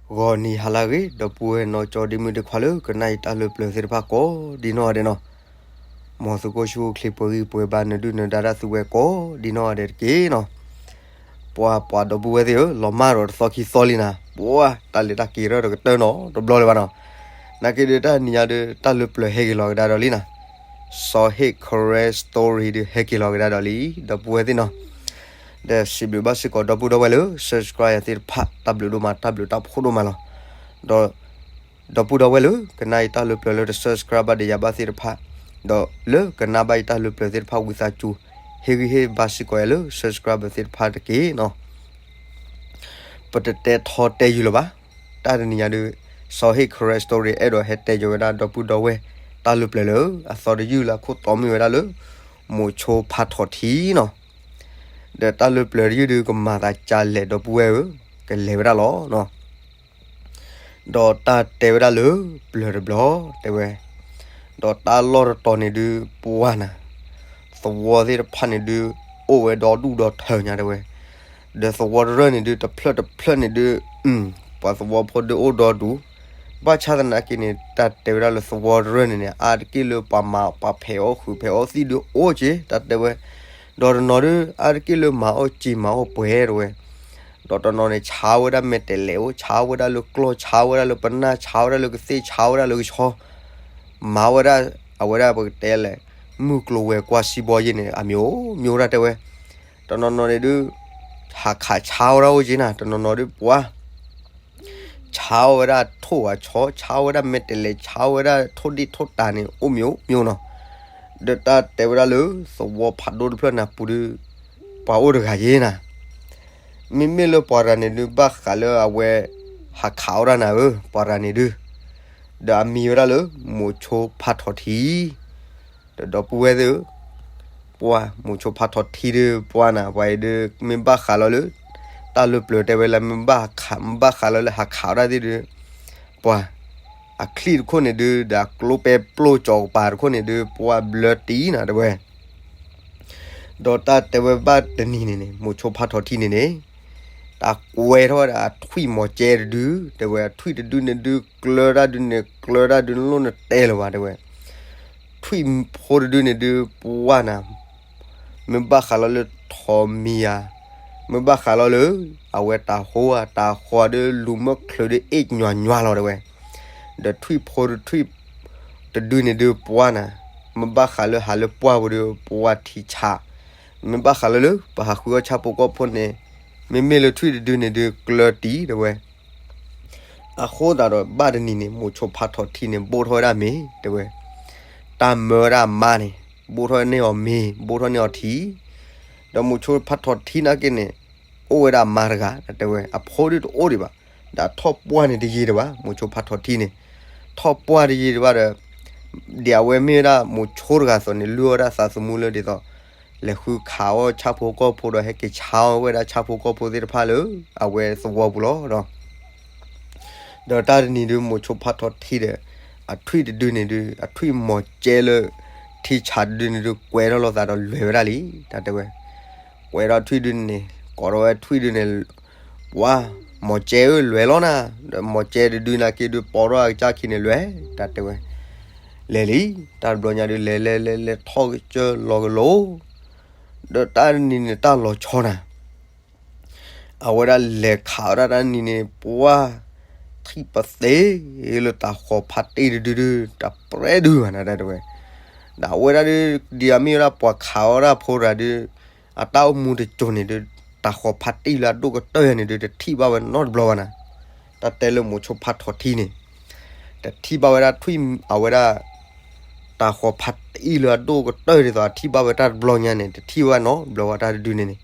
ဂီၤနံၤဟါလၢအဂ့ၤ ဒီပုၢ်ဝဲၢ်နီၢ်ကၠီဒ့မုၣ်ဒ့ခွါလၢကနၣ်အံၤတၢ်လၢပျၢၤသ့ၣ်တဖၣ်ကိးဒ်နီၢ်ဂၤဒဲးနီၤ, မ်သုးခိၣ်ဆူၣ်ချ့ပှဲၤဂံၢ်ပှဲၤဘါနဒုၣ်နဒါတၢ်သုဝဲကိးဒ်နီၢ်ဂၤဒဲးတက့ၢ်နီၤ. ပှၤပှၤဒီပုၢ်ဝဲၢ်သ့ၣ်ဧၢ လီၤမၢ်ဒီးတသီခံသီလံနၤ, ပှၤတၢ်လဲၤတၢ်က့ၤရၢဒီးကတၢၢ်နီတဘျီလၢၤဘၣ်နီၤ. နာ်က့ဒုးတၢ်နံၤညါဒုး တၢ်လၢပျၢၤဟဲက့ၤလီၤကဒါဒီးလံနၤ, စီၤဟ့ၣ် Karen Story ဒုးဟဲက့ၤလီၤကဒါဒီးလံ ဒီပုၢ်ဝဲၢ်သ့ၣ်နီၤ. ဒီးစံးဘျုးဘၣ်စ့ၢ်ကီးဒီပုၢ်ဒီဝဲၢ်လၢ subscribe ယၤသ့ၣ်တဖၣ် တၢ်ဘျုးဒိၣ်မး တၢ်ဘျုးတၢ်ဖှိၣ်ဒိၣ်မးလီၤ. ဒီး ဒီပုၢ်ဒီဝဲၢ်လၢ ကနၣ်အံၤတၢ်လၢပျၢၤလၢတ subscribe ဘၣ်ဒီးယၤဘၣ်သ့ၣ်တဖၣ်, ဒီးလၢကနၣ်ဘၣ်အံၤတၢ်လၢပျၢၤသ့ၣ်တဖၣ်ဝံသးစူၤ ဟ့ၣ်ဂံၢ်ဟ့ၣ်ဘါစ့ၢ်ကီးယၤလၢ subscriber သ့ၣ်တဖၣ်တက့ၢ်နီၤ. ပတတဲထီတဲယုာ်လၢၤဘၣ်. တၢ်တနံၤညါဒုး စီၤဟ့ၣ် Karen Story အဲၣ်ဒိးဟဲတဲယိာ်ဝဲဒၣ်ဒီပုၢ်ဒီဝဲၢ် တၢ်လၢပျၢၤလၢ အသီတယုၢ်လၢအခိၣ်တီမ့ၢ်ဝဲဒၣ်လၢ မိၤဆိဖးထီၣ်ထံနီၤ. ဒီးတၢ်လၢပျၢၤတယုၢ်ဒုးကမၤသးကလဲာ်ဒီပုၢ်ဝဲၢ်ဧၢ, ကလဲၤဝဲဒၣ်လီၤနီၤ. ဒီးတၢ်တဲဝဲဒၣ်လၢ ပျၢၤတဘျီ တဲဝဲ, ဒီးတၢ်လီၢ်တတီၤန့ၣ်ဒုး ပှၢ်နၤ, သဝီသ့ၣ်တဖၣ်န့ၣ်ဒုး အိၣ်ဝဲဒီဒူၣ်ဒီထၢညါတဲဝဲ, ဒီးသဝီတရၢၢ်န့ၣ်ဒုး တဖျၢၣ်တဖျၢၣ်န့ၣ်ဒုး ပှၤသဝီဖိဒုးအိၣ်ဒီဒူၣ်, ဘၣ်ဆၣ်သနာ်က့န့ၣ် တၢ်တဲဝဲဒၣ်လၢသဝီတရၢၢ်န့ၣ်န့ၣ် အါတက့ၢ်လၢပှၤမၤပှၤဖဲးအီၣ်ဃုာ်ဖဲးအီၣ်သံၣ်ဒုးအိၣ်က့ၤ တၢ်တဲဝဲ, ဒီးတနီၤဒုး အါတက့ၢ်လၢမၤအီၣ်စ့မၤအီၣ်ပှဲၤတဲဝဲ ဒီးတနီၤန့ၣ် ဆါဝဲဒၣ်မဲာ်တဲးလဲးအိၣ်, ဆါဝဲဒၣ်လၢကျီၢ်, ဆါဝဲဒၣ်လၢပနၢ်, ဆါဝဲဒၣ်လၢကသ့ၣ်, ဆါဝဲဒၣ်လၢကဆီ, မၤဝဲဒၣ် အဝဲဒၣ်ပကတဲလဲၣ် မုၢ်ကျိၤဝဲၤကွာ်စံးဘီယ့ၣ်န့ၣ် အမျိုးမျိုးတၢ်တဲဝဲ, တနီၤနီၤန့ၣ်ဒုး ဟးခးဆါဝဲဒၣ်အိၣ်က့ၤနၤ, တနီၤနီၤဒုးပှၤ ဆါဝဲဒၣ်ထိၣ်အဆီ, ဆါဝဲဒၣ်မဲာ်တဲးလဲး, ဆါဝဲဒၣ်ထိၣ်ဒ့ၣ်ထိၣ်တၢ်န့ၣ် အိၣ်မျိုးမျိုးနီၤ. ဒီးတၢ်တဲဝဲဒၣ်လၢ သဝီဖးဒိၣ်တဖျၢၣ်န့ၣ်ပူၤဒုး ပှၤအိၣ်တဂၤယ့ၤနၤ. မ့မ့ၢ်လၢပှၤတဂၤန့ၣ်ဒုး ဘၣ်ဃးလၢအဝဲ ဟးခးအီၣ်တၢ်နၤဧၢ, ပှၤတဂၤန့ၣ်ဒုး ဒီးအမံၤဝဲဒၣ်လၢ မိၤဆိဖးထီၣ်ထံ ဒီးဒီပုၢ်ဝဲၢ်သ့ၣ်ဧၢ, ပှၤ မိၤဆိဖးထီၣ်ထံဒုး ပှၢ်နၤ ပှၤအံၤဒုး မ့ၢ်ဘၣ်ဃးလီၤလၢ တၢ်လၢပျၢၤတဲဝဲလၢ မ့ၢ်ဘၣ်ဃး မ့ၢ်ဘၣ်ဃးလီၤလၢဟးခးဝဲဒၣ်သ့ၣ်ဒုး ပှၤ အချံၣ်တခိၣ်န့ၣ်ဒုး ဒီးကျိပဲပျိၢ်ကၠီၤကပၤတခိၣ်န့ၣ်ဒုး ပှၤဘျၢတံၢ်နၤတဲဝဲ ဒီးတၢ်တဲဝဲဘၣ်တနံၤန့ၣ်န့ၣ် မိၤဆိဖးထီၣ်ထံန့ၣ်န့ၣ် တၢ်ကွဲထီၣ်ဝဲဒၣ်အထွံၣ်မီၤကဲတဒု တဲဝဲ အထွံၣ်တဒုန့ၣ်ဒုး ကျၢတၢ်ဒုန့ၣ် ကျၢတၢ်ဒုန့ၣ်လိၣ်နတဲလၢၤဘၣ်တဲဝဲ ထွံၣ်ဖိတဒုန့ၣ်ဒုး ပှၢ်နၤ မ့ၢ်ဘၣ်ဃးလီၤလၢထိးမံၤဧါ, မ့ၢ်ဘၣ်ဃးလီၤလၢ အဝဲတၤဟိဧါ တၤဟီဒုး လူၤမၢၢ်ချုးဒုး အ့ၣ်ညီညီလီၤတဲဝဲ, ဒီးထွံၣ်ဖိတထွံၣ်တဒုန့ၣ်ဒုး ပှၢ်နၤ မ့ၢ်ဘၣ်ဃးလၢဟးလၢပှၢ်ပူၤဒုး ပှၢ်ထံဆး, မ့ၢ်ဘၣ်ဃးလၢလၢ ပဟးဃုအီၣ်ဆၣ်ဖိကီၢ်ဖိန့ၣ် မ့မ့ၢ်လၢထွံၣ်တဒုန့ၣ်ဒုး ကျၢတံၢ်တဲဝဲ အဃိသတးဒီး ဘၣ်တနံၤန့ၣ် မိၤဆိဖးထီၣ်ထံန့ၣ် ဘိၣ်ထီၣ်ဝဲဒၣ်မ့ၤတဲဝဲ, တၢ်မၢဝဲဒၣ်အမါန့ၣ် ဘိၣ်ထီၣ်န့ၢ်အီၤမ့ၤ ဘိၣ်ထီၣ်န့ၢ်အီၤထံ, ဒီးမိၤဆိဖးထီၣ်ထံနာ်က့န့ၣ် အိၣ်ဝဲဒၣ်အမါတဂၤ တဲဝဲ အဖိဒုးတအိၣ်ဒံးဘၣ်, ဒီးထီၣ်ပှၢ်န့ၣ်တယံာ်ဒံးဘၣ် မိၤဆိဖးထီၣ်ထံန့ၣ်, ထီၣ်ပှၢ်တယံာ်ဒံးဘၣ်ဒီး ဒ်အဝဲမ့ၢ်ဝဲဒၣ်မိၤဆိတဂၤအသိးန့ၣ် လုၢ်အီၣ်ဝဲဒၣ်သးသမူလၢဒ်သိး လဲၤဃုခးအီၣ်ဆၣ်ဖိကီၢ်ဖိဒီးဟဲက့ၤဆါအီၣ်ဝဲဒၣ်ဆၣ်ဖိကီၢ်ဖိသ့ၣ်တဖၣ်လၢ အဝဲသဝီပူၤလီၤဒီး ဒီးတၢ်တနံၤဒုး မိၤဆိဖးထီၣ်ထံဒီး အထွံၣ်တဒုန့ၣ်ဒုး အထွံၣ်မီၤကဲလၢ ထံဆးတဒုန့ၣ်ဒုး ကွဲထီၣ်လိာ်သးဒီးလဲၤဝဲဒၣ်လံ တၢ်တဲဝဲ, ကွဲထီၣ်ထွံၣ်ဒုန့ၣ် ကိးထီၣ်ဝဲထွံၣ်ဒုန့ၣ် ပှၤ မီၤကဲဧၢ လဲၤလီၤနၤ, ဒီးမီၤကဲတဒုနာ်က့ဒုး ပိာ်ထီၣ်အကစၢ်ခံန့ၣ်လဲၤ တၢ်တဲဝဲ, လဲၤလံ, တၢ်တဘျီညါဒုး လဲၤလဲၤလဲၤလဲၤထီၣ်ကစၢၢ်လီၤကလိၤ, ဒီးတၢ်တနံၤန့ၣ် တၢ်လီၤဆီနၤ အဝဲဒၣ်လဲၤခးဝဲဒၣ်တၢ်နံၤန့ၣ် ပှၢ် ထံၣ်ပသ့လၢတၤဃီၤဖးတံၢ်တဒုဒု တပြဲဒုဘၣ်နၤ တၢ်တဲဝဲ, ဒီးအဝဲဒၣ်ဒုး ဒ်အမ့ၢ်ဝဲဒၣ်ပှၤခးအီၣ်ဒၣ်ဖိတဂၤဒုး အတၢ်အိၣ်မူတစိၤန့ၣ်ဒုး တၤဃီၤဖးတံၢ်လၢအဒိၣ်ကတၢၢ်ယၤန့ၣ်ဒုး တထံၣ်ဘၣ်ဝဲနီတဘျီဘၣ်နၤ, တၢ်တဲလၢမိၤဆိဖးထီၣ်ထံန့ၣ် တထံၣ်ဘၣ်ဝဲဒၣ်ထွံၣ်အဝဲဒၣ် တၤဃီၤဖးတံၢ်လၢအဒိၣ်ကတၢၢ်ဒ်သိး အထံၣ်ဘၣ်ဝဲတၢ်တဘျီညါန့ၣ် တထံၣ်ဝဲနီတဘျီဘၣ် တၢ်တဒုန့ၣ်န့ၣ်,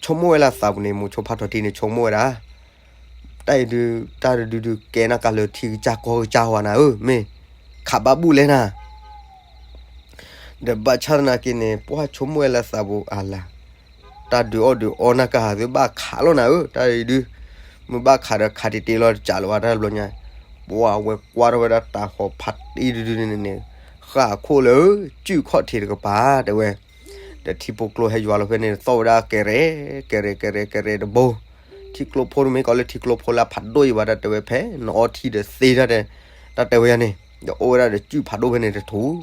ဆိကမိၣ်ဝဲလၢသးပူၤန့ၣ် မိၤဆိဖးထီၣ်ထံန့ၣ် ဆိကမိၣ်ဝဲဒၣ် တၢ်အံၤဒုး တၢ်တဒုဒုးကဲနၢ်ကါလၢထံကစၢ်ကီၢ်ကစၢ်ဝဲနၤဧၢ မ့ၢ်ခးဘၣ်ဘူၣ်လဲၣ်နၤ ဒီးဘၣ်ဆၣ်သနာ်က့န့ၣ် ပှၢ်ဆိကမိၣ်ဝဲလၢသးပူၤအလၤ, တၢ်ဒုးအီၣ်ဒုးအီနၢ်ကါဟးသုဘၣ်ခးလီၤနၤဧၢ တၢ်အံၤဒုး, မ့ၢ်ဘၣ်ခးဒီးခးတ့ၢ်တ့ၢ်လီၤတကးလၢၤဘၣ် တၢ်တဘျီညါ, ပှၢ်ဝဲကွၢ်ထီၣ်ဝဲဒၣ်တၤဃီၤဖးတံၢ်တဒုန့ၣ်န့ၣ်, ဃၣ်အခိၣ်လၢ စုၣ်ခီၣ်ထံးတကပၤ တဲဝဲ, ဒီးထံဖိကျိဟဲယွၤလီၤဖဲန့ၣ် သီၣ်ဝဲဒၣ်ကဲရဲၣ် ကဲရဲၣ် ကဲရဲၣ် ကဲရဲၣ်တဘိ ထံကျိဖိတမ့ၢ်ကီးလၢထံကျိဖိလၢအဖးဒိၣ်အံၤဘၣ် တၢ်တဲဝဲဖဲ နအီထံဒီးသ့တၢ်တဲ, တၢ်တဲဝဲယၤန့ၣ်, ဒီးအိၣ်ဝဲဒၣ်ဒီးစုၣ်ဖးဒိၣ်ဖဲန့ၣ်တထူၣ်,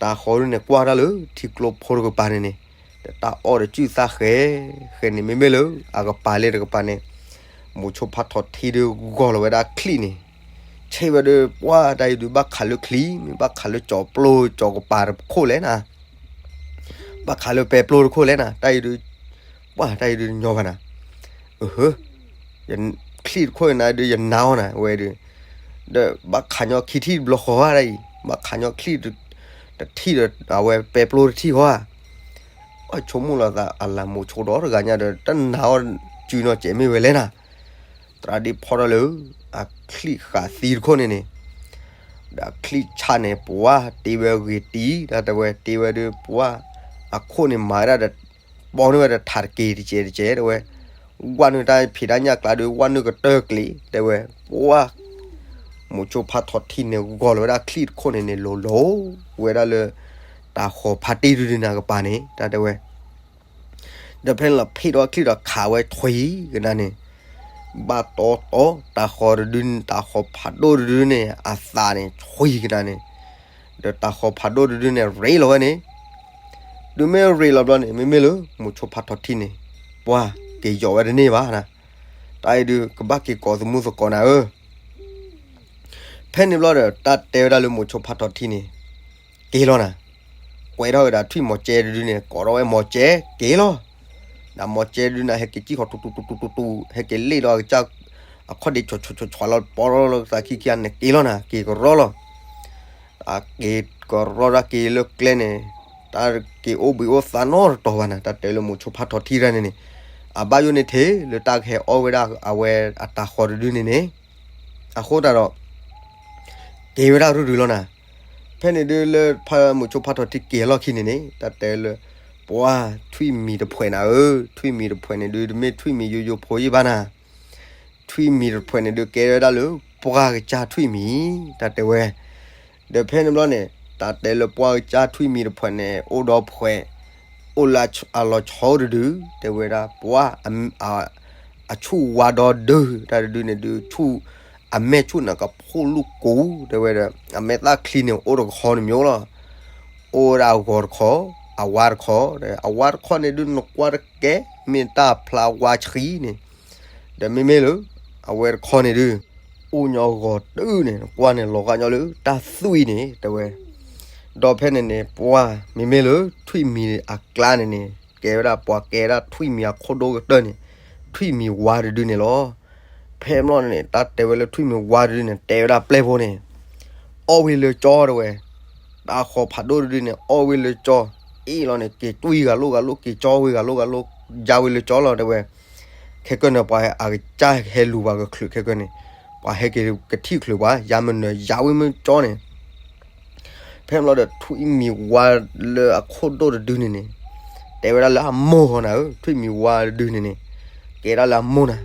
တၢ်ဃီဒုန့ၣ်ကွၢ်တၢ်လၢထံကျိဖိတကပၤန့ၣ်န့ၣ်, ဒီးတၢ်အီၣ်ဒီးစုၣ်သၣ်ဃဲ, ဃဲန့ၣ်မ့မ့ၢ်လၢအကပၤလၢတကပၤန့ၣ်, မိၤဆိဖးထီၣ်ထံဒီးဂီၤလီၤဝဲဒၣ်ချံၣ်န့ၣ်, ဆ့ၣ်ဝဲဒီး ပှၢ်တၢ်အံၤဒုးဘၣ်ခးလၢချံ, မ့ၢ်ဘၣ်ခးလၢကၠီၤပျိကၠီၤကပၤတခိၣ်လဲၣ်နၤ, ဘၣ်ခးလၢပဲပျိတခိၣ်လဲၣ်နၤ, တၢ်အံၤဒုး, ပှၢ်တၢ်အံၤဒုးညီဘၣ်နၤ, အ, ချံၣ်တခိၣ်နၤဒုးယနါအီၤနၤ ဝဲဒုး, ဒီးဘၣ်ခးညီခံထံၣ်တဘျီဃီဧါတၢ်အံၤ, ဘၣ်ခးညီချံၣ်တထံၣ်ဒီး အဝဲပဲပျိတထံၣ်ဃီဧါ, အဆိကမိၣ်လီၤသးအလၤမိၤဆိဒီးတဂၤညါဒီး တနါအီၤစုနီၢ်ကဲးမ့ၢ်ဝဲလဲၣ်နၤ, သရၣ်ဒ့ဖီထီၣ်လၢ အချံၣ်ဃာ်သံတခိၣ်န့ၣ်န့ၣ်, ဒီးအချံၣ်ဆၣ်န့ၣ် ပှၢ်တ့ဝဲဂ့ၤတံၢ် တၢ်တဲဝဲတ့ဝဲဒီး ပှၢ်အခိၣ်န့ၣ်မၤဝဲဒၣ်ဒီး ပီန့ၢ်ဝဲဒီးထးတက့ၤတကဲးတကဲး တဲဝဲ, ဝဲနုာ်တၢ်ဖံးတၢ်ညၣ်ကျါဒီး ဝဲနုာ်ကတၢၢ်ကျ့ၤ တဲဝဲ, ပှၢ် မိၤဆိဖးထီၣ်ထံန့ၣ် ဂီၤလီၤဝဲဒၣ်ချံၣ်တခိၣ်န့ၣ်န့ၣ် လိၤလိၤဝဲဒၣ်လၢ တၤဃီၤဖးတံၢ်တဒုန့ၣ်ကပၤန့ၣ် တၢ်တဲဝဲ ဒီးဖဲန့ၣ်လီၤဖ့ၣ်ဒီးချံၣ်ဒီးခးဝဲထွံကနၤန့ၣ်, ဘၣ်တီတီ တၤဃီၤတဒုန့ၣ် တၤဃီၤဖးဒိၣ်တဒုန့ၣ် အသးန့ၣ်ထွံကနၤန့ၣ်, ဒီးတၤဃီၤဖးဒိၣ်တဒုန့ၣ် ရ့လီၤဝဲန့ၣ်, တုၤမ့ၢ်ရ့လီၤဘျီန့ၣ် မ့မ့ၢ်လၢ မိၤဆိဖးထီၣ်ထံန့ၣ်, ပှၢ်က့ၤယီၤဝဲတန့ၢ်ဘၣ်နၤ, တၢ်အံၤဒုး ကဘၣ်က့ၤကိးသမူသကိးနၤဧၢ ဖဲန့ၣ်ဘျီဒီး တၢ်တဲဝဲဒၣ်လၢမိၤဆိဖးထီၣ်ထံန့ၣ်, က့ၤလီၤနၤ, ကွဲးထီၣ်ဝဲဒၣ်ထွံၣ်မီၤကဲတဒုန့ၣ် ကိးထီၣ်ဝဲမီၤကဲ က့ၤလီၤ, ဒီးမီၤကဲတဒုန့ၣ် ဟဲက့ၤစံၣ်ဃီၤတူတူတူတူတူ ဟဲက့ၤလ့ၣ်ဒီးအကစၢ် အခီၣ်ဒ့ဆီဆီဆီဆီလီၤ ပီလီၤလၢသးခံခံဂၤန့ၣ် က့ၤလီၤနၤ က့ၤကရီလီၤ အက့ၤကရီတၢ်က့ၤလၢကျဲန့ၣ်, တၢ်က့ၤအိၣ်ဘှံးအိၣ်သါနီတတီၤဘၣ်နၤ တၢ်တဲလၢမိၤဆိဖးထီၣ်ထံတၢ်န့ၣ်န့ၣ်, အဘၣ်ယိၣ်န့ၣ်ထဲလၢတၢ်ကဟဲအီၣ်ဝဲဒၣ်အဝဲအတၤဃီၤတဒုန့ၣ်န့ၣ်, အဃိသတးဒီး က့ၤဝဲဒၣ်ရုၢ်ရုၢ်လီၤနၤ, ဖဲန့ၣ်ဒုးလၢမိၤဆိဖးထီၣ်ထံက့ၤအလီၢ်ခံန့ၣ်န့ၣ် တၢ်တဲလၢ ပှၢ်ထွံၣ်မံၤတဖှဲးနၤဧၢ, ထွံၣ်မံၤတဖှဲးန့ၣ်ဒုး တမ့ၢ်ထွံၣ်မံၤယိယိဖိယံၣ်ဘၣ်နၤ ထွံၣ်မံၤတဖှဲးန့ၣ်ဒုးကဲဝဲဒၣ်လၢ ပှၢ်ကစၢ်ထွံၣ်မံၤ, တၢ်တဲဝဲ, ဒီးဖဲန့ၣ်ဘျီန့ၣ် တၢ်တဲလၢပှၢ်ကစၢ်ထွံၣ်မံၤတဖှဲးန့ၣ် အိၣ်ဒီးဖှဲး, အိၣ်လၢအလီၤဆီတဒု, တဲဝဲဒၣ်ပှၢ် အဆူၣ်ဝါဒီဒု တၢ်တဒုန့ၣ်ဒုး ဆူၣ်, အမဲာ်ဆူၣ်န့ၣ်ကဖိၣ်လူၢ်ကူ, တဲဝဲဒီး အမဲာ်သၣ်ချံန့ၣ် အိၣ်တခီန့ၣ်မ့ၢ်လီၤ, အိၣ်ဝဲဒၣ်အဂီၤတခီ, အဝါတခီ, အဝါတခီန့ၣ်ဒုး နကွၢ်တကဲ မ့ၢ်တၢ်ဖျါဝါဆှံန့ၣ်, ဒီးမ့မ့ၢ်လၢ အဝဲတခီန့ၣ်ဒုး အိၣ်ညီဂီၤတုန့ၣ် နကွၢ်န့ၣ်လီၤဂာ်ညီလၢတၢ်သွံၣ်န့ၣ် တဲဝဲ, ဒီးဖဲန့ၣ်န့ၣ် ပှၢ်မ့မ့ၢ်လၢထွံၣ်မံၤအကျါန့ၣ်န့ၣ် ကဲဝဲဒၣ်ပှၤကဲဝဲဒၣ်ထွံၣ်မံၤအခိၣ်ဒိၣ်ကတၢၢ်န့ၣ် ထွံၣ်မံၤဝါတဒုန့ၣ်လီၤ. ဖဲမ့ၢ်န့ၣ် တၢ်တဲဝဲလၢထွံၣ်မံၤဝါတဒုန့ၣ် တဲဝဲဒၣ်ပျဲၢ်ဖိန့ၣ် အီၣ်ဝံၤလၢကၠီတဲဝဲ, တၤဃီၤဖးဒိၣ်တဒုန့ၣ် အီၣ်ဝံၤလၢကၠီ, အ့ၣ်လီၤန့ၣ် က့ၤတွံၢ်ဂၤလိာ်ဂၤလိာ် က့ၤကၠီဝံၤဂၤလိာ်ဂၤလိာ် ယါဝံၤလၢကၠီလီၤတဲဝဲ, ခဲကနံၣ်န့ၣ် ပှၤအကစၢ်ဟဲလူၤပှၤကချုးခဲကနံၣ်န့ၣ်, ပှၤဟဲက့ၤကထံၣ်ချုးပှၤ ယါမနုၤယါဝံၤမ့ၢ်ကၠီန့ၣ် ဖဲမ့ၢ်လီၤဒီးထွံၣ်မံၤဝါလၢအခိၣ်ဒိၣ်တဒုန့ၣ်န့ၣ်, တဲဝဲဒၣ်လၢအမိၢ်ဃီနၤဧၢ, ထွံၣ်မံၤဝါတဒုန့ၣ်န့ၣ်, ကဲဒၣ်လၢအမိၢ်နၤ,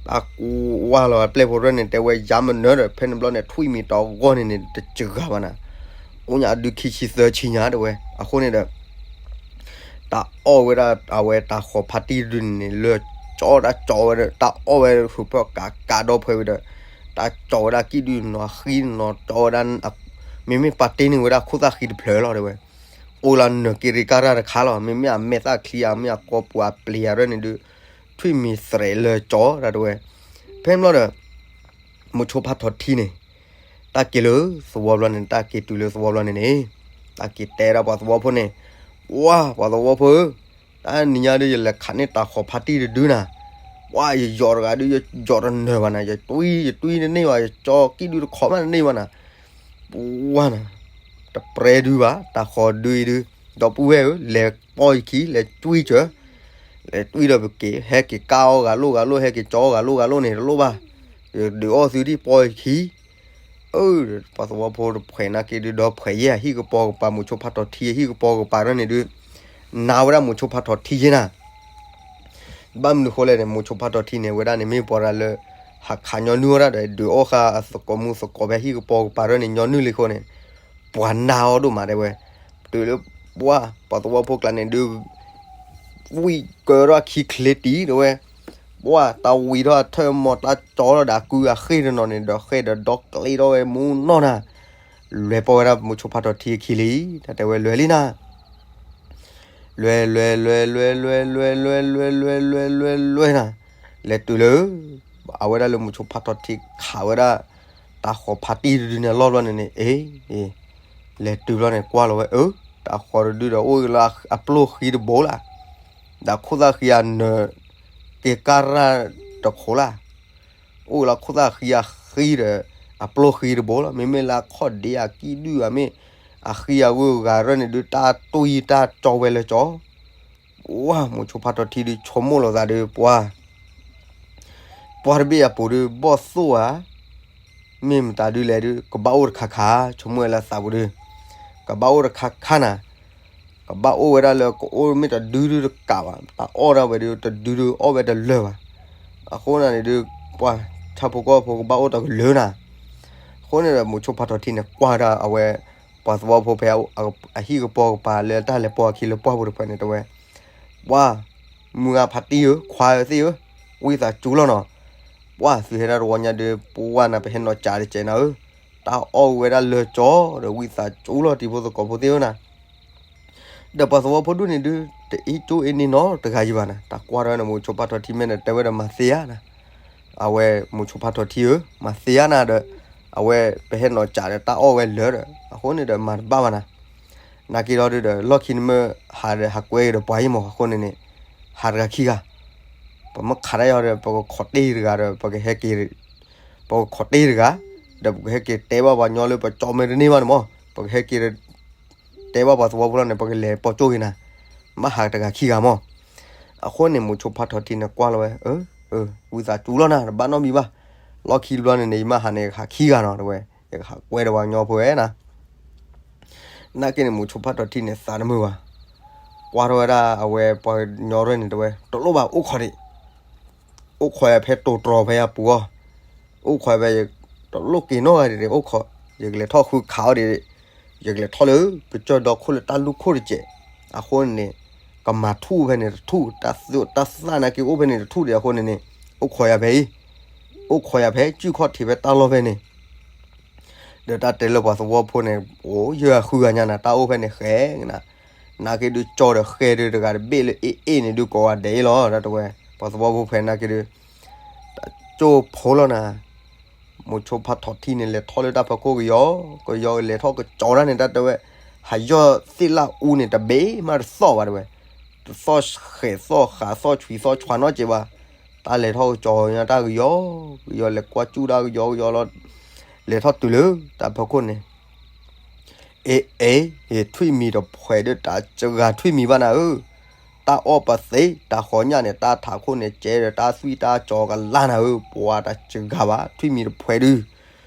တၢ်ကွၢ်လီၤပျဲၢ်ဖိရဲၣ်န့ၣ် တဲဝဲယါမနုၤဒီး ဖဲန့ၣ်ဘျီန့ၣ် ထွံၣ်မံၤတဂီၢ်န့ၣ်န့ၣ် တစှၤဘၣ်နၤ, အိၣ်ညါအဒုခံဆံသၢဆံညါတဲဝဲ, အဃိန့ၣ်ဒီး တၢ်အီၣ်ဝဲဒၣ်အဝဲတၤဃီၤဖါတံၢ်တဒုန့ၣ်န့ၣ် လၢကၠီတၢ်ကၠီဝဲဒီး တၢ်အီၣ်ဝဲဟူးဖၢကးကးဒီဖဲဝံၤဒီး တၢ်ကၠီဝဲဒၣ်ကံၣ်ဒုနီၤဃံနီၤကၠီဝဲဒၣ်, မ့မ့ၢ်ပာ်တ့ၢ်န့ၢ်ဝဲဒၣ်ခိၣ်သၣ်ဃံတဖျၢၣ်လီၤတဲဝဲ, အိၣ်လၢနၢၤက့ၤရ့ကါရၢ်တခါလီၤ, မ့မ့ၢ်အမဲာ်သၣ်ချံအမ့ၢ်အကိာ်ပူၤအပျ့ၤအရၢၣ်န့ၣ်ဒုး ထွံၣ်မံၤသရဲးလၢကၠီတၢ်တဲဝဲ, ဖဲမ့ၢ်လီၤဒီး မိၤဆိဖါထီၣ်ထံန့ၣ် တၢ်က့ၤလၢသဝီဘျီန့ၣ် တၢ်က့ၤတုၤလၢသဝီဘျီန့ၣ်န့ၣ်, တၢ်က့ၤတဲဒၣ်ပှၤသဝီဖိန့ၣ်, ဝါ ပှၤသဝီဖိဧၢ, တနံၤညါဒုး ယလဲၤခးန့ၢ်တၤဃီၤဖါတံၢ်တဒုနၤ, ဝါ ယယီၤတဂၤဒုး ယယီၤတနၢၤဘၣ်နၤ, ယတွံ ယတွံတန့ၢ်ဘၣ်, ယကၠီကံၣ်ဒုတခီမးတန့ၢ်ဘၣ်နၤ, ဝါနၤ, တပြဲဒုဘၣ် တၤဃီၤဒုအံၤဒု, ဒီပုၢ်ဝဲၢ်ဧၢ, လဲၤပိာ်ယခံ လဲၤတွံကၢၤ လဲၤတွံဒီးပက့ၤ ဟဲက့ၤကါအီၣ်ဂၤလိာ်ဂၤလိာ် ဟဲက့ၤကၠီအီၣ်ဂၤလိာ်ဂၤလိာ်န့ၣ် တလိၣ်ဘၣ်, ဒုးအီၣ်သုဒံးပိာ်ယခံ, အၢ ပှၤသဝီဖိတဖှဲးနာ်က့ဒုး ဒီဖှဲးယဲၢ်အဟံၣ်ကပီၤကပၤ မိၤဆိဖါထီၣ်ထံအဟံၣ်ကပီၤကပၤ ရၢၣ်န့ၣ်ဒုး နာ်ဝဲဒၣ်မိၤဆိဖါထီၣ်ထံယဲၢ်နၤ ဘၣ်မနုၤဃိလဲၣ်န့ၣ် မိၤဆိဖါထီၣ်ထံန့ၣ် ဝဲဒၣ်န့ၣ်မ့ၢ်ပှၤတဂၤလၢ ဟးခးညီနုၢ်ဝဲဒၣ်ဒီး ဒုးအီၣ်ဃာ်အသကိးမူသကိးဖဲဟံၣ်ကပီၤကပၤရၢၣ်န့ၣ် ညီနုၢ်လံအဃိန့ၣ်, ပှၤနာ်အီၤဒိၣ်မးတဲဝဲ, တုၤလၢပှၤ ပှၤသဝီဖိကျါန့ၣ်ဒုး ဝံၣ်ကၢထီၣ်ခံချ့တံၢ်တဲဝဲ, ပှၢ်တၢ်ဝံၤထီၣ်အထၢၣ်မီၤ တၢ်ကၠီထီၣ်ဒီးအကုၢ်အဃ့ၢ်တနီၤန့ၣ် ဒီးဃ့ၢ်ဒီးဒီကျ့ထီၣ်ဝဲမူနီၢ်နၤ, လဲၤပိာ်ဝဲဒၣ်မိၤဆိဖးထီၣ်ထံအခံလံ, တၢ်တဲဝဲလဲၤလံနၤ, လဲၤလဲၤလဲၤလဲၤလဲၤလဲၤလဲၤလဲၤလဲၤလဲၤလဲၤလဲၤနၤ, လဲၤတုၤလၢ အဝဲဒၣ်လၢမိၤဆိဖးထီၣ်ထံခးဝဲဒၣ် တၢ်ဃီၤဖးတံၢ်တဒုန့ၣ်အလီၢ်ဘျီန့ၣ်န့ၣ် အ့ လဲၤတုၤဘျီန့ၣ် ကွၢ်လီၤဝဲ အၢ တၢ်ဃီၤတဒုဒီးအိၣ်လၢအပျိၢ်ဃံတဘိလၢ်, ဒီးခိၣ်သၣ်ဃံအနၢၤ က့ၤကၢ်ရၢ်တခိးလၢ်, အိၣ်လၢခိၣ်သၣ်ဃံအဃံဒီး အပျိၢ်ဃံတဘိလီၤ. မ့မ့ၢ်လၢအခီၣ်ဒ့အကံၣ်ဒုၣ်အမ့ၢ် အဃံအဂုၢ်အဂၤရၢၢ်န့ၣ်ဒုး တၢ်တွံၢ်တၢ်ကၠီဝဲလၢကၠီ ပှၢ်မိၤဆိဖးထီၣ်ထံဒုး ဆိကမိၣ်လိာ်သးဒုး ပှၢ် ပှၢ်တဘ့ၣ်အပူၤဒုး ဘီၣ်သိၣ်ဧါ, မ့ၢ်မတၤဒုးလဲၣ်ဒုး ကဘၣ်အိၣ်တခါခါ ဆိကမိၣ်ဝဲလၢသးပူၤဒုး ကဘၣ်အိၣ်တခါခါနၤ, ကဘၣ်အိၣ်ဝဲဒၣ်လၢကအိၣ်မ့ၢ်တဒုဒုတကးဘၣ်, တၢ်အီၣ်ဒၣ်ဝဲဒုး တဒုဒုအီၣ်ဝဲတလၢာ်ဘၣ်. အဃိန့ၣ်န့ၣ်ဒုး ပှၢ်ဆၣ်ဖိကီၢ်ဖိကဘၣ်အိၣ်တကလုာ်နၤ. အဃိန့ၣ်ဒီး မိၤဆိဖးထီၣ်ထံန့ၣ် ကွၢ်ဒၣ်အဝဲ ပှၤသဝီဖိဖဲ အဟံၣ်ကပီၤကပၤလၢတၢ်လဲၤပိာ်အခံလၢပှၢ်ပူၤတဖၣ်န့ၣ် တဲဝဲ ပှၢ် မုၢ်ဂၤဖးတံၢ်ဧၢ ခွါဧၢသ့ၣ်ဧၢ, ဝံသးစူၤလီၤနီၤ, ပှၢ်သုဟဲဒၣ်တဝီညါဒုး ပှၢ်နၤ ပဟဲနီၢ်ကၠးတကဲးနၤဧၢ, တၢ်အီၣ်ဝဲဒၣ်လၢကၠီဒီး ဝံသးစူၤလီၤ တံၤဖိသကိးဖိသ့ၣ်ဧၢနၤ. ဒီးပှၤသဝီဖိဒူၣ်န့ၣ်ဒုး တအ့ၣ်ကၠိအ့ၣ်န့ၢ်နီတဂၤယံၤဘၣ်နၤ, တၢ်ကွၢ်ထီၣ်န့ၣ် မိၤဆိဖးထီၣ်ထံမ့ၢ်နၤ တဲဝဲဒီးမၤသ့ဧါနၤ, အဝဲမိၤဆိဖးထီၣ်ထံဧၢ မၤသ့ဧါနၤဒီး အဝဲပဟဲနီၢ်ကၠးဒီးတၢ်အီၣ်ဝဲလၢာ်ဒီး အဃိန့ၣ်ဒီးမၤတဘၣ်ဘၣ်နၤ. နာ်က့ဒီးဒုးဒီး လီၢ်ခံနမ့ၢ်ဟးဒီးဟးကွဲက့ၤဒီးပှၤအံၤမး အဃိန့ၣ်န့ၣ် ဟးတဂၤခံဂၤ, ပမ့ၢ်ခးတၢ်အီၤဒီး ပကခိးတ့ၢ်တဂၤဒီး ပကဟဲက့ၤ ပကခိးတ့ၢ်တဂၤ, ဒီးပကဟဲက့ၤတဲဘၣ်ပှၤညီလၢပကၠီမ့ၢ်တန့ၢ်ဘၣ်န့ၣ်မး ပကဟဲက့ၤ တဲဘၣ်ပှၤသဝီဖိလီၤန့ၣ် ပကလဲၤပိာ်ကၠိက့ၤနၤ, မ့ၢ်ဟးတဂၤခံဂၤမး. အဃိန့ၣ် မိၤဆိဖးထီၣ်ထံန့ၣ် ကွၢ်လီၤဝဲ ဝံသးစူၤလီၤနၤ တဘၣ်နီတမံၤဘၣ်, လီၢ်ခံတဘျီန့ၣ်န့ၣ် ယမ့ၢ်ဟးန့ၣ် ယကဟးခံဂၤနီၤ တဲဝဲ, ယကဟးကွဲဒီးပှၤကညီဖိဝဲနၤ. နာ်က့န့ၣ် မိၤဆိဖးထီၣ်ထံန့ၣ် သးတမုာ်ဘၣ်, ကွၢ်ထီၣ်ဝဲဒၣ်အဝဲပှၤကညီရဲၣ်န့ၣ် တဲဝဲ တလိၣ်ဘၣ် အိၣ်ခိးဒံး အိၣ်ခိးယၤဖဲတိၤတြီၤဖဲအပူၤအီၤ, အိၣ်ခိးဖဲ တလိၣ်က့ၤနီတဂၤဒံး အိၣ်ခိး, ယကလဲၤထီၣ်ဃုခးအီၤဒံး, ယကလဲၤထီၣ်လၢ ပကၠီဒီခိၣ်လၢတၢ်လူၢ်ခိၣ်တစဲး, အဃိန့ၣ်န့ၣ် ကမၤထူၣ်ဖဲန့ၣ်တထူၣ်, တၢ်သးနာ်က့အိၣ်ဖဲန့ၣ်တထူၣ်ဒံးအဃိန့ၣ်န့ၣ်, အိၣ်ခိးယၤဖဲအံၤ, အိၣ်ခိးယၤဖဲ စုၣ်ခီၣ်ထံးဖဲတၢ်လီၢ်ဖဲန့ၣ် ဒီးတၢ်တဲလၢပှၤသဝီဖိန့ၣ် အိၣ်ယဲၢ်ဃုဂၤညါနၤ တၢ်အိၣ်ဖဲန့ၣ်ဃဲနၤ, နာ်က့ဒုးကၠီဒီးဃဲဒုးတဂၤတဘ့ၣ်လၢအ့ၣ်အ့ၣ်န့ၣ်ဒုးကိးဂၤဒဲးအံၤလီၤ တၢ်တဲဝဲ, ပှၤသဝီဖိဖဲနာ်က့ဒုး တၢ်ကၠိဖိလီၤနၤ, မိၤဆိဖးထီၣ်ထံန့ၣ် လဲၤထီၣ်လၢတၢ်ဖီခိၣ်ကယီ, ကယီလဲၤထီၣ်ကကၠီဒၣ်န့ၣ် တၢ်တဲဝဲ, ဟးယီၢ်သ့ၣ်လၣ်အူန့ၣ် တဘ့ၣ်မးတသီၣ်ဘၣ်တဲဝဲ, တသီၣ်ဃဲးသီၣ်ဃးသီၣ်ဆွံးသီၣ်ဆွါနီတစဲးဘၣ်, တၢ်လဲၤထီၣ်ကကၠီညါတၢ်ကယီ, ကယီလဲၤကွၢ်စူၣ်တၢ်ကယီကယီလီၤ, လဲၤထီၣ်တုၤလၢတၢ်ဖီခိၣ်န့ၣ် အ့ၣ်အ့ၣ် ထွံၣ်မံၤတဖှဲးဒုးတၢ်စှၤထွံၣ်မံၤဘၣ်နၤဧၢ, တၢ်အီၣ်ပသ့ တၢ်ဃီညၣ်န့ၣ် တၢ်ထးခိၣ်န့ၣ် ကဲဒီးတၢ်သွံၣ်တၢ်ကၠီကလါနၤဧၢ, ပှၤတၢ်စှၤဘၣ် ထွံၣ်မံၤတဖှဲးဒုး,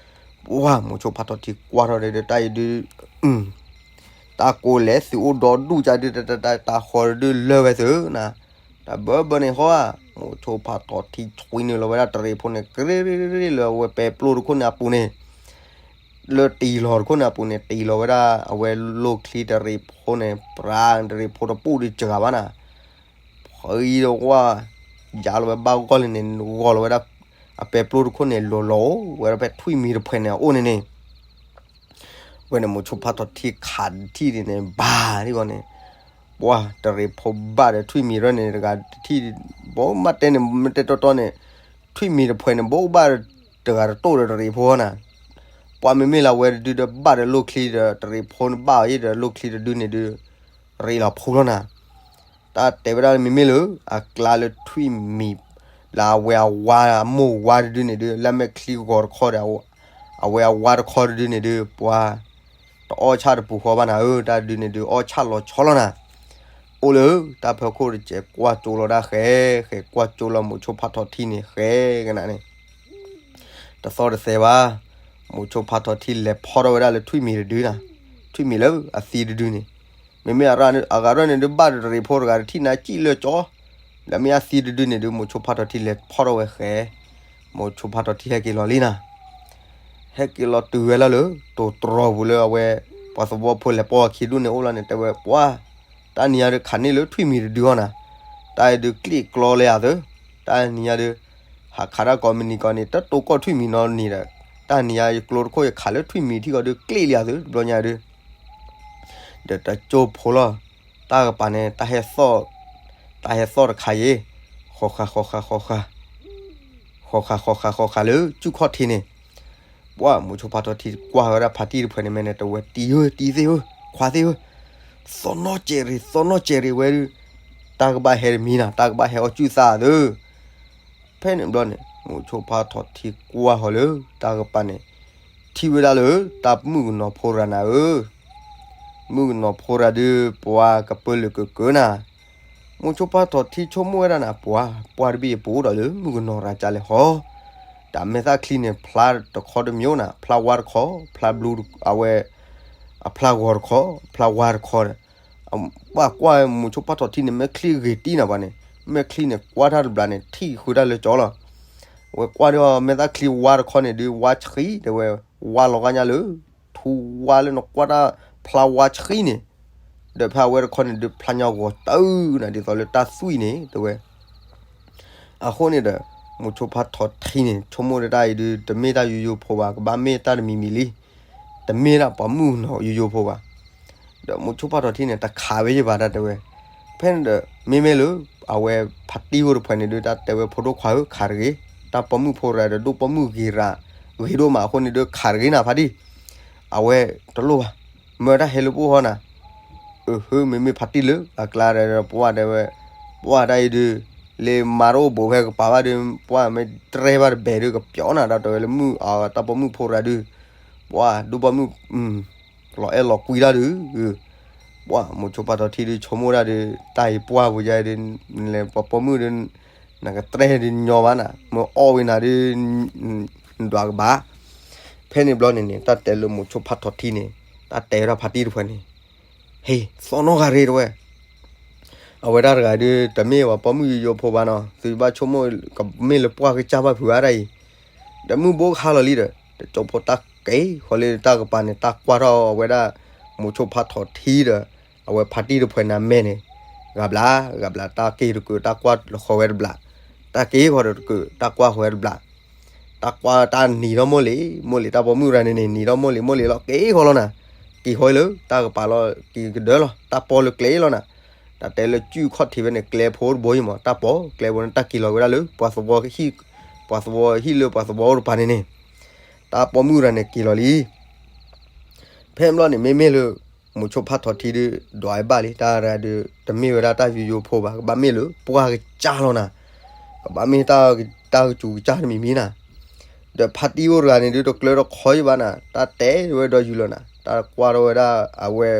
ပှၤမိၤဆိဖးထီၣ်ထံကွၢ်ထီၣ်ဒီးတၢ်အံၤဒုး တၢ်ကိးလဲၤသုးအိၣ်ဒီဒူၣ်ကဒုး တၢ်ဃီဒုးလၢဝဲသုးနၤ, တၢ်ဘၢဘၢန့ၣ်ဃီဧါ, မိၤဆိဖးထီၣ်ထံဆွံနုာ်လီၤဝဲဒၣ်တရံးဖိန့ၣ် ကရ့ရ့လၢအဝဲပဲာ်ပျိတခိၣ်န့ၣ်အပူၤန့ၣ် လၢတံၢ်လီၤတခိၣ်န့ၣ်အပူၤန့ၣ် တံၢ်လီၤဝဲဒၣ်အဝဲလိၢ်ချံတရံးဖိန့ၣ် ပြးတရံးဖိတပူၣ်ဒုးစှၤဘၣ်နၤ, ဖှံဒီးဝါ ယါလီၤဝဲဘၣ်ဂီၢ်လံန့ၣ် ဂီၤလီၤဝဲဒၣ် အပဲာ်ပျိတခိၣ်န့ၣ် လိၤလီၤဝဲဒၣ်ဖဲထွံၣ်မံၤတဖှဲးန့ၣ်အအိၣ်န့ၣ်န့ၣ် ဝဲန့ၣ်မိၤဆိဖးထီၣ်ထံခးတထံၣ်ဒ်န့ၣ် ဘၣ်ဒ်ဂီၢ်န့ၣ် ပှၤတရံးဖိဘၣ်ဒီးထွံၣ်မံၤရၢၢ်န့ၣ်တဂၤတထံၣ်, ဘၣ်မ့ၢ်တဲန့ၣ် မ့ၢ်တဲတီတီန့ၣ် ထွံၣ်မံၤတဖှဲးန့ၣ် ဘၣ်ဘၣ်တဂၤတတိၢ်ဒီးတရံးဖိနၤ, ပှၤမ့မ့ၢ်လၢအဝဲတဒုဒီးဘၣ်ဒီးလိၢ်ချံဒီးတရံးဖိန့ၣ်ဘၣ်အံၤဒီးလိၢ်ချံတဒုန့ၣ်ဒုး ရံးလီၤဖိလီၤနၤ တၢ်တဲဝဲဒၣ်မ့မ့ၢ်လၢ အကျါလၢထွံၣ်မံၤ လၢအဝဲအဝါအမိၢ်ဝါတဒုန့ၣ်ဒုး လၢမဲာ်ချံဂီၤတခီဒီး အဝဲအဝါတခီတဒုန့ၣ်ဒုး ပှၤ တအီၣ်ဆၣ်တပူၤဃီဘၣ်နၤဧၢ, တၢ်ဒုန့ၣ်ဒုး အီၣ်ဆၣ်လီၤဆီလီၤနၤ, အိၣ်လၢ တၢ်ဖီခိၣ်တစဲးကွၢ်ကၠိလီၤဒၣ်ဃဲ, ဃဲကွၢ်ကၠိလီၤမိၤဆိဖးထီၣ်ထံန့ၣ်ဃဲကနၤန့ၣ် တသီၣ်တသဲဘၣ်, မိၤဆိဖးထီၣ်ထံလဲၤဖီၣ်ထီၣ်ဝဲဒၣ်လၢထွံၣ်မံၤတဒုနၤ, ထွံၣ်မံၤလၢအသံတဒုန့ၣ်, မ့မ့ၢ်အဂၤရၢၢ်န့ၣ်ဒုးဘၣ်ဒီးတရံးဖိတဂၤတထံၣ်နၤကံၣ်လၢကၠီ, လၢမ့ၢ်အသံတဒုန့ၣ်ဒုး မိၤဆိဖးထီၣ်ထံလဲၤဖီၣ်ထီၣ်ဝဲဃဲ, မိၤဆိဖးထီၣ်ထံဟဲက့ၤလီၤလံနၤ, ဟဲက့ၤလီၤတုၤဝဲလၢလၢ တိၤတြီၤပူၤလၢအဝဲ ပှၤသဝီဖိလဲၤပိာ်အခံဒူၣ်န့ၣ်အိၣ်လီၤန့ၣ် တဲဝဲပှၤ တၢ်နံၤညါဒုးခးန့ၢ်လၢထွံၣ်မံၤတဒုအီၤနၤ, တၢ်အံၤဒုးကျံၣ်ကျီလၢယၤသု တၢ်နံၤညါဒုး ဟးခးတၢ်ကိးမုၢ်နံၤကိးန့ၣ် တတိၤကီၢ်ထွံၣ်မံၤနီတမံၤဒီး တၢ်နံၤညါယကျိတခိၣ်ယခးလၢထွံၣ်မံၤထံၣ်ကီးဒုး ကျ့လံအသုတဘျီညါဒုး ဒီးတကၠိဖိလီၤ. တၢ်ကပၤန့ၣ် တၢ်ဟဲသီၣ်, တၢ်ဟဲသီၣ်တခါယ့ၣ်, ဃီဃာ်ဃီဃာ်ဃီဃာ်, ဃီဃာ်ဃီဃာ်ဃီဃာ်လၢ ကုၢ်ခီၣ်ထံးန့ၣ်, ပှၢ်မိၤဆိဖးထီၣ်ထံကွၢ်ဝဲဒၣ်ဖါတံၢ်တဖုန့ၣ် မ့ၢ်န့ၣ် တဲဝဲ တံၢ်ဧၢ, တံၢ်သ့ၣ်ဧၢ, ခွါသ့ၣ်ဧၢ, သီၣ်နီၣ်စဲးရ့ၣ်, သီၣ်နီၣ်စဲးရ့ၣ်ဝဲဒုး, တၢ်ကဘၣ်ဟဲတမံၤနၤ, တၢ်ကဘၣ်ဟဲအီၣ်ကုၢ်သၣ်သု. ဖဲန့ၣ်ဘျီန့ၣ် မိၤဆိဖးထီၣ်ထံကွၢ်ဃီၤလၢ တၢ်ကပၤန့ၣ် ထံၣ်ဝဲဒၣ်လၢ တၢ်မုၣ်ကနီၤဖိရၤနၤဧၢ, မုၣ်ကနီၤဖိရၤဒုး ပှၤကပၢလၢကကၢနၤ, မိၤဆိဖးထီၣ်ထံဆိကမိၣ်ဝဲဒၣ်နၤ ပှၤ, ပှၢ်တဘ့ၣ်ယပအိၣ်ဒီးလၢမုၣ်ကနီၤရၤကလဲၣ်ဟီ, တၢ်မဲာ်သၣ်ချံန့ၣ်ဖျါတခီတမံၤနၤ, ဖျါဝါတခီ, ဖျါဘျူး, အဝဲ, အဖျါဂီၤတခီ, ဖျါဝါတခီဒီး ပှၢ်ကွၢ်မိၤဆိဖးထီၣ်ထံန့ၣ် မဲာ်ချံဂ့ၤတံၢ်နၤပှၤန့ၣ်, မဲာ်ချံန့ၣ် ကွၢ်တၢ်တဘျီန့ၣ် ထံၣ်ဃုာ်တၢ်လၢကၠီလီၤ. အဝဲကွၢ်ဒီးမဲာ်သၣ်ချံဝါတခီန့ၣ်ဒုး ဝါဆှံ တဲဝဲ, ဝါလီၤဂာ်ညါလၢ ထူဝါလၢနကွၢ်တၢ်ဖျါဝါဆှံန့ၣ်, ဒီးဖဲအဝဲတခီန့ၣ်ဒုး ဖျါညါဂီၤတၢ်အုၣ်နၤ ဒ်သိးလၢတၢ်သွံၣ်န့ၣ် တဲဝဲ အဃိန့ၣ်ဒီး မိၤဆိဖးထီၣ်ထံန့ၣ် ဆိကမိၣ်ဒၣ်တၢ်အံၤဒုး တမ့ၢ်တၢ်ယိယိဖိဘၣ်, ကဘၣ်မ့ၢ်တၢ်တမံၤမံၤလံ, တမ့ၢ်ဒၣ်ပှၤမုၣ်ကနီၤယိယိဖိဘၣ်. ဒီးမိၤဆိဖးထီၣ်ထံန့ၣ် တခးဝဲယဘၣ်တၢ်တဲဝဲ, ဖဲန့ၣ်ဒီး မ့မ့ၢ်လၢ အဝဲဖါတံၢ်အိၣ်တဖုန့ၣ်ဒုး တၢ်တဲဝဲ ဖိဒိၣ်ခွါဧၢ ခးတဂ့ၤ, တၢ်ပိာ်မုၣ်ဖိရၤဒီးဒိၣ်ပိာ်မုၣ်ဂ့ၤရၤ, ဂ့ၤဒိၣ်မးအဃိန့ၣ်ဒုး ခးတဂ့ၤနၤဖါတံၢ်, အဝဲတလိၣ်ဘၣ်, မၢတၢ်ဟဲလၢပအိၣ်ဟီနၤ အဟၢ မ့မ့ၢ်ဖါတံၢ်လၢအကျါဒီး ပှၢ်တဲဝဲ, ပှၢ်တၢ်အံၤဒုး လၢမါတအိၣ်ဘူးဖဲကပၤဘၣ်ဒုး ပှၢ်မ့ၢ်တြဲဘၣ်တဘဲးဒုး ကပျီနၤ ဒီးတဲဝဲလၢမုၣ်အတၢ်ပိာ်မုၣ်ဖိရၤဒုး ပှၢ်ဒိၣ်ပိာ်မုၣ် လီၤအဲၣ်လီၤကွံတၢ်ဒုး, ပှၢ်မိၤဆိဖးထီၣ်ထံဒုး ဆိကမိၣ်ဒၣ်ဒုး တၢ်အံၤပှၢ်ပူၤယါဒုး လဲၤပှၤပိာ်မုၣ်ဒုး နကတြဲဒုးညီဘၣ်နၤ မ့ၢ်အီၣ်ဝဲနၤဒုး နဒွးကဘၣ်. ဖဲန့ၣ်ဘျီန့ၣ်န့ၣ် တၢ်တဲလၢမိၤဆိဖးထီၣ်ထံန့ၣ် တၢ်တဲဝဲဒၣ်ဖါတံၢ်တဖုန့ၣ် ဟ့ၣ် သီၣ်နီၣ်ဂၤရ့ၣ်တဲဝဲ, အဝဲဒၣ်တဂၤဒုး တမ့ၢ်ပှၤပိာ်မုၣ်ယိယိဖိဘၣ်နီၤ သုဘၣ်ဆိကမိၣ် ကမ့ၢ်လၢပှၢ်ကစၢ်ဘၣ်ဖုးဝဲဒၣ်အံၤ, ဒီးမုၢ်ဘိကဟါလီၤလံဒီး တကၠိဖိတၢ်က့ၤဃီၤလၢတၢ်ကပၤန့ၣ် တၢ်ကွၢ်ထီၣ်အဝဲဒၣ် မိၤဆိဖးထီၣ်ထံဒီး အဝဲဖါတံၢ်တဖုန့ၣ်အမဲာ်န့ၣ် ဂၤဘျါ ဂၤဘျါ တၢ်က့ၤတကုး တၢ်ကွၢ်ဃီၤဝဲတဘျီ တၢ်က့ၤဃီၤဒီးတကုး တၢ်ကွၢ်ဃီၤဝဲတဘျီ တၢ်ကွၢ်တၢ်နံၤထီၣ်မိၢ်လံၤ မိၢ်လံၤ တၢ်ပိာ်မုၣ်ရၤန့ၣ်န့ၣ် နံၤထီၣ်မိၢ်လံၤ မိၢ်လံၤလီၤ က့ၤဃီၤလီၤနၤ, က့ၤဃီၤလၢတၢ်ကပၤလီၤ က့ၤကဒၢလီၤ တၢ်ပီလၢကျဲလီၤနၤ, တၢ်တဲလၢကုၢ်ခီၣ်ထံးဖဲန့ၣ် ကျဲဖိတဘိယံၤမး တၢ်ပီကျဲဖိန့ၣ် တၢ်က့ၤလီၤဝဲဒၣ်လၢ ပှၤသဝီဟံၣ် ပှၤသဝီဟံၣ်လၢပှၤသဝီအိၣ်တပၤန့ၣ်န့ၣ်, တၢ်ပိာ်မုၣ်ရၤန့ၣ်က့ၤလီၤလံ ဖဲဘျီန့ၣ် မ့မ့ၢ်လၢ မိၤဆိဖးထီၣ်ထံဒုး ဒွးဝဲဘၣ်လံ တၢ်ရၤဒုး တမ့ၢ်ဝဲဒၣ်တၢ်ယိယိဖိဘၣ် ကဘၣ်မ့ၢ်လၢပှၢ်ကစၢ်လီၤနၤ, ကဘၣ်မ့ၢ်တၢ်ကစူၤကစၢ်တမံၤမံၤနၤ, ဒီးဖါတံၢ်အိၣ်တဂၤန့ၣ်ဒုး တကျၢတခီယံၤဘၣ်နၤ တၢ်တဲဝဲဒီးယုာ်လီၤနၤ တၢ်ကွၢ်ထီၣ်ဝဲဒၣ်အဝဲ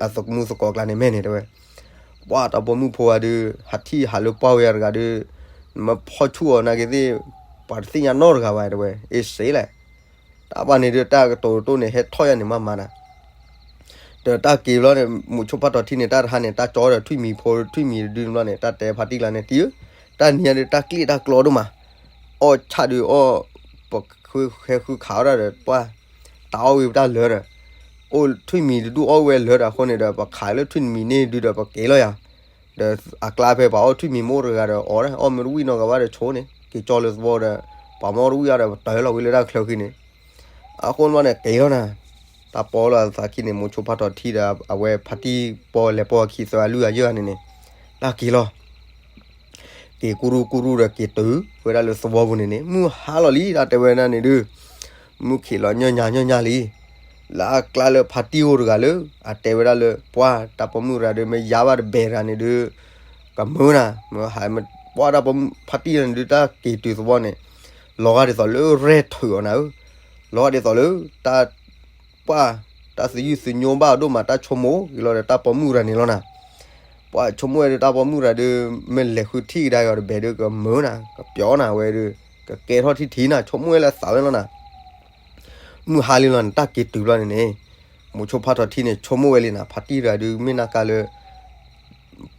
အသးကမူသကိးကျါန့ၣ် မ့ၢ်န့ၣ်တဲဝဲ, ပှၢ်တၢ်ပိာ်မုၣ်ဖိဝဲဒုး ဟးထံၣ်ဟးလၢပှၢ်ဝဲယၤတဂၤဒုး နမ့ၢ်ဖီၣ်ဆူၣ်အီၤနာ်က့သ့ၣ် ပှၤတသ့ၣ်ညါနီတဂၤဘၣ်တဲဝဲ အ့စ့လဲၣ် တၢ်ဘၣ်န့ၣ်ဒုး တၢ်ကတိၤတတိၢ်န့ၣ် ဟဲထီၣ်ယၤန့ၣ်မးမးနၤ, ဒီးတၢ်က့ၤဘျီန့ၣ် မိၤဆိဖးထီၣ်ထံန့ၣ် တၢ်တဟါန့ၣ် တၢ်ကၠီဒီးထွံၣ်မံၤဖိ ထွံၣ်မံၤတဒုန့ၣ်ဘျီန့ၣ် တၢ်တဲဖါတံၢ်ကျါန့ၣ် တံၢ်ဧၢ, တၢ်နံၤညါဒုး တၢ်ကျ့ၣ်တၢ်ကျီဒိၣ်မး, အီၣ်ဆၣ်ဒုးအီၣ်, ပဃုဟဲဃုခးအီၣ်ဒၣ်ဒီး ပှၢ်, တၢ်အီၣ်ဝံၤပတၢ်လၢာ်ဒီး, အိၣ်ထွံၣ်မံၤတဒူၣ်အီၣ်ဝဲလၢာ်ဒီးအဃိန့ၣ်ဒီး ပခးလၢထွံၣ်မံၤန့ၣ်ဒုးဒီး ပက့ၤလီၤယၤ ဒီးအကျါဖဲပှၤအီၣ်ထွံၣ်မံၤမ့ၢ်အိၣ်တဂၤဒီးအီၣ် အီၣ်မ့ၢ်တဝံၣ်နီတဂၤဘၣ်ဒီးဆိန့ၣ် က့ၤကၠီလၢသဝီဒီး ပှၤမ့ၢ်အီၣ်တဝံၣ်အီၣ်ဒီး ပတၢၢ်လီၤဝံၤလၢတၢ်ချၢဃံန့ၣ်, အဃိန့ၣ်ဘျီန့ၣ် က့ၤလီၤနၤ, တၢ်ပီလီၤအသးခံန့ၣ် မိၤဆိဖးထီၣ်ထံဒီး အဝဲဖါတံၢ်ပီလဲၤပီခံသၢအလုၢ်အယၢၢ်န့ၣ်န့ၣ်, တၢ်က့ၤလီၤ က့ၤကူရူကူရူဒီးက့ၤတုၤဝဲဒၣ်လၢသဝီပူၤန့ၣ်န့ၣ် မုၢ်ဟါလီၤလံ တၢ်တဲဝဲဒၣ်န့ၣ်ဒုး, မုၢ်ခံးလီၤညီညီညီညီလံ, လၢအကျါလၢဖါတံၢ်အိၣ်တဂၤလၢ အတဲဝဲဒၣ်လၢ ပှၢ် တၢ်ပိာ်မုၣ်ရၤဒုး မ့ၢ်ယါဘၣ်တဘဲၣ်တဂၤန့ၣ်ဒုး, ကမၢနၤ, မ့ၢ်ဟးမ့ၢ်ပှၢ်တၢ်ပိာ်မုၣ်ဖါတံၢ်န့ၣ်ဒုး တၢ်က့ၤတုၤသဝီန့ၣ်, လီၤဂာ်ဒ်သိးလၢရဲၣ်ထုးအီၤနၤဧၢ, လီၤဂာ်ဒ်သိးလၢ တၢ် ပှၢ်, တၢ်သယုၢ်သညိဘၣ်အဒိၣ်မး တၢ်ဆိကမိၣ်က့ၤလီၤဒီးတၢ်ပိာ်မုၣ်ရၤန့ၣ်လီၤနၤ, ပှၢ်ဆိကမိၣ်ဝဲဒီးတၢ်ပိာ်မုၣ်ရၤဒုး မ့ၢ်လဲၤဃုထံၣ်ကဒါက့ၤအီၤတဘဲၣ်ဒုး ကမၢနၤ ကပျီနၤဝဲဒုး, ကကဲထီၣ်ထံထံနၤ ဆိကမိၣ်ဝဲလၢသးဝဲလီၤနၤ မုၢ်ဟါလံလီၤန့ၣ် တၢ်က့ၤတုၤဘျီန့ၣ်န့ၣ်, မိၤဆိဖးထီၣ်ထံန့ၣ် ဆိကမိၣ်ဝဲလံနၤ ဖါတံၢ်ရၤဒုး မ့ၢ်နၢ်ကါလၢ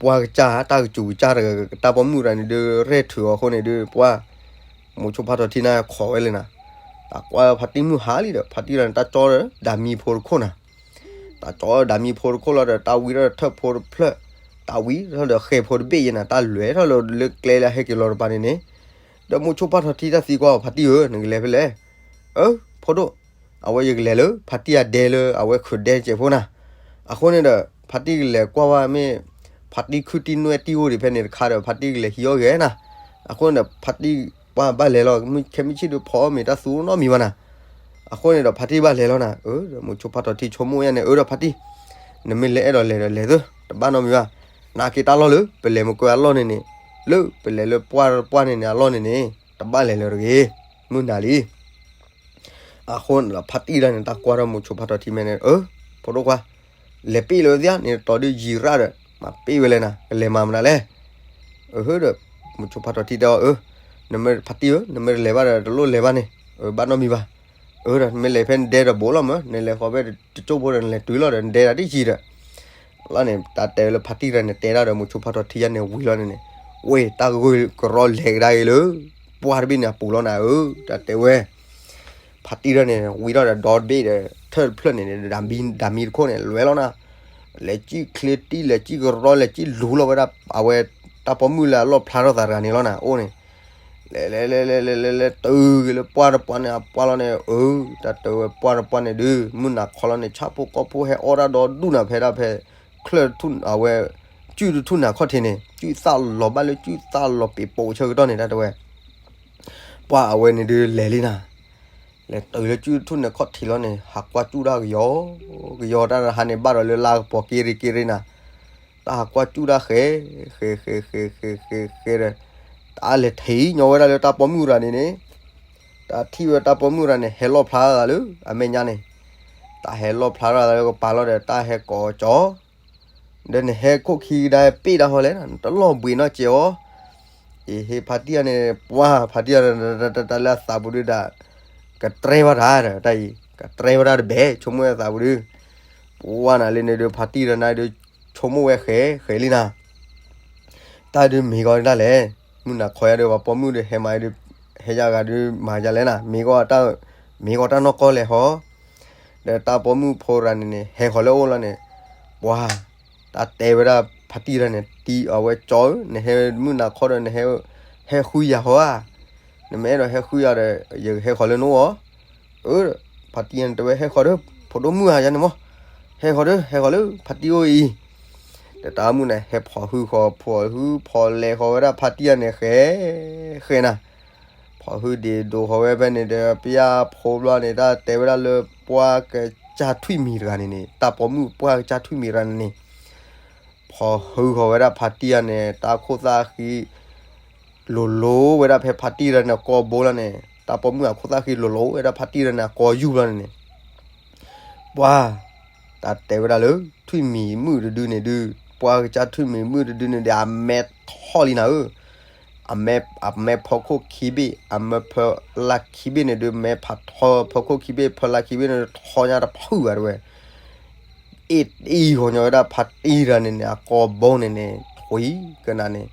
ပှၢ်ကစၢ် တၢ်ကစူၤကစၢ်တဂၤ တၢ်ပိာ်မုၣ်ရၤန့ၣ်ဒုး ရဲၣ်ထုးအီၤအဃိန့ၣ်ဒုး ပှၢ်, မိၤဆိဖးထီၣ်ထံန့ၣ်ခိးဝဲလံနၤ, တၢ်ကွၢ်ဖါတံၢ်မုၢ်ဟါလံဒီး ဖါတံၢ်ရၤန့ၣ် တၢ်ကၠီဒီးဒၤမံဖိတခိၣ်နၤ တၢ်ကၠီဒၤမံဖိတခိၣ်လီၤဒီး တၢ်ဝံထီၣ်ဒီးထၢၣ်ဖိတဖျၢၣ်, တၢ်ဝံထီၣ်ဒီးဃဲဖိတဘ့ၣ်ယဲနၤ တၢ်လဲၤထီၣ်လၢကျဲလၢဟဲက့ၤလီၤတပၤန့ၣ်န့ၣ်, ဒီးမိၤဆိဖးထီၣ်ထံတၢ်သံကွၢ်အီၤ ဖါတံၢ်ဧၢ နကလဲၤဖဲလဲၣ်. အၢ ဖိဒိၣ်, အဝဲယကလဲၤလၢ ဖါတံၢ်အဒဲလၢအဝဲခုးဒဲကဲးဖိနၤ. အဃိန့ၣ်ဒီး ဖါတံၢ်ကလဲၤကွၢ်ဝဲမ့ၢ် ဖါတံၢ်ခုၣ်တံၢ်နွဲၣ်တံၢ်အိၣ်ဒံးဖဲန့ၣ်တခါဒီး ဖါတံၢ်ကလဲၤဟံးအီၣ်ဂဲၤနၤ. အဃိန့ၣ်ဒီး ဖါတံၢ်ပှၢ်ဘၣ်လဲၤလီၤ ခဲမုၢ်ဆ့ၣ်ဒုးဖီအီၣ်မ့ၤတၢ်သူနီတမံၤဘၣ်နၤ. အဃိန့ၣ်ဒီး ဖါတံၢ်ဘၣ်လဲၤလီၤနၤ. အၢ ဒီးမိၤဆိဖးထီၣ်ထံဆိကမိၣ်ယါန့ၣ် အၢ ဒီးဖါတံၢ်, နမ့ၢ်လဲၤအဲၣ်ဒိးလဲၤဒီးလဲၤသု တဘၣ်နီတမံၤဘၣ်. နာ်က့တၢ်လီၢ်လၢ ပလဲၤမုၢ်ကွဲအလီၢ်န့ၣ်န့ၣ်, လၢပလဲၤလၢပှၢ်တပှၢ်န့ၣ်န့ၣ် အလီၢ်န့ၣ်န့ၣ် တဘၣ်လဲၤလၢၤတဂ့ၤ, မုၢ်နၤလံ. အဃိန့ၣ်ဒီး ဖါတံၢ်တၢ်န့ၣ် တၢ်ကွၢ်ထီၣ်မိၤဆိဖးထီၣ်ထံမဲန့ၣ် အၢ ဖိဒိၣ်ခွါ, လဲၤပ့ၢ်လၢၤဝဲသ့ဧါန့ၣ် တီၤဒုးယံၤရၣ်ဒီး မၤပ့ၢ်ဝဲလဲၣ်နၤ ကလဲၤမၤမနုၤလဲၣ်. အၢ ဒီး မိၤဆိဖးထီၣ်ထံတဲအီၤ အၢ နမ့ၢ်ဖါတံၢ်ဧၢ နမ့ၢ်တလဲၤဘၣ်ဒီး တလိၣ်လဲၤဘၣ်န့ၣ် အၢ ဘၣ်နီတမံၤဘၣ်. အၢ ဒီး နမ့ၢ်လဲၤဖဲနဒဲဒီးဘိးလီၤမး နလဲၤဃီဖဲတကၠိၢ်ဖိဒီး နလဲၤတုၤလီၤဒီး နဒဲဒၣ်တယံၤဒီး လီၤန့ၣ် တၢ်တဲဝဲလၢဖါတံၢ်တၢ်န့ၣ် တဲဒၣ်ဒီးမိၤဆိဖးထီၣ်ထံယါန့ၣ်ဝံၤလီၤန့ၣ်န့ၣ်, ဝ့ၢ် တၢ်ဂုၢ်ကရီလဲၤကဒါက့ၤလၢ ပှၢ်တဘ့ၣ်န့ၣ်အပူၤလီၤနၤဧၢ တၢ်တဲဝဲ ဖါတံၢ်တၢ်န့ၣ် ဝံၤထီၣ်ဒီးဒီတဘ့ၣ်ဒီး ထၢၣ်တဖျၢၣ်န့ၣ် ဒၤမံတခိၣ်န့ၣ် လဲၤလီၤနၤ. လဲၤစံၣ်ချ့တံၢ် လဲၤစံၣ်ကရီ လဲၤစံၣ်လူၤလီၤဝဲဒၣ် အဝဲ တၢ်ပိာ်မုၣ်လၢအလီၣ်ဖျါထီၣ်သးတဂၤန့ၣ်လီၤနၤ အိၣ်န့ၣ် လဲၤလဲၤလဲၤလဲၤလဲၤလဲၤလဲၤတုၤက့ၤလၢပှၢ်တပှၢ်န့ၣ် အပှၢ်လီၤန့ၣ် အၢ တၢ်တဲဝဲပှၢ်တပှၢ်န့ၣ်ဒုး မုၢ်နၤခီလီၤန့ၣ် ဆၣ်ဖိကီၢ်ဖိဟဲအီၣ်တၢ်ဒီဒူၣ်နၤဖဲဒၣ်ဖဲ ချၢၣ်တထူၣ်အဝဲ စုၣ်တထူၣ်နၤခီၣ်ထံးန့ၣ် စုၣ်သၣ်လီၤဘၣ်လၢစုၣ်သၣ်လီၤပ့ၤပိာ်ဆၢကတီၢ်န့ၣ် တၢ်တဲဝဲ ပှၢ်အဝဲန့ၣ်ဒုးလဲၤလံနၤ. လဲၤတုၤလၢစုၣ်တထူၣ်န့ၣ်ခီၣ်ထံးလီၤန့ၣ် ဟးကွၢ်စုၣ်တၢ်ကယီကယီ တၢ်တဟါန့ၣ်ဘၣ်ဒီးလၢလါကပီၤက့ရ့က့ရ့နၤ. တၢ်ဟးကွၢ်စုၣ်တၢ်ဃဲ ဃဲဃဲဃဲဃဲဃဲဃဲဒီး တၢ်လဲၤထံၣ်ညီဝဲဒၣ်လၢတၢ်ပိာ်မုၣ်ရၤန့ၣ်န့ၣ် တၢ်ထံၣ်ဝဲတၢ်ပိာ်မုၣ်ရၤန့ၣ် ဟဲလီၣ်ဖျါသးလၢအမဲာ်ညါန့ၣ် တၢ်ဟဲလီၣ်ဖျါထီၣ်သးလၢကပၤလီၤဒီး တၢ်ဟဲကိးကၠီ ဒီးနဟဲခိၣ်ခံကဒါပ့ၢ်တၢ်ဟီလဲၣ် နတလီၢ်ဘှံးနီၢ်စဲးအီၤ. အ့ဟ့ၣ်ဖါတံၢ်တၢ်န့ၣ် ပှၢ်ဖါတံၢ်တၢ် တၢ်လၢအသးပူၤဒုးဒၣ် ကတြဲဘၣ်တၢ်ဒီးတၢ်အံၤ ကတြဲဘၣ်တၢ်တဘဲ ဆိကမိၣ်ဝဲအသးပူၤဒုး ပှၢ်နၤလၢန့ၣ်ဒုး ဖါတံၢ်တၢ်န့ၣ်ဒုး ဆိကမိၣ်ဝဲဃဲဃဲလံနၤ. တၢ်ဒုးမ့ၢ်ကီးဒၣ်လဲၣ်. မုၢ်နၤခီယါဒုး ပှၤပိာ်မုၣ်ဒုးဟဲမၤဒုး ဟဲယါဂၤဒုးမၤယါလဲၣ်နၤ မ့ၢ်ကီးတၢ် မ့ၢ်ကီးတၢ်နီၢ်ကီၢ်လဲၣ်ဟီ. ဒီးတၢ်ပိာ်မုၣ်ဖိရၤန့ၣ်န့ၣ် ဟဲဃီၤလၢအအိၣ်လီၤန့ၣ် ပှၤ တၢ်တဲဝဲဒၣ်ဖါတံၢ်တၢ်န့ၣ် တံၤအဝဲကၠီဧၢ နဟဲမုၢ်နၤခီဒီး နဟဲ ဟဲဃုယၤဟီဧါ. နမ့ၢ်အဲၣ်ဒိးဟဲဃုယၤဒီး ယကဟဲဃီၤလၢနအိၣ်ဧါ. အၢ ဖါတံၢ်တၢ်န့ၣ်တဲဝဲ ဟဲဃီၤဒီး ဖိဒိၣ်မုၣ်ဧါ ယၤန့ၣ်မး ဟဲဃီၤဒီး ဟဲဃီၤလၢဖါတံၢ်အိၣ်အံၤ ဒီးတၢ်မုၣ်န့ၣ် ဟဲဖီၣ်ဟုဃီၤ ဖီၣ်ဟုဖီၣ်လဲၤဃီၤဝဲဒၣ်ဖါတံၢ်တၢ်န့ၣ် ဃဲ ဃဲနၤ. ဖီၣ်ဟုဒံးဒိးဃီၤဝဲဖဲန့ၣ်ဒီး ပယၢ်ဖိဘျီန့ၣ် တၢ်တဲဝဲဒၣ်လၢပှၢ်ကစၢ်ထွံၣ်မံၤတဂၤန့ၣ်န့ၣ် တၢ်ပိာ်မုၣ်ပှၢ်ကစၢ်ထွံၣ်မံၤတဂၤန့ၣ်န့ၣ် ဖီၣ်ဟုဃီၤဝဲဒၣ်ဖါတံၢ်တၢ်န့ၣ် တၢ်ခိၣ်သၣ်ဃံ လိၤလိၤဝဲဒၣ်ဖဲဖါတံၢ်တၢ်န့ၣ် အကိာ်ဘိလီၤန့ၣ် တၢ်ပိာ်မုၣ်အခိၣ်သၣ်ဃံလိၤလိၤဝဲဒၣ်ဖါတံၢ်တၢ်န့ၣ် အကိာ်ယူၢ်ဘျီန့ၣ်န့ၣ် ပှၤ တၢ်တဲဝဲဒၣ်လၢ ထွံၣ်မံၤမုၣ်တဒုန့ၣ်ဒုး ပှၢ်ကစၢ်ထွံၣ်မံၤမုၣ်တဒုန့ၣ်ဒီး အမဲထီၣ်လံနၤဧၢ. အမဲ အမဲဖီခိၣ်ခံဘ့ၣ် အမဲဖီလာ်ခံဘ့ၣ်န့ၣ်ဒုး မဲဖးထီဖီခိၣ်ခံဘ့ၣ် ဖီလာ်ခံဘ့ၣ်န့ၣ် ထီညါတဖုၣ်ဘၣ်တဲဝဲ အ့ၣ်အံၤဃီၤညီဝဲဒၣ်ဖါတံၢ်တၢ်န့ၣ်န့ၣ် အကိာ်ဘိန့ၣ်န့ၣ် ထွံၣ်ကနၤန့ၣ်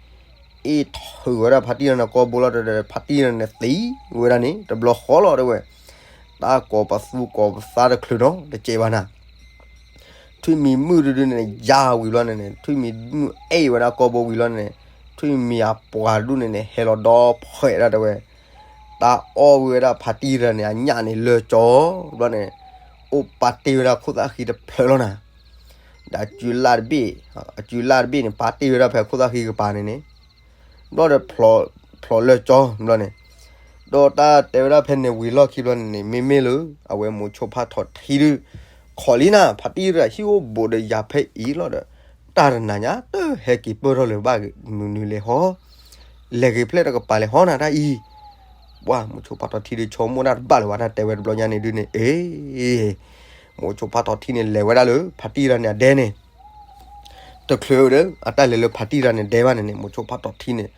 အ့ၣ်ထုးဝဲဒၣ်ဖါတံၢ်တၢ်န့ၣ် အကိာ်ဘိလီၤဒီး ဖါတံၢ်တၢ်န့ၣ်သံဝဲဒၣ်န့ၣ် တဘျီဃီလီၤတဲဝဲ တၢ်ကိးပသူကိးပသးတချုးနီတစဲးဘၣ်နၤ ထွံၣ်မံၤမုၣ်တဒုန့ၣ် ယါဝံၤဘျီန့ၣ်န့ၣ် ထွံၣ်မံၤမုၣ်အဲၣ်ဝဲဒၣ်ကိာ်ဘိဝံၤဘျီန့ၣ်န့ၣ် ထွံၣ်မံၤအပှၤတဒုန့ၣ်န့ၣ် ဟဲလီၤဒီဖှဲးဒၣ်တဲဝဲ တၢ်အီၣ်ဝံၤဝဲဒၣ်ဖါတံၢ်တၢ်န့ၣ် အညၣ်န့ၣ်လၢကၠီဘျီန့ၣ် အိၣ်ပာ်တ့ၢ်ဝဲဒၣ်ခိၣ်သၣ်ဃံတဖျၢၣ်လီၤနၤ ဒီးအစုလၢ်တဘ့ၣ် အစုလၢ်တဘ့ၣ်န့ၣ် ပာ်တ့ၢ်ဝဲဒၣ်ဖဲခိၣ်သၣ်ဃံကပၤန့ၣ်န့ၣ် ဘျီဒီး ဖျိးလၢကၠီဘျီန့ၣ် ဒီးတၢ်တဲဝဲဒၣ်ဖဲန့ၣ်ဝံၤလီၢ်ခံဘျီန့ၣ်န့ၣ် မ့မ့ၢ်လၢ အဝဲမိၤဆိဖးထီၣ်ထံဒုး ခိးလံနၤ ဖါတံၢ်တၢ်ဟံၣ်အိၣ်ဘူးဒီးယၤဖဲအံၤလီၤဒီး တၢ်တနၤညါတဟဲက့ၤပၢၢ်ထီၣ်လၢၤဘၣ်မနုၤလဲၣ်ဟီ လဲၤဂ့ၤဖျဲၣ်တကပၤလဲၣ်ဟီနၤတၢ်အံၤ ပှၢ်မိၤဆိဖးထီၣ်ထံဒုးဆိကမိၣ်တၢ်တဘၣ်လၢၤဘၣ် တၢ်တဲဝဲတဘျီညါန့ၣ်ဒုးန့ၣ် အ့ မိၤဆိဖးထီၣ်ထံန့ၣ် လဲၤဝဲဒၣ်လၢဖါတံၢ်တၢ်န့ၣ်အဒဲန့ၣ် တချုးဒီး အတၢ်လဲၤလၢဖါတံၢ်တၢ်န့ၣ်ဒဲဘၣ်န့ၣ်န့ၣ် မိၤဆိဖးထီၣ်ထံန့ၣ်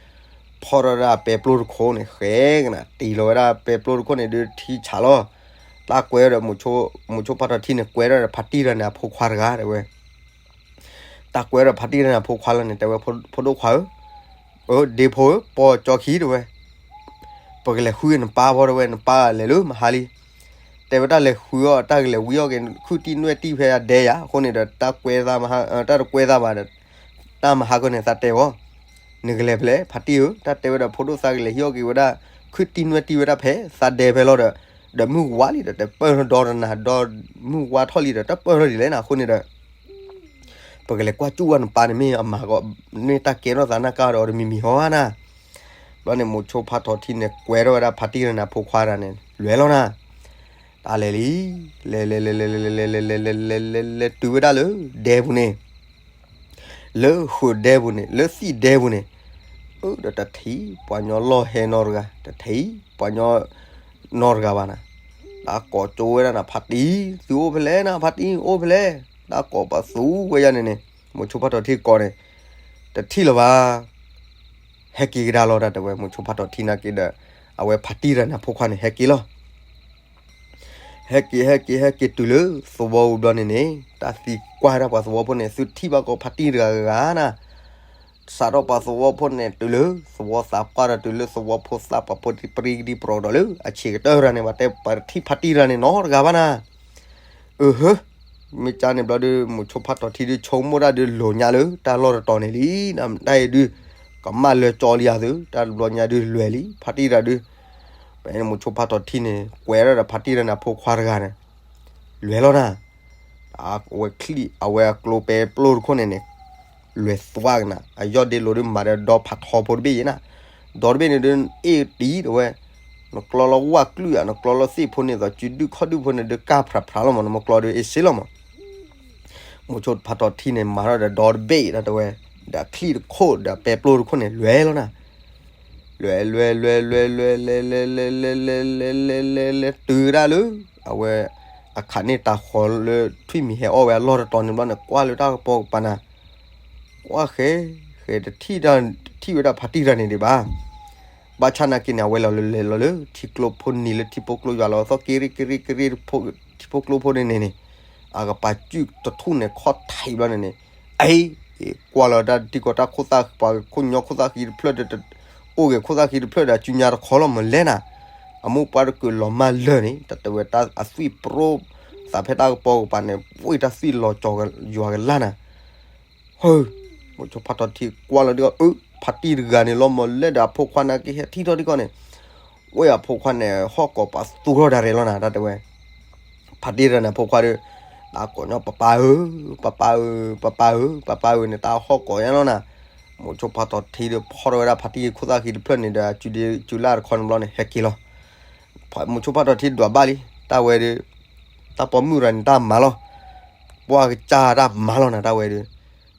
ဖီၣ်ထီၣ်ဒၣ်ပဲပျိတခိၣ်န့ၣ် ဃဲကနၤ တ့ၢ်လီၤဝဲဒၣ်ပဲပျိတခိၣ်န့ၣ်ဒုးထံဆးလီၤ တၢ်ကွဲဒီး မိၤဆိဖးထီၣ်ထံန့ၣ် ကွဲဒီးဖါတံၢ်တၢ်န့ၣ်အဖိခွါတဂၤတဲဝဲ တၢ်ကွဲဒီးဖါတံၢ်တၢ်န့ၣ်အဖိခွါလီၤန့ၣ် တဲဝဲ ဖိဒိၣ်ခွါဧၢ အၢ ဒ့ဖိဧၢ ပိာ်ကၠီခံတဲဝဲ ပကလဲၤဃုနပၢ်ဘီတဲဝဲ နပၢ်လဲၤလၢမဟါလံ တဲဝဲတၢ်လဲၤဃုအီၤ တၢ်ကလဲၤဝံအီၣ်က့ၤ ခုၣ်တံၢ်နွဲၣ်တံၢ်ဖဲအဒဲယၤ အဃိန့ၣ်ဒီး တၢ်ကွဲသးမဟါ တၢ်တကွဲသးဘၣ်ဒီး တၢ်မဟါကီန့ၣ်သးတဲဝဲ နကလဲၤဖဲလဲၣ် ဖါတံၢ်ဧၢ, တၢ်တဲဝဲဒီးဖိဒိၣ်သးကလဲၤဟံးအီၣ်က့ၤဝဲဒၣ် ခုၣ်တံၢ်နွဲၣ်တံၢ်ဝဲဒၣ်ဖဲ သးဒဲဖဲလီၤဒီး, ဒီးမုၢ်ဝါလံဒီး တပၢၢ်ထီၣ်ဒီတနၤ ဒီးမုၢ်ဝါထီၣ်လံဒီး တပၢၢ်ထီၣ်ဒ်လဲၣ်နၤအဃိန့ၣ်ဒီး ပကလဲၤကွၢ်စူၣ်ဝဲနပၢ်န့ၣ် မ့ၢ်အမၤကီး မ့ၢ်တၢ်ကဲထီၣ်သးနၢ်ကါဒီး အီၤတမံၤမံၤဟီဧါနၤ. ဘျီန့ၣ် မိၤဆိဖါထီၣ်ထံန့ၣ် ကွဲထီၣ်ဝဲဒၣ်ဖါတံၢ်တဂၤန့ၣ်အဖိခွါတဂၤန့ၣ် လဲၤလီၤနၤ. တၢ်လဲၤလံ, လဲၤလဲၤလဲၤလဲၤလဲၤလဲၤလဲၤလဲၤလဲၤလဲၤလဲၤလဲၤလဲၤတုၤဝဲဒၣ်လၢဒဲပူၤန့ၣ်, လၢဃုာ်ဒဲပူၤန့ၣ်, လၢသံၣ်ဒဲပူၤန့ၣ်, အၢ ဒီးတထံၣ်ပှၤညီလီၢ်ဟဲနီတဂၤ, တထံၣ်ပှၤညီနီတဂၤဘၣ်နၤ. တၢ်ကိးကၠိဝဲဒၣ်နၤ ဖါတံၢ် သုအိၣ်ဖဲလဲၣ်နၤ, ဖါတံၢ်အိၣ်ဖဲလဲၣ်, တၢ်ကိးပသူဝဲယၤန့ၣ်န့ၣ်, မိၤဆိဖါထီၣ်ထံကိးန့ၣ်, တထံၣ်လၢၤဘၣ် ဟဲက့ၤကဒါလီၤ တၢ်တဲဝဲ မိၤဆိဖါထီၣ်ထံနာ်က့ဒီး အဝဲဖါတံၢ်တဂၤန့ၣ်အဖိခွါန့ၣ် ဟဲက့ၤလီၤ. ဟဲက့ၤ ဟဲက့ၤ ဟဲက့ၤတုၤလၢသဝီပူၤဘျီန့ၣ်န့ၣ်, တၢ်သံကွၢ်ဝဲဒၣ်ပှၤသဝီဖိန့ၣ် သုထံၣ်ဘၣ်ကီးဖါတံၢ်တဂၤဂၤနၤ. စးထီၣ်ပှၤသဝီဖိန့ၣ် တုၤလၢသဝီသးပှၢ်ဒီး တုၤလၢသဝီဖိသၣ်ပှၢ်ဖိတံၢ်ပရံကဒံပရီဒီးလၢအဆံးကတၢၢ်တဂၤန့ၣ် ပှၤတဲပှၤတထံၣ်ဖါတံၢ်တဂၤန့ၣ်နီတဂၤဘၣ်နၤ. အၢဟၢ မ့ၢ်ကန့ၣ်ဘျီဒုး မိၤဆိဖါထီၣ်ထံဒုး ဆိကမိၣ်တၢ်ဒုး လိၤညါလၢတၢ်လီၢ်တတီၤန့ၣ်လံ, တၢ်အံၤဒုး ကမၣ်လၢကၠီလံယၤသု, တၢ်တဘျီညါဒုးလွဲၢ်လံ ဖါတံၢ်တဂၤဒုး. ဖဲန့ၣ်မိၤဆိဖါထီၣ်ထံန့ၣ် ကွဲးဒၣ်ဒီးဖါတံၢ်တဂၤန့ၣ်အဖိခွါတဂၤန့ၣ် လွဲၢ်လီၤနၤ. အဝဲချံၣ် အဝဲအကျိပဲပျိတခိၣ်န့ၣ်န့ၣ် လွဲၢ်သွါကနၤ, အယီၢ်ဒ့လိၤဒုးမၤဒီးဒီဖးထီဖိတဘ့ၣ်ယဲနၤ. ဒီတဘ့ၣ်န့ၣ်ဒုး အ့ၣ်တံၢ်တဝဲ, နကျီလီၤဝၣ်ကျုၣ်ဧါ, နကျီလီၤသ့ၣ်ဖိန့ၣ်သိး စုဒုၣ်ခီၣ်ဒုၣ်ဖိန့ၣ်ဒုး ကၢ်ဖြးဖြးလီၤမး, နမ့ၢ်ကျီဒုးအ့ၣ်စ့လီၤမး. မိၤဆိဖါထီၣ်ထံန့ၣ် မၤထီၣ်ဒီးဒီတဘ့ၣ် တၢ်တဲဝဲ, ဒီးအချံၣ်တခိၣ် ဒီးပဲပျိတခိၣ်န့ၣ် လွဲၢ်လီၤနၤ. လွဲၢ် လွဲၢ် လွဲၢ် လွဲၢ် လွဲၢ် လွဲၢ် လွဲၢ် လွဲၢ် လွဲၢ် လွဲၢ် လွဲၢ် လွဲၢ် လွဲၢ် တုၤဝဲဒၣ်လၢ အဝဲ အခးန့ၢ်တၤဃီၤလၢထွံၣ်မံၤဟဲအီၣ်ဝဲအလီၢ်တတီၤန့ၣ်ဘျီန့ၣ် ကွၢ်လၢတၢ်ကပီၤကပၤနၤ, ကွၢ်ဃဲ ဃဲ တထံၣ်တၢ် တထံၣ်ဝဲဒၣ်ဖါတံၢ်တဂၤန့ၣ်ဒံးဘၣ်. ဘၣ်ဆၣ်နာ်က့န့ၣ် အဝဲလီၤလၢလဲၤလီၤလၢ ထံကျိဖိနံၤလၢထံဖိကျိယွၤလီၤသီၣ်က့ရ့ၣ်က့ရ့ၣ်က့ရ့ၣ် ထံဖိကျိဖိန့ၣ်န့ၣ်န့ၣ်, အကပၤစုၣ်တထူၣ်န့ၣ် ခီၣ်ထံးဘျီန့ၣ်န့ၣ်, အ့ ကွၢ်လီၤတၢ်တံၢ်ကီတၢ်ခိၣ်သၣ် ပှၤခိၣ်ညီခိၣ်သၣ်ဃံတဖျၢၣ်ဒီး အိၣ်ဂ့ၤခိၣ်သၣ်ဃံတဖျၢၣ်ဒီး စုညါတခီလီၤမးလဲၣ်နၤ. အမိၢ်ပှၢ်တကုးလီၤမၢ်လၢာ်န့ၣ် တၢ်တဲဝဲတၢ်အသွံၣ်ပရိသးဖဲတၢ်ကပီၤကပၤန့ၣ် ပှ့ၢ်တၢ်သွံၣ်လီၤကၠီၤယွၤကလၢ်နၤ. ဟၢ မိၤဆိဖါထီၣ်ထံကွၢ်လီၤဒ်အီၤ အၢ ဖါတံၢ်တဂၤန့ၣ်လီၤမးလဲၣ်ဒီး အဖိခွါနာ်က့ဟဲထံၣ်ထီၣ်ဒ်ကီးန့ၣ်, ဝဲအဖိခွါန့ၣ် ဟီၣ်ကိးပသူထီၣ်ဒၣ်ရဲၣ်လီၤနၤ တၢ်တဲဝဲ. ဖါတံၢ်တဂၤန့ၣ်အဖိခွါဒီး တၢ်ကိးညီ ပၢ်ပၢ်ဧၢ, ပၢ်ပၢ်ဧၢ, ပၢ်ပၢ်ဧၢ, ပၢ်ပၢ်ဧၢန့ၣ် တၢ်ဟီၣ်ကိးညါလီၤနၤ. မိၤဆိဖါထီၣ်ထံဒီးဖီၣ်ထီၣ်ဝဲဒၣ်ဖါတံၢ်ခိၣ်သၣ်ဃံတဖျၢၣ်န့ၣ်ဒီး စုဒ့စုလၢ်တခီန့ၣ်ဘျီန့ၣ် ဟဲက့ၤလီၤ. မိၤဆိဖါထီၣ်ထံဒွးဘၣ်လံ တၢ်ဝဲဒီး တၢ်ပိာ်မုၣ်တဂၤန့ၣ် တၢ်မၤလီၤ, ပှၢ်ကစၢ်တၢ်မၤလီၤနၤ တၢ်ဝဲဒီး,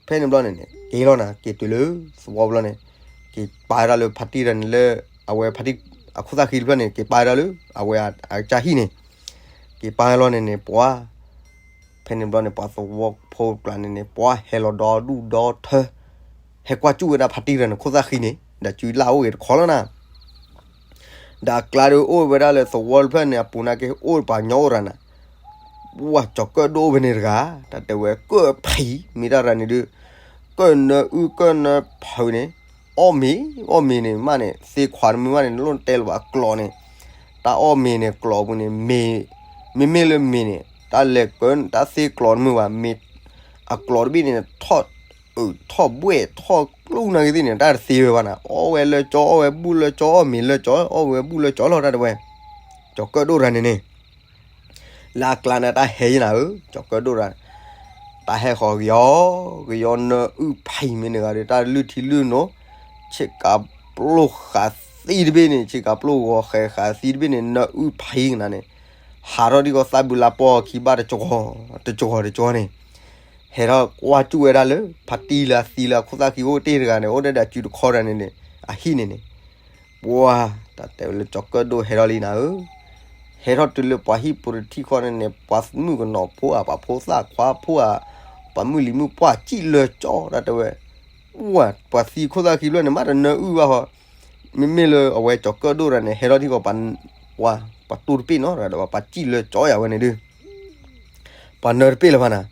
ဖဲန့ၣ်ဘျီန့ၣ်န့ၣ် က့ၤလီၤနၤ က့ၤတုၤလၢသဝီဘျီန့ၣ်, က့ၤပာ်ဝဲဒၣ်လၢဖါတံၢ်တဂၤန့ၣ်လၢ အဝဲဖါတံၢ်အခိၣ်သၣ်ဃံတဖျၢၣ်န့ၣ် က့ၤပာ်ဝဲဒၣ်လၢ အဝဲအကစၢ်ဟံၣ်န့ၣ်, က့ၤပာ်လီၤန့ၣ်န့ၣ် ပှၤ ဖဲန့ၣ်ဘျီန့ၣ် ပှၤသဝီဖိကျါန့ၣ်န့ၣ် ပှၤဟဲလီၤဒီဒူၣ်ဒီထၢ, ဟဲကွၢ်စူၣ်ဝဲဒၣ်ဖါတံၢ်တဂၤန့ၣ် ခိၣ်သၣ်ဃံန့ၣ် ဒီးစုလၢ်အိၣ်ဂ့ၤတခီလီၤနၤ. ဒီးအကျါဒီးအိၣ်ဝဲဒၣ်လၢသဝီတဖျၢၣ်န့ၣ် အပူၤနာ်က့အိၣ်ပှၤညီအိၣ်တဂၤနၤ, ပှၤကၠီၤကၢၣ်ဒိၣ်ဖဲန့ၣ်တဂၤ, တၢ်တဲဝဲကၢၣ်ဖံး မ့ၢ်တၢ်တဂၤန့ၣ်ဒုး, ကၢၣ်နၢအုၣ်ကၢၣ်နၢဖးန့ၣ်, အီၣ်မ့ၤ, အီၣ်မ့ၤန့ၣ်မးန့ၣ် သ့ခွးတမုာ်ဘၣ်န့ၣ် နလိၣ်တဲလၢၤဘၣ်အကျိၤန့ၣ်, တၢ်အီၣ်မ့ၤန့ၣ်ကျိၤပူၤန့ၣ် မ့မ့ၢ်လၢမ့ၤန့ၣ် တၢ်လဲၤကၢၣ် တၢ်သ့ကျိၤတမုာ်ဘၣ်, မ့ၢ်အကျိၤတဘ့ၣ်န့ၣ် ထီၣ်အုးထီၣ်ဘှဲၣ်ထီၣ်ကျူၣ်နာ်က့သ့ၣ်န့ၣ် တၢ်တသ့ဝဲဘၣ်နၤ, အီၣ်ဝဲလၢကၠီ အီၣ်ဝဲဘူၣ်လၢကၠီ အီၣ်မ့ၤလၢကၠီ အီၣ်ဝဲဘူၣ်လၢကၠီလီၤ တၢ်တဲဝဲ, ကၠီၤကၢၣ်ဒိၣ်တဂၤန့ၣ်န့ၣ် လၢအကျါန့ၣ် တၢ်ဟဲယဲနၤဧၢ, ကၠီၤကၢၣ်ဒိၣ်တဂၤ, တၢ်ဟဲဃီၤကယီ, ကယီနၢအုၣ်ဖံးမ့ၢ်န့ၣ်ဂၤဒီး တၢ်လုၢ်ထံလုၢ်နိ, ဆ့ကၤပျိၢ်ဃာ်သံတဘ့ၣ်န့ၣ် ဆ့ကၤပျိၢ်ဂီၤဃဲၤဃာ်သံတဘ့ၣ်န့ၣ် နၢအုၣ်ဖံးကနၤန့ၣ်, ဟးထီၣ်ဒ်ကီးသးဘုလါပှီၢ်ခံဘၣ်တကီ, တကီတကီန့ၣ် ဟဲထီၣ်ကွၢ်စူၣ်ဝဲဒၣ်လၢ ဖါတံၢ်လၢအသံလၢအခိၣ်သၣ်ဃံအိၣ်တ့ၢ်တဂၤန့ၣ် အိၣ်ဒီးစုတခီတဂၤန့ၣ်န့ၣ် အဟံၣ်န့ၣ်န့ၣ်, ပှၤ တၢ်တဲဝဲလၢကၠီၤကၢၣ်ဒိၣ်ဟဲထီၣ်လံနၤဧၢ, ဟဲထီၣ်တုၤလၢပှၤဟံၣ်ပူၤတထံၣ်ဃီန့ၣ်န့ၣ် ပှၤမုၣ်ကနီၤဖိဧါ ပှၤဖိသၣ်ခွါဖိဧါ, ပှၤမုၣ်လံၤမုၣ်ပှၢ်စံၣ်လၢကၠီ တၢ်တဲဝဲ, ပှၤ ပှၤသံခိၣ်သၣ်ဃံတဖျၢၣ်န့ၣ် မ့ၢ်တနၢအုၣ်ဘၣ်ဃီ, မ့မ့ၢ်လၢအဝဲကၠီၤကၢၣ်ဒိၣ်တဂၤန့ၣ် ဟဲထီၣ်ထံၣ်ဃီ ပှၤ ပှၤတူၢ်တပ့ၢ်နီတဂၤဒီး ပှၤစံၣ်လၢကၠီယၤဝဲန့ၣ်ဒုး ပှၤနၢတပ့ၢ်လၢၤဘၣ်နၤ,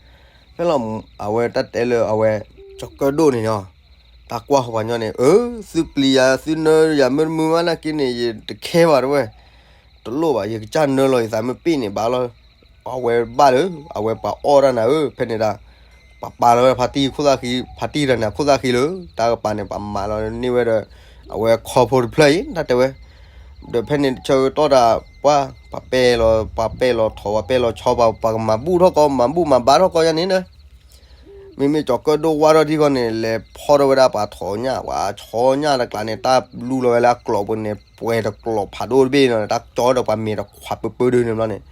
ဖဲလီၤ အဝဲတၢ်တဲလၢအဝဲ ကၠီၤကၢၣ်ဒိၣ်န့ၣ်နီၤ, တၢ်ကွၢ်ဃီၤပှၤညီန့ၣ် အၢ သုပျံၤယၤ သုနၢယၤမ့ၢ်တမုာ်ဘၣ်နာ်က့န့ၣ် ယတခဲဘၣ်တဝဲ, တလိၣ်ဘၣ် ယကစၢ်နၢလီၤယသးမ့ၢ်ပ့ၢ်န့ၣ်ဘၣ်လီၤ, အဝဲဘၣ်လၢ အဝဲပှၤအီၣ်တၢ်နၤဧၢ ဖဲန့ၣ်ဒၣ်, ပှၤပာ်လီၤဝဲဖါတံၢ်ခိၣ်သၣ်ဃံ, ဖါတံၢ်တဂၤန့ၣ်အခိၣ်သၣ်ဃံလၢ တၢ်ကပၤန့ၣ် ပှၤမၤလီၤန့ၢ်ဝဲဒီး အဝဲခီဖိတဖျၢၣ်အံၤ တၢ်တဲဝဲ, ဒီးဖဲန့ၣ်ဆၢကတီၢ်ဒီး ပှၤ, ပှၤပဲာ်လီၤ, ပှၤပဲာ်လီၤထိး, ပှၤပဲာ်လီၤဆီ, ပှၤ, ပှၤကမၤဘူၣ်ထီၣ်ကီး, မၤဘူၣ်မၤဘါထီၣ်ကီးယါန့ၣ်ဒီး မ့မ့ၢ်ကၠီၤကၢၣ်ဒိၣ်ဝါထီၣ်ထံဃီန့ၣ် လဲၤဖီၣ်ထီၣ်ဝဲဒၣ်ပှၤထိးညၣ်, ပှၤဆီညၣ်တကျါန့ၣ် တၢ်လူလီၤဝဲလၢအကျိးပူၤန့ၣ် ပှဲၤတကျိးဖးဒိၣ်တဘ့ၣ်နီၤ, တၢ်ကၠီဒီးပှၤမဲာ်တခွးပၢပၢဒုန့ၣ်ဘျီန့ၣ်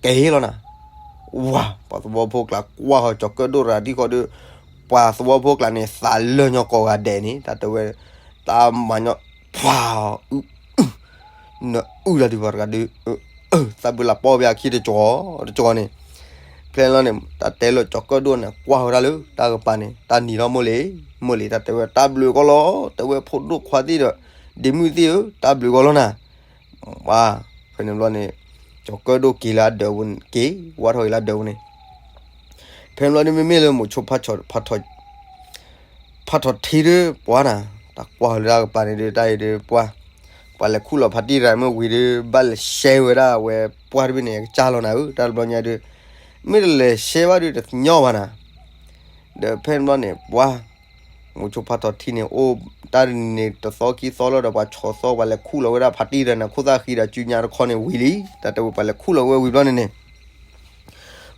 ကဟ့ၣ်လီၤနၤ, ဝါ, ပှၤသဝီဖိကျါကွၢ်ဃီၤကၠီၤကၢၣ်ဒိၣ်တဂၤထံဃီဒီး ပှၤသဝီဖိကျါန့ၣ် သးလၢာ်ညီကိးဂၤဒဲးန့ၣ် တၢ်တဲဝဲ, တၢ်မၤညီ, ဖး, အု, နအုၣ်တၢ်ဒုးပှၤတဂၤဒီး, သးဘုလးပီၢ်ဘၣ်အခံတကီ, တကီန့ၣ်, ဖဲလီၤန့ၣ် တၢ်တဲလၢကၠီၤကၢၣ်ဒိၣ်န့ၣ် ကွၢ်ဃီၤဒၣ်လၢ တၢ်ကပၤန့ၣ် တၢ်နံၤထီၣ်မိၢ်လံ, မိၢ်လံ တၢ်တဲဝဲ တၢ်ဘျုးကီးလီၤ, တဲဝဲဖိဒိၣ်ခွါသ့ၣ်ဒီး ဒ့မုၣ်သ့ၣ်ဧၢ, တၢ်ဘျုးကီးလီၤနၤ, ဝါ, ဖဲန့ၣ်ဘျီန့ၣ် ကၠီၤကၢၣ်ဒိၣ်က့ၤလၢအဒၢးပူၤ, က့ၤဝါထီၣ်က့ၤလၢအဒၢးပူၤန့ၣ် ဖဲန့ၣ်ဘျီန့ၣ်မ့မ့ၢ်လၢမိၤဆိဖးထီၣ်, ဖးထီၣ်ထံဒီးပှၤနၤ, တၢ်ကွၢ်လၢတၢ်ကပၤန့ၣ်ဒီး တၢ်အံၤဒီးပှၤ, ပှၤလဲၤခူၣ်လီၤဖါတံၢ်တဂၤမ့ၢ်ဝံၤဒီး ဘၣ်လဲၤရှဲဝဲဒၣ်အဝဲပှၢ်တဘ့ၣ်န့ၣ် အကစၢ်လီၤနၤဧၢ, တၢ်တဘျီညါဒီး မ့ၢ်တလဲၤရှဲဘၣ်ဒီးတညီဘၣ်နၤ, ဒီးဖဲန့ၣ်ဘျီန့ၣ် ပှၤ မိၤဆိဖးထီၣ်ထံန့ၣ် အိၣ်တၢ်တနံၤန့ၣ် တသီခံသီလီၤဒီး ပှၤဆီၣ်သီ ပှၤလဲၤခူၣ်လီၤဝဲဒၣ်ဖါတံၢ်တဂၤန့ၣ် ခိၣ်သၣ်ဃံဒီးစုညါတခီန့ၣ်ဝံၤလံ, တၢ်တဲဝဲပှၤလဲၤခူၣ်လီၤဝဲဝံၤဘျီန့ၣ်န့ၣ်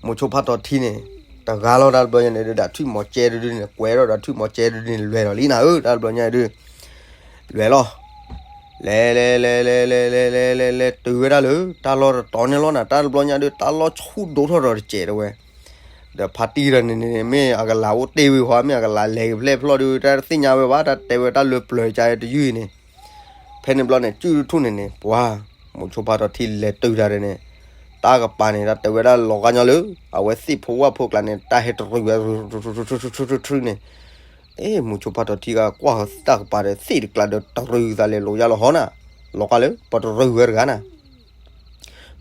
မိၤဆိဖးထီၣ်ထံန့ၣ် တဂၤလီၤတၢ်တဘျီညါန့ၣ်ဒီး ဒၣ်ထွံၣ်မီၤကဲတဒုန့ၣ် ကွဲးထီၣ်ဒီးထွံၣ်မီၤကဲတဒုန့ၣ် လဲၤလီၤလံနၤဧၢ, တၢ်တဘျီညါဒီး လဲၤလီၤ, လဲၤလဲၤလဲၤလဲၤလဲၤလဲၤလဲၤလဲၤလဲၤတုၤဝဲဒၣ်လၢ တၢ်လီၢ်တတီၤန့ၣ်လီၤနၤ, တၢ်တဘျီညါဒီး တၢ်လီၢ်ဆူၣ်ဒိၣ်ထီၣ်ဒီးတစဲးတဝဲ, ဒီးဖါတံၢ်တဂၤန့ၣ်န့ၣ် မ့ၢ်အကလၤအိၣ်တ့ၢ်ဝံၤဃီ မ့ၢ်အကလၤလဲၤကဖျဲၣ်ဖျီၣ်ဒီး တၢ်တသ့ၣ်ညါဝဲဘၣ်, တၢ်တဲဝဲတၢ်လၢပျၢၤကါတယုၢ်အံၤန့ၣ် ဖဲန့ၣ်ဘျီန့ၣ် စုၣ်တထူၣ်န့ၣ်န့ၣ် ပှၤ, မိၤဆိဖးထီၣ်ထံလဲၤတုၤတၢ်ဒီးန့ၣ် တၢ်ကပၤန့ၣ် တၢ်တဲဝဲဒၣ်လီၤဂာ်ညီလၢ အဝဲသ့ၣ်ဖိဝၣ်ဖိကျါန့ၣ် တၢ်ဟဲတရံးဝဲ ထူထူထူထူထူထူန့ၣ်, အ့ မိၤဆိဖးထီၣ်ထံကကွၢ်ဃီၤတၢ်ကပၤဒီး သ့ၣ်တကျါဒီးတရံးသးလဲၤလိာ်ယါလီၤဟီနၤ, လီၤဂာ်လၢ ပတရံးဝဲတဂၤနၤ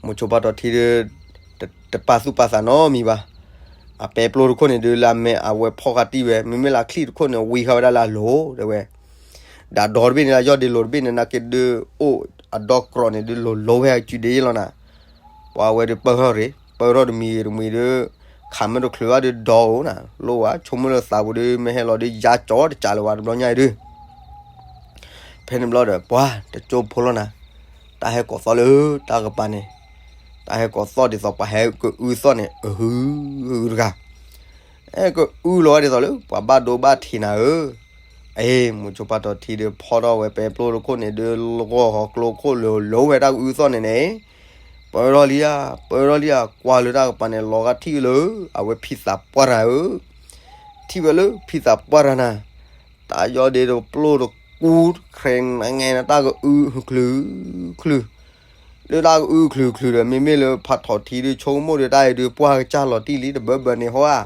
မိၤဆိဖးထီၣ်ထံဒီး တပာ်သူၣ်ပာ်သးနီတမံၤဘၣ်. အပဲပျိတခိၣ်န့ၣ်ဒုး လၢအမဲာ်အဝဲဖီၣ်ဃာ်တံၢ်ဝဲ, မ့မ့ၢ်လၢအချံၣ်တခိၣ်န့ၣ် ဝံဃာ်ဝဲဒၣ်လၢအလိၤ တဲဝဲ. ဒီးဒီတဘ့ၣ်န့ၣ် လၢယီၢ်ဒ့လိၤတဘ့ၣ်န့ၣ် နာ်က့ဒုးအိၣ်အဒီကရီးန့ၣ်ဒုး လိၤလိၤဝဲအစုဒ့လီၤနၤ. ပှၤဝဲဒုးပၢၢ်ထီၣ်ရ့ၣ်, ပၢၢ်ထီၣ်တမံၤတမံၤဒုး ခးမ့ၢ်တချုးဘၣ်ဒုးဒီအိၣ်နၤ, လိၣ်ဝဲဆိကမိၣ်လၢသးပူၤဒုး မ့ၢ်ဟဲလီၤဒုး ယါကၠီတကးလၢၤဝဲတဘျီညါအံၤဒုး ဖဲန့ၣ်ဘျီဒီး ပှၤတကၠိဖိလီၤနၤ, တၢ်ဟဲကိးသီၣ်လၢတၢ်ကပၤန့ၣ်, တၢ်ဟဲကိးသီၣ်ဒ်သိးပှၤဟဲကအုသီၣ်န့ၣ် အဟု, ဟုတဂၤ, ဟဲကအုလီၤဝဲဒ်သိးလၢ ပှၤဘၣ်ဒိဘၣ်ထံးနၤဧၢ. အ့ မိၤဆိဖးထီၣ်ထံဒီး ဖီၣ်ထီၣ်ဝဲပဲပျိတခိၣ်န့ၣ်ဒုး ဂီၢ်ဃီၤကျိခိၣ်လိၤလိၤဝဲတၢ်ကအုသီၣ်န့ၣ်န့ၣ်, ပၢၢ်ထီၣ်လံဧါ, ပၢၢ်ထီၣ်လံဧါ, ကွၢ်လၢတၢ်ကပၤန့ၣ် လီၤဂာ်ထံၣ်လၢ အဝဲဖံသးပှၢ်တဂၤဧၢ ထံၣ်ဝဲလၢဖံသးပှၢ်တဂၤနၤ, တၢ်ယီၢ်ဒ့တပျိၢ်တကူ တခရဲနငဲန တၢ်ကအုချုးချုး, လၢတၢ်ကအုချုးချုးဒီး မ့မ့ၢ်လၢဖးထီၣ်ထံဒုး ဆိကမိၣ်ဒီးတၢ်အံၤဒုး ပှၢ်ကစၢ်လီၤတံၢ်လံ တဘၢဘၢန့ၣ်ဟီဧါ.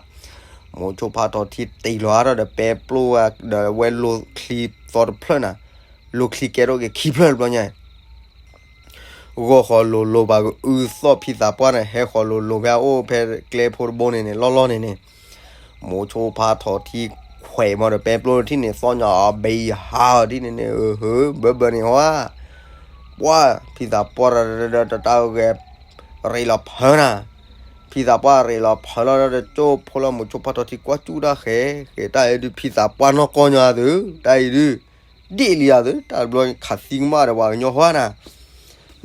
မိၤဆိဖးထီၣ်ထံတ့ၢ်လီၤအါထီၣ်ဒီးပဲပျိၢ်ဝဲဒီး ဝဲလိၤချံသီတဖျၢၣ်နၤ, လိၤချံကဲထီၣ်က့ၤခံဖျၢၣ်တဘျီညါ ဂီၢ်ဃီၤလိၤလိၤ ပှၤကအုသီၣ်ဖံသးပှၢ်န့ၣ် ဟဲဃီၤလိၤလိၤဖဲအအိၣ်ဖဲကျဲဖိတဘိန့ၣ်န့ၣ် လီၢ်လီၢ်န့ၣ်န့ၣ်, မိၤဆိဖးထီၣ်ထံခွဲးမီၤဒီးပဲပျိၢ်ထံၣ်န့ၣ် သီၣ်ညီအီၤဘံဟးအီၤဒ်န့ၣ်န့ၣ် အဟၢ ဘၢဘၢန့ၣ်ဟီဧါ. ပှၢ်ဖံသးပှၢ်တၢ် တၢ်ဂဲၤရ့းလီၤဖၢနၤ, ဖံသးပှၢ်ရ့းလီၤဖၢလီၤဒီး တကၠိဖိလီၤ မိၤဆိဖးထီၣ်ထံကွၢ်စူၣ်တၢ်ဃဲ ဃဲတၢ်အံၤဒုး ဖံသးပှၢ်နီၢ်ကီၢ်ညီအသု တၢ်အံၤဒုး ဒ့ၣ်လံယသု တၢ်တဘျီခးသံကမၣ်ဒီးပှၤကညီဟီနၤ,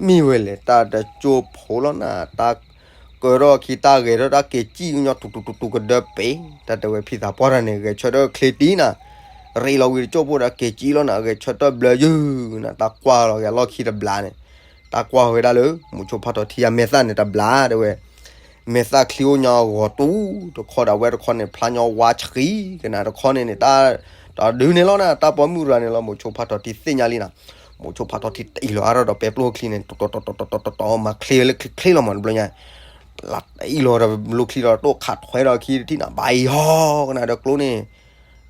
မ့ၢ်ဝဲလဲၣ် တၢ်တကၠိဖိလီၤနၤ တၢ်ကၢထီၣ်ခံ တၢ်ဂဲၤထီၣ်တၢ်က့ၤစံၣ်ကညီ တူတူတူတူကဒၢပ့ၤ တၢ်တဲဝဲဖံသးပှၢ်တၢ်န့ၣ် ဂဲၤဆၢထၢၣ်ချ့တံၢ်နၤ, ရ့းလီၤဝံၤတကၠိဖိဒီးက့ၤစံၣ်လီၤနၤ ဂဲၤဆၢထၢၣ်ဘျၢယုၢ်နၤ တၢ်ကွၢ်လီၤဂဲၤလီၢ်ခံတဘျီန့ၣ်, တၢ်ကွၢ်ဝဲဒၣ်လၢ မိၤဆိဖးထီၣ်ထံအမဲာ်သၣ်န့ၣ်တဘျီတဲဝဲ မဲာ်သၣ်ချံအိၣ်ညီအဂီၤတူၢ်တခီဒီး အဝဲတခီန့ၣ် ဖျါညီဝါဆှံကနၤတခီန့ၣ်န့ၣ် တၢ် တၢ်ဒုးန့ၣ်လီၤနၤ တၢ်ပိာ်မုၣ်တဂၤန့ၣ်လီၤ မိၤဆိဖးထီၣ်ထံသ့ၣ်ညါလံနၤ, မိၤဆိဖးထီၣ်ထံတ့ၢ်လီၤအါထီၣ်ဒီးပဲပျိၢ်ချံန့ၣ် တီတီတီတီတီတီတီ မၤချ့လၢချ့ချ့လီၤမးတဘျီညါ, ပျၢ်တ့ၢ်လီၤဒီးလိၣ်ချံဒီးတိၣ်ခးထွဲဒီးခံတထံၣ်နၤ ဘၣ်အံၤဟီကနၤဒီးကျိန့ၣ်,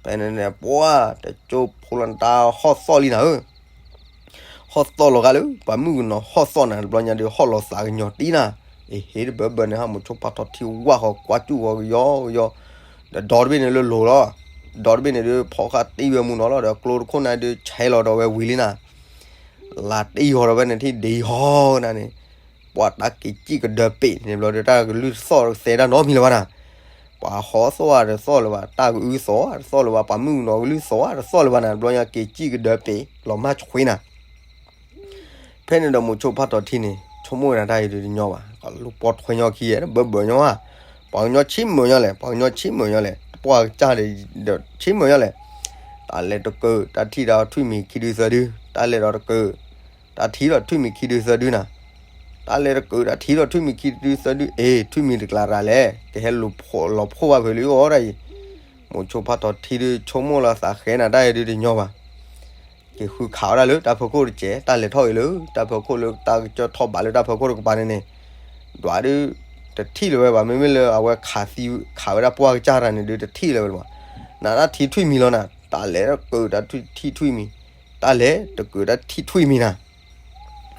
ဖဲန့ၣ်န့ၣ် ပှၢ်တကၠိဖိလီၤနၤ တၢ်ဟီၣ်သီၣ်လံနၤဧၢ ဟီၣ်သီၣ်လီၤဂာ်လၢ ပှၤမုၣ်ကနီၤဟီၣ်သီၣ်နၤ တဘျီညါဒီး ဟီၣ်လီၤသးကညီၤတံၢ်နၤ, အ့ဟ့ၣ်တဘၢဘၢန့ၣ် ဟးမိၤဆိဖးထီၣ်ထံဝၣ်ဃီၤကွၢ်စူၣ်ဃီၤကယီကယီ, ဒီးဒီတဘ့ၣ်န့ၣ်လၢလိၤလီၤ, ဒီတဘ့ၣ်န့ၣ်ဒုး ဖီၣ်ဃာ်တံၢ်ဝဲမူနီၤလီၤ ဒီးကျိတခိၣ်နၤဒုးဆဲးလီၤဒီးဝဲဝံၤလံနၤ, လၢတံၢ်ဃီၤဒီးဝဲန့ၣ်ထံၣ်ဒ်ဟီနၤန့ၣ်, ပှၢ်တၢ်က့ၤစံၣ်ကဒၢပ့ၤန့ၣ်ဘျီဒီး တၢ်ကလုၢ်သီၣ်သဲတၢ်နီတမံၤလၢၤဘၣ်နၤ, ပှၤဟီသီၣ်ဧါတသီၣ်လၢၤဘၣ်, တၢ်ကအုသီၣ်ဧါတသီၣ်လၢၤဘၣ်, ပှၤမုၣ်ကနီၤကလုၢ်သီၣ်ဧါတသီၣ်လၢၤဘၣ်နၤ, တဘျီညါက့ၤစံၣ်ကဒၢပ့ၤ လီၤမၢ်ဆှ့နၤ. ဖဲန့ၣ်ဒီးမိၤဆိဖးထီၣ်ထံန့ၣ် ဆိကမိၣ်ဝဲဒၣ်တၢ်အံၤဒုးတညီဘၣ်, လူၤပိာ်ထွဲညီခံ ဘၢဘၢညီဧါ, ပှၤကညီဆံးမုာ်ညီလဲၣ်, ပှၤကညီဆံးမုာ်ညီလဲၣ်, တပှၢ်ကစၢ်ဒီး ဆံးမုာ်ညီလဲၣ်, တၢ်လဲၤတကၢၢ် တၢ်ထံၣ်ဒီးထွံၣ်မံၤခံဒုသၢဒု, တၢ်လဲၤဒီးတကၢၢ် တၢ်ထံၣ်ဒီးထွံၣ်မံၤခံဒုသၢဒုနၤ, တၢ်လဲၤတကၢၢ် တၢ်ထံၣ်ဒီးထွံၣ်မံၤခံဒုသၢဒု, အ့ ထွံၣ်မံၤတကျါရၤလဲၣ်, ကဟဲလူၤလီၤဖှိၣ်ဘၣ်ဖဲလၢအီၣ်ဒၣ်အံၤ, မိၤဆိဖးထီၣ်ထံဒု ဆိကမိၣ်လီၤသးဃဲနၤ တၢ်အံၤဒုးတညီဘၣ်. က့ၤဃုခးဝဲဒၣ်လၢတၢ်ဖီခိၣ်တစဲး, တၢ်လဲၤထီၣ်အံၤလၢ တၢ်ဖီခိၣ်လၢ တၢ်ကစၢၢ်ထီၣ်ဘးလၢတၢ်ဖီခိၣ်တကပၤန့ၣ်န့ၣ်, ဒွးဒုး တထံၣ်လၢၤဝဲဘၣ်, မ့မ့ၢ်လၢအဝဲခးသံခးဝဲဒၣ်ပှၢ်ကစၢ်တၢ်န့ၣ်ဒုး တထံၣ်လၢၤဝဲလၢၤဘၣ်. နတၢ်ထံၣ်ထွံၣ်မံၤလီၤနၤ, တၢ်လဲၤတကၢၢ်တၢ်ထံၣ်ထွံၣ်မံၤ, တၢ်လဲၤတကၢၢ်တၢ်ထံၣ်ထွံၣ်မံၤနၤ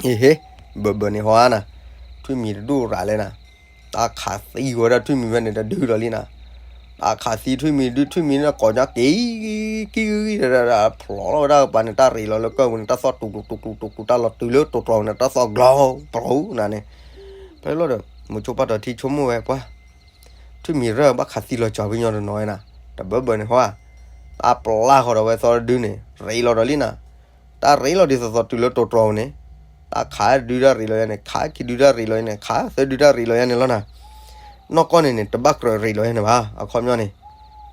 အ့ဟ့, ဘၢဘၢန့ၣ်ဟီဧါနၤ, ထွံၣ်မံၤတဒူၣ်ရၤလဲၣ်နၤ, တၢ်ခးသံဝဲဒၣ်ထွံၣ်မံၤဖဲန့ၣ်တဒုဒီးလံနၤ, တၢ်ခးသံထွံၣ်မံၤဒုး ထွံၣ်မံၤန့ၣ်ကိးညါက့ၤ ကံဂံဂံ ဖျိးလီၤဝဲဒၣ်ကပၤန့ၣ် တၢ်ရ့လီၤလၢကၢၢ်ပူၤန့ၣ် တၢ်သီၣ်တူၤတူၤတူၤတူၤတူၤ တၢ်လီၤတုၤလၢတိၤတြီၤန့ၣ် တၢ်သီၣ်ကျီပျီနၤန့ၣ်, ဖဲလီၤဒီး မိၤဆိဖးထီၣ်ထံဆိကမိၣ်ဝဲပှၢ် ထွံၣ်မံၤရၢၢ်ဘၣ်ခးသံလီၤကၠီၤပှၤကညီတနီၤဝဲနၤ, တဘၢဘၢန့ၣ်ဟီဧါ, တၢ်ပျၢ်ဃီဒီးဝဲသီတဒုန့ၣ် ရ့လီၤဒီးလံနၤ, တၢ်ရ့လီၤဒ်သိးသိးတုၤလၢတိၤတြီၤန့ၣ်, တၢ်ခးဒုတၢ်ရ့လီၤယါန့ၣ် ခးခံဒုတၢ်ရ့လီၤယါန့ၣ် ခးသၢဒုတၢ်ရ့လီၤယါန့ၣ်လီၤနၤ, နီၢ်ကီၢ်န့ၣ်န့ၣ် တဘၣ်ကြၢးရ့လီၤယါန့ၣ်ဘၣ် အခီပညီန့ၣ်,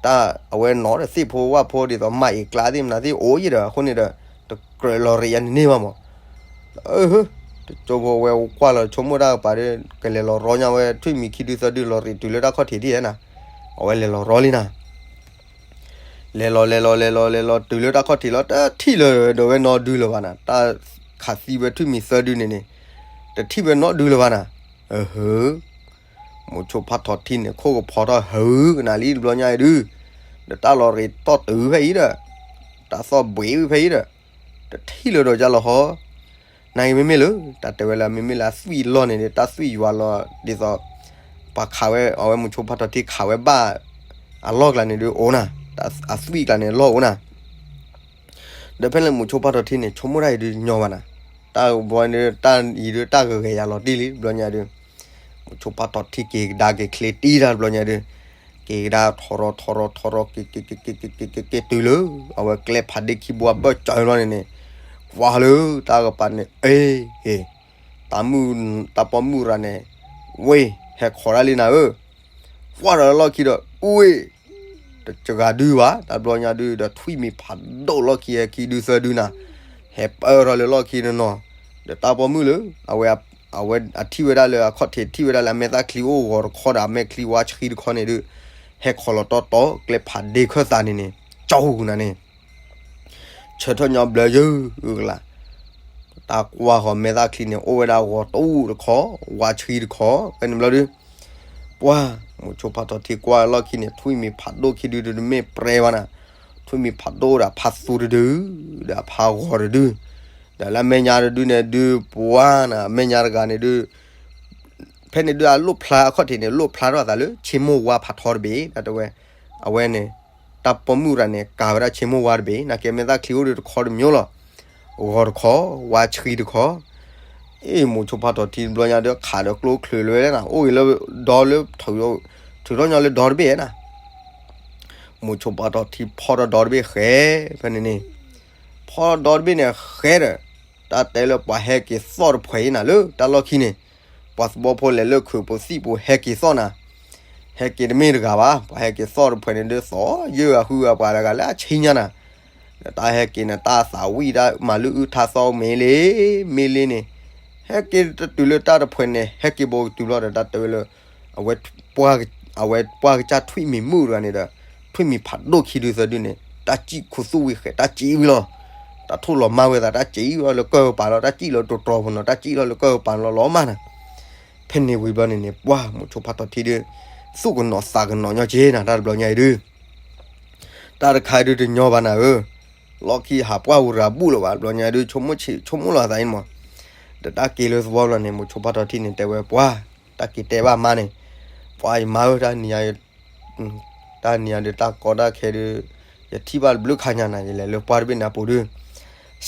တၢ်အဝဲနီၤဒီးသ့ၣ်ဖိဝၣ်ဖိဒ်သိးမၤအ့ၣ်ကျါသ့ၣ်မနုၤသ့ၣ်အိၣ်ယံၤဒီး အဃိန့ၣ်ဒီး တကြၢးလီၤရ့ယါန့ၣ်န့ၢ်ဘၣ်မး အဟၢ, တကၠိဖိဝဲကွၢ်လီၤဆိကမိၣ်တၢ်ကပၤဒီး ကလဲၤလီၤရီညါဝဲထွံၣ်မံၤခံဒုသၢဒုလီၤရ့တုၤလၢတၢ်ခီၣ်ထံးဒ်ဧါနၤ, အဝဲလဲၤလီၤရီလံနၤ, လဲၤလီၤလဲၤလီၤလဲၤလီၤလဲၤလီၤတုၤလၢတၢ်ခီၣ်ထံးလီၤ တထံၣ်လၢၤဒီးဝဲနီဒုလၢၤဘၣ်နၤ, တၢ်ခးသံဝဲထွံၣ်မံၤသၢဒုန့ၣ်န့ၣ်, တထံၣ်ဝဲနီဒုလၢၤဘၣ်နၤ, အဟၢ မိၤဆိဖးထီၣ်ထံန့ၣ် ခိၣ်ကဖီထီၣ်ဟုကနၤလံတဘျီညါအံၤဒု, ဒီးတၢ်လီၤရ့တီၢ်တုၤဖဲအံၤဒီး, တၢ်သီၣ်ဘှံးဝံၤဖဲအံၤဒီး, တထံၣ်လၢၤဒီးယါလီၤဟီ, နာ်က့မ့မ့ၢ်လၢ တၢ်တဲဝဲလၢမ့မ့ၢ်လၢအသွံၣ်လီၢ်န့ၣ်ဒီး တၢ်သွံၣ်ယွၤလီၤဒ်သိး, ပှၤခးဝဲ အဝဲမိၤဆိဖးထီၣ်ထံခးဝဲဘၣ်, အလီၢ်ကျါန့ၣ်ဒုးအိၣ်နၤ, အသွံၣ်ကျါန့ၣ်လီၢ်အိၣ်နၤ ဒီးဖဲလၢမိၤဆိဖးထီၣ်ထံန့ၣ် ဆိကမိၣ်တၢ်အံၤဒုးညီဘၣ်နၤ, တၢ်ဘီန့ၣ် တၢ်အံၤဒုးတၢ်ဂ့ၤဂ့ၤယၤလီၤတံၢ်လံတဘျီညါဒုး, မိၤဆိဖးထီၣ်ထံက့ၤကဒါက့ၤချ့တံၢ်တၢ်တဘျီညါဒုး, က့ၤကဒါထီရီထီရီထီရီ က့ၤက့ၤက့ၤက့ၤက့ၤက့ၤက့ၤတုၤလၢ အဝဲကျဲဖးဒ့ခံဘိအဘၢၣ်စၢၤဘျီန့ၣ်န့ၣ်, ကွၢ်လၢတၢ်ကပၤန့ၣ် အ့ၣ်, တၢ်မုၣ် တၢ်ပိာ်မုၣ်ရၤန့ၣ်, ဝ့ၢ် ဟဲခိးဒၣ်လံနၤဧၢ, ကွၢ်ဒီးလီၢ်ခံဒီး ဝ့ၢ် တစှၤဒုဘၣ် တၢ်တဘျီညါဒုး ဒီးထွံၣ်မံၤဖးဒိၣ်လီၢ်ခံဟဲခံဒုသၢဒုနၤ, ဟဲပၢၢ်ထီၣ်လၢလီၢ်ခံနီၤနီၤ, ဒီးတၢ်ပိာ်မုၣ်လၢ အဝဲ အဝဲအထံၣ်ဝဲဒၣ်လၢအခီၣ်ထံး ထံၣ်ဝဲဒၣ်လၢအမဲာ်သၣ်ချံအိၣ်ဂီၤတခီဒီး အမဲာ်ချံဝါဆှံတခီန့ၣ်ဒုး, ဟဲခိးလီၤတီတီ ကျဲဖးဒ့ခၢၣ်သးန့ၣ်န့ၣ် ကၠီနၤန့ၣ် ဆၢထၢၣ်ညီဘျၢယုၢ်ကလး, တၢ်ကွၢ်ဃီၤမဲာ်သၣ်ချံန့ၣ် အိၣ်ဝဲဒၣ်ဂီၤတအိၣ်တခီ, ဝါဆှံတခီ, ဖဲန့ၣ်ဘျီဒုး, ပှၢ် မိၤဆိဖးထီၣ်ထံကွၢ်လီၢ်ခံန့ၣ် ထွံၣ်မံၤဖးဒိၣ်ခံဒုဒုးတမ့ၢ်ပြဲဘၣ်နၤ, ထွံၣ်မံၤဖးဒိၣ်ဒီးအဖါသူတဒု, ဒီးအဖါဂီၤတဒု, ဒီးလၢအမဲာ်ညါတဒုန့ၣ်ဒုး ပှၢ်နၤ အမဲာ်ညါတဂၤန့ၣ်ဒုး ဖဲန့ၣ်ဒုးအလိၣ်ဖျါအခီၣ်ထံးန့ၣ် လိၣ်ဖျါထီၣ်အသးလၢ ဆ့မိၢ်ဝါဖးထီတဘ့ၣ် တၢ်တဲဝဲ, အဝဲန့ၣ် တၢ်ပိာ်မုၣ်ရၤန့ၣ် ကၤဝဲဒၣ်ဆ့မိၢ်ဝါတဘ့ၣ် နာ်က့မဲာ်သၣ်ချံအိၣ်ဒုးတခီတမံၤလီၤ, ဂီၤတခီ, ဝါဆှံတခီ, အ့ၣ် မိၤဆိဖးထီၣ်ထံတဘျီညါဒုးခးဒီးကျိချုးလၢၤဝဲနၤ အိၣ်ဂ့ၤလၢဒီလၢ ထုးထီၣ်ညီလၢဒီတဘ့ၣ်နၤ မိၤဆိဖးထီၣ်ထံဖီၣ်ဒီးဒီတဘ့ၣ်ဃဲ, ဖဲန့ၣ်န့ၣ်, ဖီၣ်ဒီတဘ့ၣ်န့ၣ်ဃဲဒီး, တၢ်တဲလၢပှၤဟဲက့ၤသီၣ်တဖှဲးအံၤနၤလၢတၢ်လီၢ်ခံန့ၣ်, ပှၤသဘီဖိလဲၤလၢခုးပူၤသံၣ်ပူၤဟဲက့ၤသီၣ်နၤ, ဟဲက့ၤတမ့ၢ်တဂၤဘၣ် ပှၤဟဲက့ၤသီၣ်တဖှဲးန့ၣ်ဒုးသီၣ်ယုၢ်အဃုအပှၤတဂၤလၢအဆံညါနၤ, ဒီးတၢ်ဟဲက့ၤန့ၣ် တၢ်သးဝံၣ်တၢ်မၤလုၢ်အုၣ်ထါသီမ့ၢ်လံ, မ့ၢ်လံန့ၣ်, ဟဲက့ၤတတုၤလၢတၢ်တဖှဲးန့ၣ် ဟဲက့ၤဘိကတုၤဘျီဒီး တၢ်တဲဝဲလၢ အဝဲပှၢ်ကစၢ်ထွံၣ်မံၤမုၣ်တဂၤန့ၣ်ဒီး ထွံၣ်မံၤဖးဒိၣ်ခံဒုသၢဒုန့ၣ် တၢ်စံၣ်ခူသူၣ်ဝံၤဃဲ တၢ်စံၣ်ဝံၤလီၤ, တၢ်ထိၣ်လီၤမၢ်ဝဲသး တၢ်စံၣ်ဝံၤလီၤလၢကၢၢ်ပၤလီၤ တၢ်စံၣ်လီၤတိၤတြီၤဖိနီၤ တၢ်စံၣ်လီၤလၢကၢၢ်ပၤလီၤလီၤမၢ်နၤ, ဖဲန့ၣ်ဝံၤဘျီန့ၣ်န့ၣ် ပှၢ်မိၤဆိဖးထီၣ်ထံဒု သူၣ်ကနီၤသးကနီၤညီက့ၤနၤ တၢ်တဘျီညါအံၤဒု တၢ်တခါဒုတညီဘၣ်နၤဧၢ, လီၢ်ခံဟးပှၢ်ဝံၤရၤဘူၣ်လၢၤဘၣ် တဘျီညါဒု ဆိကမိၣ်လီၤသးအံၤမး, ဒီးတၢ်က့ၤလၢသဝီလီၤန့ၣ် မိၤဆိဖးထီၣ်ထံန့ၣ် တဲဝဲပှၢ်, တၢ်က့ၤတဲဘၣ်မါန့ၣ်, ပှၢ်ယမါဧၢ တၢ်နံၤညါ တၢ်နံၤညါဒုး တၢ်ကီတၢ်ခဲဒုး ယထံၣ်ဘၣ်တဘျုးခါညါနၤ ယလဲၤလၢပှၢ်တဘ့ၣ်န့ၣ်အပူၤဒုး,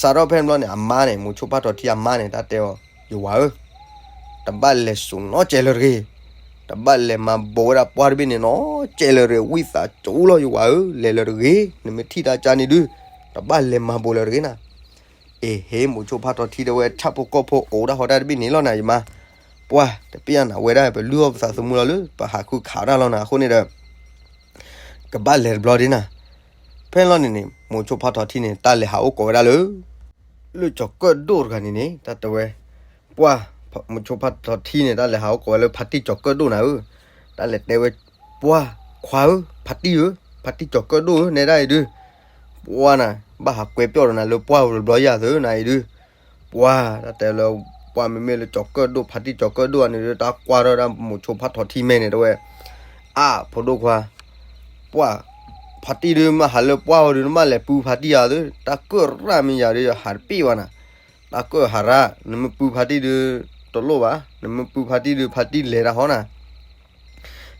စးထီၣ်ဖဲန့ၣ်ဘျီန့ၣ် အမါန့ၣ် မိၤဆိဖးထီၣ်ထံအမါန့ၣ် တၢ်တဲအီၤ, ယဝၤဧၢ, တဘၣ်လဲၤစိာ်နီတစဲးလၢၤတဂ့ၤ, တဘၣ်လဲၤမၤဘူးဝဲဒၣ်ပှၢ်တဘ့ၣ်န့ၣ်နီၤ, ကဲလၢာ်ရ့ၣ် ဝံသးစူၤလီၤ ယဝၤဧၢ, လဲၤလၢာ်တဂ့ၤ, နမ့ၢ်ထံၣ်တၢ်ကါန့ၣ်ဒုး တဘၣ်လဲၤမၤဘူးလၢာ်တဂ့ၤနၤ. အ့ဟ့ မိၤဆိဖးထီၣ်ထံတဲဝဲ ဆၣ်ဖိကီၢ်ဖိအိၣ်ဒၣ်ဟီၣ်ဒၣ်တဘ့ၣ်န့ၣ်လီၤနၤ, ယမါ, ပှၢ်တပ့ၢ်အနၤဝဲဒၣ် ပလုၢ်အီၣ်ပသးသမူလီၤလၢ ပဟးဃုခးဒၣ်လီၤနၤ, အဃိန့ၣ်ဒီး ကဘၣ်လဲၤတဘျီဒ်နၤ. ဖဲလီၤန့ၣ်န့ၣ် မိၤဆိဖးထီၣ်ထံန့ၣ် တၢ်လဲၤဟးအိၣ်ကိးဝဲဒၣ်လၢ လၢကၠီၤကၢၣ်ဒိၣ်တဂၤန့ၣ်န့ၣ် တၢ်တဲဝဲ, ပှၢ်, မိၤဆိဖးထီၣ်ထံန့ၣ် တၢ်လဲၤဟးအိၣ်ကိးဝဲလၢ ဖါတံၢ်ကၠီၤကၢၣ်ဒိၣ်နၤဧၢ, တၢ်လဲၤတဲဝဲ, ပှၢ်, ခွါဧၢ, ဖါတံၢ်ဧၢ, ဖါတံၢ်ကၠီၤကၢၣ်ဒိၣ်ဧၢ, နဲဒၣ်အံၤဒုး, ပှၢ်နၤ, ဘၣ်ဟးကွဲပျီၢ်ဒီးနၤလၢပှၢ်ဧိၤတဘျီယၤသုနၤအံၤဒုး, ပှၢ်, တၢ်တဲလၢ ပှၢ်မ့မ့ၢ်လၢကၠီၤကၢၣ်ဒိၣ် ဖါတံၢ်ကၠီၤကၢၣ်ဒိၣ်အန့ၣ်ဒုး တၢ်ကွၢ်ထီၣ်ဝဲဒၣ်မိၤဆိဖးထီၣ်ထံမဲာ်န့ၣ် တဲဝဲ, အါ, ဖိဒိၣ်ခွါ ပှၢ်, ဖါတံၢ်ဒုး မ့ၢ်ဟးလၢပှၢ်ဧိၤဒုး နဘၣ်လဲၤပုၢ်ဖါတံၢ်ဧါသု, တၢ်ကၢၣ်ရၣ်မ့ၢ်ယၤဒုး ယဟးတပ့ၢ်ဘၣ်နၤ, တၢ်ကၢၣ်ဟးရၣ်, နမ့ၢ်ပုၢ်ဖါတံၢ်ဒုး တလိၣ်ဘၣ်, နမ့ၢ်ပုၢ်ဖါတံၢ်ဒုး ဖါတံၢ်လဲၤတၢ်ဟီနၤ.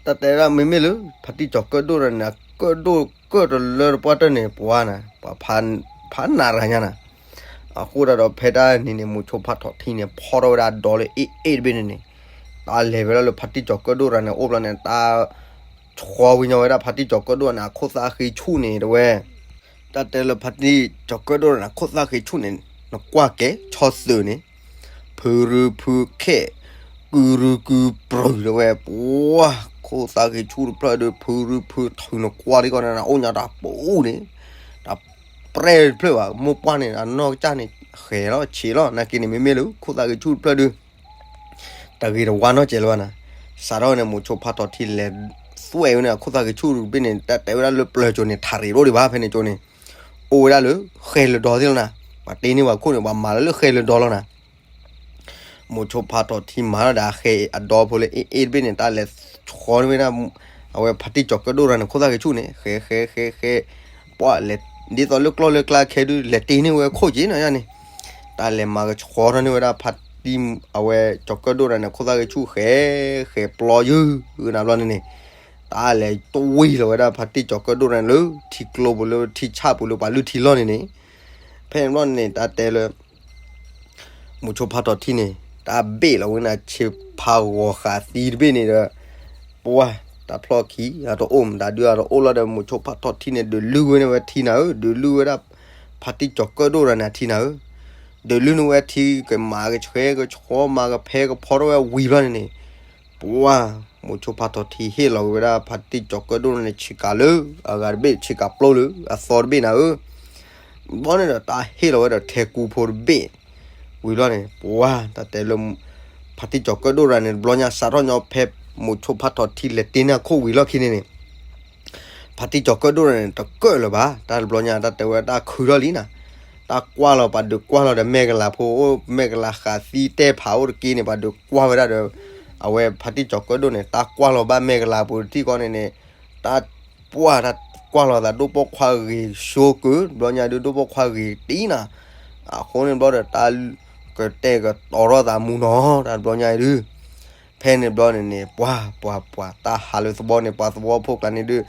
တၢ်တဲဒၣ်မ့မ့ၢ်လၢ ဖါတံၢ်ကၠီၤကၢၣ်ဒိၣ်တဂၤန့ၣ် အကၢၣ်ဒိၣ်ကၢၣ်တလၢတပှၢ်တၢၢ်န့ၣ် ပှၢ်နၤ, ပှၤဖးနးတဂၤညါနၤ. အဃိသတးဒီးဖဲတၢ်န့ၣ်န့ၣ် မိၤဆိဖးထီၣ်ထံန့ၣ် ဖီၣ်ထီၣ်ဝဲဒၣ်ဒီလၢအ့ၣ်အ့ၣ်တဘ့ၣ်န့ၣ်န့ၣ်, တၢ်လဲၤဝဲဒၣ်လၢဖါတံၢ်ကၠီၤကၢၣ်ဒိၣ်တဂၤန့ၣ်အိၣ်ဘျီန့ၣ် တၢ် ဆှီဝံၤညီဝဲဒၣ်ဖါတံၢ်ကၠီၤကၢၣ်ဒိၣ်န့ၣ် အခိၣ်သၣ်ဃ့ဆူၣ်န့ၣ် တဲဝဲ, တၢ်တဲလၢဖါတံၢ်ကၠီၤကၢၣ်ဒိၣ်န့ၣ် အခိၣ်သၣ်ဃ့ဆူၣ်န့ၣ် နကွၢ်ကဲဆီသုးန့ၣ်, ဖုရူဖုခဲ, ကုရူကုပြူၤတဲဝဲ, ပှၢ်, ခိၣ်သၣ်ဃ့ဆူၣ်တဖျၢၣ်ဒီး ဖုရူဖုထူန့ၣ်ကွၢ်ဒ်ကီးန့ၣ် အိၣ်ညါတၢ်ပူၤန့ၣ်, တၢ်ပြဲၢ်တဖျၢၣ်ဘၣ်, မိၢ်ပှၢ်န့ၣ် အနီၢ်ကစၢ်န့ၣ် ဃဲၤလီၤဆံးလီၤ, နာ်က့န့ၣ် မ့မ့ၢ်လၢခိၣ်သၣ်ဃ့ဆူၣ်တဖျၢၣ်ဒုး တဂ့ၤတဝါနီတစဲးလၢၤဘၣ်နၤ. စးထီၣ်န့ၣ် မိၤဆိဖးထီၣ်ထံလဲၤသွဲၣ်ဝဲန့ၣ် အခိၣ်သၣ်ဃ့ဆူၣ်တဘ့ၣ်န့ၣ် တၢ်တဲဝဲဒၣ်လၢပျၢၤကိၤန့ၣ် ထးရံးဒိၣ်ဒံးဘၣ် ဖဲန့ၣ်ကိၤန့ၣ်, အိၣ်ဝဲဒၣ်လၢဃဲလၢာ်ဒီသ့ၣ်လီၤနၤ. ပှၤတ့န့ၢ်ပှၤခိၣ်န့ၣ် ပှၤမၤလၢလၢဃဲလၢာ်ဒီလီၤနၤ. မိၤဆိဖးထီၣ်ထံမၤထီၣ်ဒီးအဃဲအဒီဖိလၢအ့ၣ်အ့ၣ်တဘ့ၣ်န့ၣ် တၢ်လဲၤဆှီန့ၢ်ဝဲဒၣ် အဝဲဖါတံၢ်ကၠီၤကၢၣ်ဒိၣ်တဂၤန့ၣ် ခိၣ်သၣ်ဃ့ဆူၣ်န့ၣ် ဃဲဃဲဃဲဃဲ, ပှၢ်လဲၤ ဒ်သိးလၢကျီၢ်လၢကျါခဲဒုး လဲၤတ့န့ၢ်ဝဲခိၣ်က့ၤနီၤယၤန့ၣ်, တၢ်လဲၤမၤကဆှီထီၣ်န့ၢ်ဝဲဒၣ်ဖါတံၢ် အဝဲကၠီၤကၢၣ်ဒိၣ်တဂၤန့ၣ် ခိၣ်သၣ်ဃ့ဆူၣ်ဃဲ ဃဲပျီယုၢ်နၤဘျီန့ၣ်န့ၣ်, တၢ်လဲၤတဝံၤလီၤဝဲဒၣ်ဖါတံၢ်ကၠီၤကၢၣ်ဒိၣ်တဂၤန့ၣ်လၢ ထံကျိပူၤလၢထံဆၣ်ပူၤလၢပှၤလုၢ်ထံလီၢ်န့ၣ်န့ၣ်, ဖဲန့ၣ်ဘျီန့ၣ်န့ၣ် တၢ်တဲလၢ မိၤဆိဖးထီၣ်ထံန့ၣ် တၢ်ဘ့ၣ်လီၤဝဲန့ၣ်ဆံးဖးဂီၤဃာ်သံတဘ့ၣ်န့ၣ်ဒီး, ပှၢ်တၢ်ဖျီၣ်ခံ အတအိၣ်မတၤဒုး အတအိၣ်လီၤဒီး မိၤဆိဖးထီၣ်ထံန့ၣ် ဒုးလုၢ်ဝဲန့ၢ်ဝဲထံနၤဧၢ, ဒုးလုၢ်ဝဲဒၣ် ဖါတံၢ်ကၠီၤကၢၣ်ဒိၣ်တဂၤန့ၣ်အထံနၤဧၢ, ဒုးလုၢ်န့ၢ်ဝဲထံ ကမၤကဆှဲကဆှီ မၤကဖဲကဖီထီၣ်ဝဲဝံၤဘျီန့ၣ်န့ၣ်, ပှၢ်မိၤဆိဖးထီၣ်ထံဟ့ၣ်လီၤက့ၤဝဲဒၣ် ဖါတံၢ်ကၠီၤကၢၣ်ဒိၣ်န့ၣ် ဆံးကၤလၢ အဂၤတဘ့ၣ် ဆံးကၤပျိလၢအသီတဘ့ၣ်နၤဧၢ, ဘျီန့ၣ်ဒီး တၢ်ဟ့ၣ်လီၤဝဲဒီးထဲကူဖိတဘ့ၣ်, ဝံၤဘျီန့ၣ် ပှၢ်တၢ်တဲလၢ ဖါတံၢ်ကၠီၤကၢၣ်ဒိၣ်တဂၤန့ၣ် တဘျီညါစးထီၣ်ညီဖဲ မိၤဆိဖးထီၣ်ထံလဲၤတ့န့ၢ်အခိၣ်ဝံၤလီၢ်ခံန့ၣ်န့ၣ် ဖါတံၢ်ကၠီၤကၢၣ်ဒိၣ်တဂၤန့ၣ် တကၢၣ်လၢၤဘၣ်, တၢ်တဘျီညါ တၢ်တဲဝဲတၢ်ခုထီၣ်လံနၤ, တၢ်ကွၢ်လီၤ ပှၤဒုးကွၢ်လီၤဒီးမဲာ်ကလၤဖိအိၣ် မဲာ်ကလၤဃာ်သံတဲဖးအိၣ်တက့ၢ်န့ၣ် ပှၤဒုးကွၢ်ဝဲဒၣ်ဒီး အဝဲဖါတံၢ်ကၠီၤကၢၣ်ဒိၣ်န့ၣ် တၢ်ကွၢ်လီၤဘၣ်မဲာ်ကလၤပူၤတထံၣ်ဃီန့ၣ်န့ၣ်, တၢ်ပှၢ် တၢ်ကွၢ်လီၤသးဒိၣ်ပိာ်ခွါဂ့ၤဆိကၢၢ် တဘျီညါဒုး ဒိၣ်ပိာ်ခွါဂ့ၤတံၢ်နၤ, အဃိန့ၣ်ဘျီဒီး တၢ်ကတဲာ်ကတီၤထီၣ်သးမူနီၤ တၢ်တဘျီညါအံၤဒုး ဖဲန့ၣ်ဘျီန့ၣ်န့ၣ် ပှၤ ပှၤ ပှၤ တၢ်ဟးလၢသဝီန့ၣ် ပှၤသဝီဖိကျါန့ၣ်ဒုး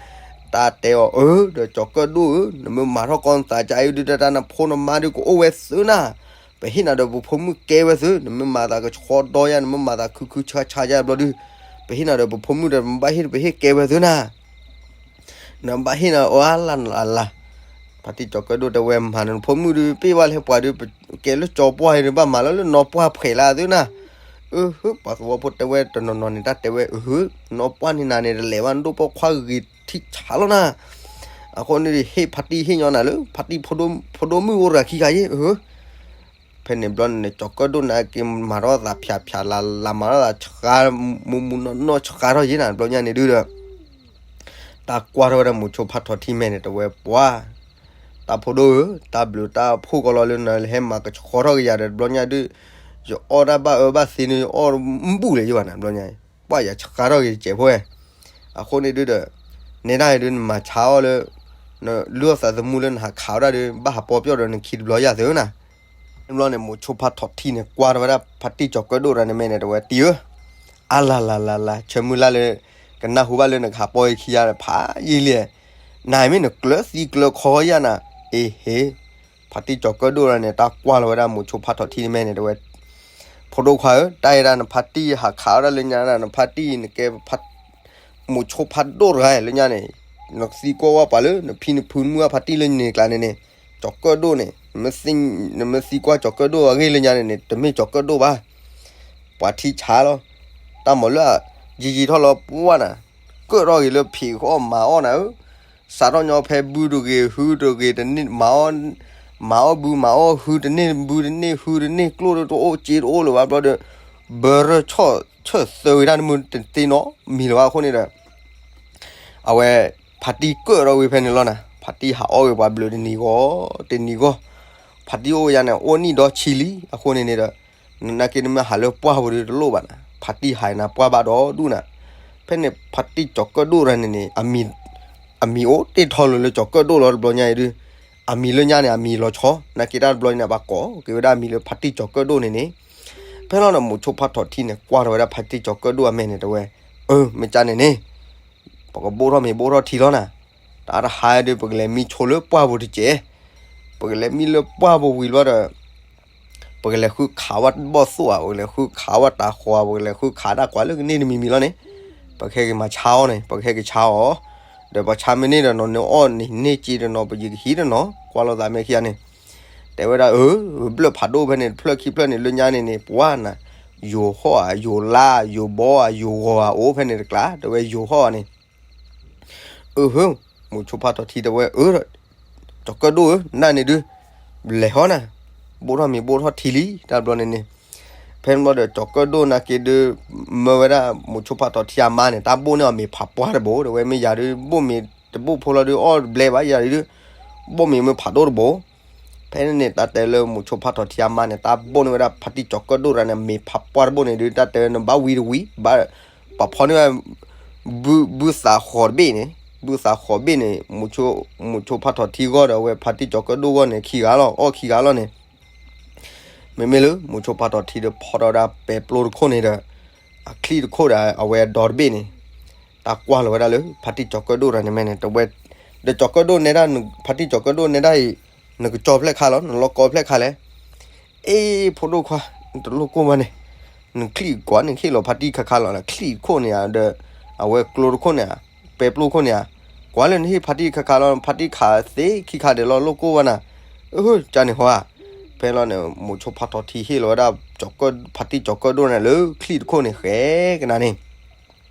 တၢ်တဲအီၤ အၢ ဒီးကၠီၤကၢၣ်ဒိၣ်ဧၢ, နမ့ၢ်မၤထီၣ်ကီၢ်နသးကါအံၤဒုး တၢ်တၢ်နဖိနမါဒုးကအိၣ်ဝဲသုနၤ, ပဟ့ၣ်နၤဒီးပဖိမုၣ်ကဲဝဲသု, နမ့ၢ်မၤသးကဆှီဒီယါ နမ့ၢ်မၤသးခုခုဆါဆါယါဘျီဒုး ပဟ့ၣ်နၤဒီးပဖိမုၣ်ဒီး နဘၣ်ဟ့ၣ်ပဟ့ၣ်ကဲဝဲသုနၤ နဘၣ်ဟ့ၣ်နၤအီၤအါလၢ်လၢ်လၢ်, ဖါတံၢ်ကၠီၤကၢၣ်ဒိၣ်တဲဝဲ မၤနဖိမုၣ်ဒုး ပ့ၢ်ဘၣ်လၢပှၤဒုး ကဲလၢကၠီၤပှၢ်အံၤဒုး ဘၣ်မၤလၢလၢနီၢ်ပှၢ်ဖှဲးလၢသုနၤ, အဟၢ ပှၤသဝီဖိတဲဝဲတနီၤနီၤန့ၣ် တၢ်တဲဝဲ အဟၢ နီၢ်ပှၢ်န့ၣ်နၤန့ၣ် တလဲၤဘၣ် နဒိၣ်ပိာ်ခွါဂ့ၤထံဆးလီၤနၤ, အဃိန့ၣ် ဟ့ၣ်ဖါတံၢ်ဟ့ၣ်ညီနၤလၢ ဖါတံၢ်ဖိဒိၣ်မုၣ်အိၣ်တဂၤခံဂၤယ့ၣ် အဟၢ ဖဲန့ၣ်ဘျီန့ၣ် ကၠီၤကၢၣ်ဒိၣ်န့ၣ်က့ၤမၤထီၣ်သးဖျးဖျးလၤလၤ မၤထီၣ်သးဆှါ မူမူနီၢ်နီၢ်ဆှါထီၣ်ယ့ၣ်နၤ ဘျီညါန့ၣ်ဒုးဒီး တၢ်ကွၢ်ထီၣ်ဝဲဒၣ်မိၤဆိဖးထီၣ်ထံမဲာ်န့ၣ် တဲဝဲပှၤ တၢ်ဖိဒိၣ်ဧၢ, တၢ်ဘျုးတၢ်ဖှိၣ်ကီးလီၤလၢနဟဲမၤကဆှီထီၣ်က့ၤယၤဒီး တဘျီညါဒုး ယအီၣ်တၢ်ဘၣ်အၢဘၣ်သီန့ၣ် ယအီၣ်မ့ၢ်ဘူၣ်လဲၣ်ယဘၣ်နၤ ဘျီညါ ပှၢ်ယၤဆှါထီၣ်က့ၤတစဲးဖိဝဲ, အဃိန့ၣ်ဒုးဒီး နဲဒၣ်အံၤဒုးနမၤဆါအီၣ်လၢ နလုၢ်အီၣ်သးသမူလၢနဟးခးဝဲဒၣ်ဒီး ဘၣ်ဟးပီပျီၢ်ဒီးနခံတဘျီယၤသုနၤ ဘျီန့ၣ် မိၤဆိဖးထီၣ်ထံန့ၣ် ကွၢ်ထီၣ်ဝဲဒၣ်ဖါတံၢ်ကၠီၤကၢၣ်ဒိၣ်တဂၤန့ၣ်မဲာ်န့ၣ် တဲဝဲတံၢ်ဧၢ, အါလၤလၤလၤလၤ ဆၢမုၢ်လၢ်လၢ ကနၢ်ဟူဘၣ်လၢနကဟးပီယခံယါဒီး ဖးယံာ်လံ, နၤမ့ၢ်နကျၢၤသံကျၢၤခီယါနၤ, အ့ဟ့, ဖါတံၢ်ကၠီၤကၢၣ်ဒိၣ်တဂၤန့ၣ် တၢ်ကွၢ်လီၤဝဲဒၣ်မိၤဆိဖးထီၣ်ထံန့ၣ်မဲာ်န့ၣ် တဲဝဲ ဖိဒိၣ်ခွါဧၢ, တၢ်အံၤဒၣ်နဖါတံၢ်ဟးခးဝဲဒၣ်လၢညါဒၣ် နဖါတံၢ်နကဲ မိၤဆိဖးဒိၣ်တဂၤလၢညါန့ၣ်, နသံကွၢ်ဝဲပှၤလၢနဖံနဖုမုၢ်အဖါတံၢ်လၢန့ၣ်ကျါန့ၣ်န့ၣ်, ကၠီၤကၢၣ်ဒိၣ်န့ၣ်, နမ့ၢ်သံကွၢ်ကၠီၤကၢၣ်ဒိၣ်အဂ့ၢ်လၢညါန့ၣ်န့ၣ် တမ့ၢ်ကၠီၤကၢၣ်ဒိၣ်ဘၣ်. ပှၤထံဆါလီၤ. တၢ်မၤလၢယံာ်ယံာ်ထီၣ်လီၤပှၢ်နၤ, ကၢၣ်ထီၣ်ဂ့ၤလၢဖံးဃီမၤအီၣ်နၤဧၢ, စးထီၣ်ညီဖဲဘုတဂ့ၤ ဟုတဂ့ၤတန့ၢ် မၤအီၣ်ဘုမၤအီၣ်ဟုတန့ၢ် ဘုတန့ၢ် ဟုတန့ၢ် ကျိၣ်တအိၣ်စ့တအိၣ်လၢၤဘၣ်ဘျီဒီး ဘၢရၢၢ်ဆီၣ်ဆၢၣ်သၢဝံၤတၢ်နမုၢ်တသ့နီတမံၤလၢၤဘၣ်အဃိန့ၣ်ဒီး အဝဲ ဖါတံၢ်ကၢၣ်ထီၣ်ဝံၤဖဲန့ၣ်လီၤနၤ, ဖါတံၢ်ဟးအီၣ်ဂ့ၤပှၤဘျုးတနံၤဂီၢ် တနံၤဂီၢ်, ဖါတံၢ်အိၣ်ယါန့ၣ် အိၣ်နံၣ်ဒီဆံလံအဃိန့ၣ်န့ၣ်ဒီး နနာ်က့နမ့ၢ်ဟးလၢပှၢ်ပူၤဒီးတလိၣ်ဘၣ်နၤ, ဖါတံၢ်ဟးနၤပှၢ်ဘၣ်ဒီဒူၣ်နၤ, ဖဲန့ၣ်ဖါတံၢ်ကၠီၤကၢၣ်ဒိၣ်တဂၤန့ၣ်န့ၣ် အမံၤအိၣ်တ့ၢ်ထီလီၤလၢကၠီၤကၢၣ်ဒိၣ်လီၤတဘျီညါအံၤဒုး, အမံၤလၢညါန့ၣ် အမံၤလီၤဆီ နာ်က့တၢ်တဘျီညါန့ၣ် ပှၤကိးက့ၤဝဲဒၣ်အမံၤလၢဖါတံၢ်ကၠီၤကၢၣ်ဒိၣ်န့ၣ်န့ၣ်, ဖဲလီၤန့ၣ် မိၤဆိဖးထီၣ်ထံန့ၣ် ကွၢ်ထီၣ်ဝဲဒၣ်ဖါတံၢ်ကၠီၤကၢၣ်ဒိၣ်အမဲာ်န့ၣ် တဲဝဲ, အၢ မ့ၢ်ကၢ်န့ၣ်န့ၣ် ပကဘိၣ်ထီၣ်မ့ၤဘိၣ်ထီၣ်ထံလီၤနၤ, တၢ်တဟါဒုး ပကလဲၤမံဆိလၢပှၢ်ပူၤတစဲး, ပကလဲၤမံလၢပှၢ်ပူၤဝံၤလီၤဒီး ပကလဲၤဃုခးဝဲဘီၣ်သိၣ်ဧါ, ပကလဲၤဃုခးဝဲတၤဃီၤဧါ, ပကလဲၤဃုခးတၢ်ကွၢ်လၢကန့ၢ်တမံၤမံၤလီၤန့ၣ်, ပကဟဲက့ၤမၤဆါအီၤန့ၣ် ပကဟဲက့ၤဆါအီၤ, ဒီးပှၤဆါမ့ၢ်န့ၢ်ဒီးနီၤ နအီၣ်န့ၣ် န့ၢ်က့ၤဒီးနီၤ ပယံၤကဟံးဒီးနီၤ ကွၢ်လိာ်သးမဲာ်ခံဂၤန့ၣ်, တဲဝဲဒၣ် အၢ ဘျၢၣ်ဖးဒိၣ်ဖဲန့ၣ် တဖျၢၣ်ခံဖျၢၣ်န့ၣ် လၢညါန့ၣ်န့ၣ် ပှၤနၤ, ယိၤဟီၣ်ဧါ ယိၤလါ ယိၤဘီဧါ ယိၤဂီၤဧါ အိၣ်ဖဲန့ၣ်တကျါ တဲဝဲယိၤဟီၣ်ဧါန့ၣ် အၢ မိၤဆိဖးထီၣ်ထံတဲဝဲ အၢ ကၠီၤကၢၣ်ဒိၣ်ဧၢ နန့ၣ်ဒုး လဲၤဟီနၤ, ဘိၣ်ထီၣ်မ့ၤဘိၣ်ထီၣ်ထံလံ တၢ်တဘျီန့ၣ်န့ၣ်, ဖဲန့ၣ်ဘျီဒီး ကၠီၤကၢၣ်ဒိၣ်နာ်က့ဒုး မၢဝဲဒၣ်မိၤဆိဖးထီၣ်ထံအမါန့ၣ် တၢ်ဘိၣ်န့ၢ်အီၤမ့ၤဖးပှၢ်တဘိ တဲဝဲမ့ၢ်ယၤဒုး ဘိၣ်မ့ၤတဘိၣ်ဖိလီၤဒုး အီၣ်တဘျဲဘၣ် ယၤဒုး ဘိၣ်မ့ၤမ့ၢ်ဖးဒိၣ်တဘိ ဖဲန့ၣ်န့ၣ် တၢ်တဲလၢမိၤဆိဖးထီၣ်ထံအမါန့ၣ် တၢ်ဘိၣ်န့ၢ်ဝဲဒၣ်ဖါတံၢ်ကၠီၤကၢၣ်ဒိၣ်တဂၤန့ၣ် မ့ၤဖးပှၢ်တဘိၣ်န့ၣ်ဒုး တၢ်တဲဝဲနဘၣ်ဝံတဝံ ဘၣ်ပာ်ဖီန့ၢ်ဝဲ ဘုသးဃီၤတဘ့ၣ်န့ၣ် ဘုသးဃီၤဘ့ၣ်န့ၣ် မိၤဆိဖးထီၣ်ထံဂီၢ်ဒီး အဝဲဖါတံၢ်ကၠီၤကၢၣ်ဒိၣ်ဂီၢ်န့ၣ် ခံဂၤလီၤ အီၣ်ခံဂၤလီၤန့ၣ် မ့မ့ၢ်လၢ မိၤဆိဖးထီၣ်ထံဒီးဖီထီၣ်ဝဲဒၣ်ပဲပျိတခိၣ်န့ၣ်ဒီး အချံၣ်တခိၣ်ဒီး အဝဲအဒီတဘ့ၣ်န့ၣ် တၢ်ကွၢ်လီၤဝဲဒၣ်လၢ ဖါတံၢ်ကၠီၤကၢၣ်ဒိၣ်တဂၤန့ၣ်မဲာ်န့ၣ် တဲဝဲ ဒီးကၠီၤကၢၣ်ဒိၣ်နဲဒၣ် ဖါတံၢ်ကၠီၤကၢၣ်ဒိၣ်နဲဒၣ်အံၤ နကကၠီၤဖျဲၣ်ခါလီၤ နလီၢ်ကီဖျဲၣ်ခါလဲၣ် အ့ ဖိဒိၣ်ခွါ နတလိၣ်ကိၢ်ဘၣ်န့ၣ် နချံၣ်ကွၢ်န့ၣ်ဟ့ၣ်လီၤဖါတံၢ်ခါခါလီၤ ချံၣ်တခိၣ်န့ၣ်ဧါ ဒီး အဝဲကျိတခိၣ်န့ၣ်ဧါ ပဲပျိတခိၣ်န့ၣ်ဧါ ကွၢ်လၢနဟ့ၣ်ဖါတံၢ်ခါခါလီၤ ဖါတံၢ်ခးသ့ခံခါဒဲးလီၤ လိၣ်ကိၢ်ဘၣ်နၤ အၢ ကၢ်န့ၣ်ဟီဧါ ဖဲလီၤန့ၣ် မိၤဆိဖးထီၣ်ထံဟ့ၣ်လီၤဝဲဒၣ် ဖါတံၢ်ကၠီၤကၢၣ်ဒိၣ်န့ၣ်လၢချံၣ်တခိၣ်န့ၣ် ဃဲကနၤန့ၣ်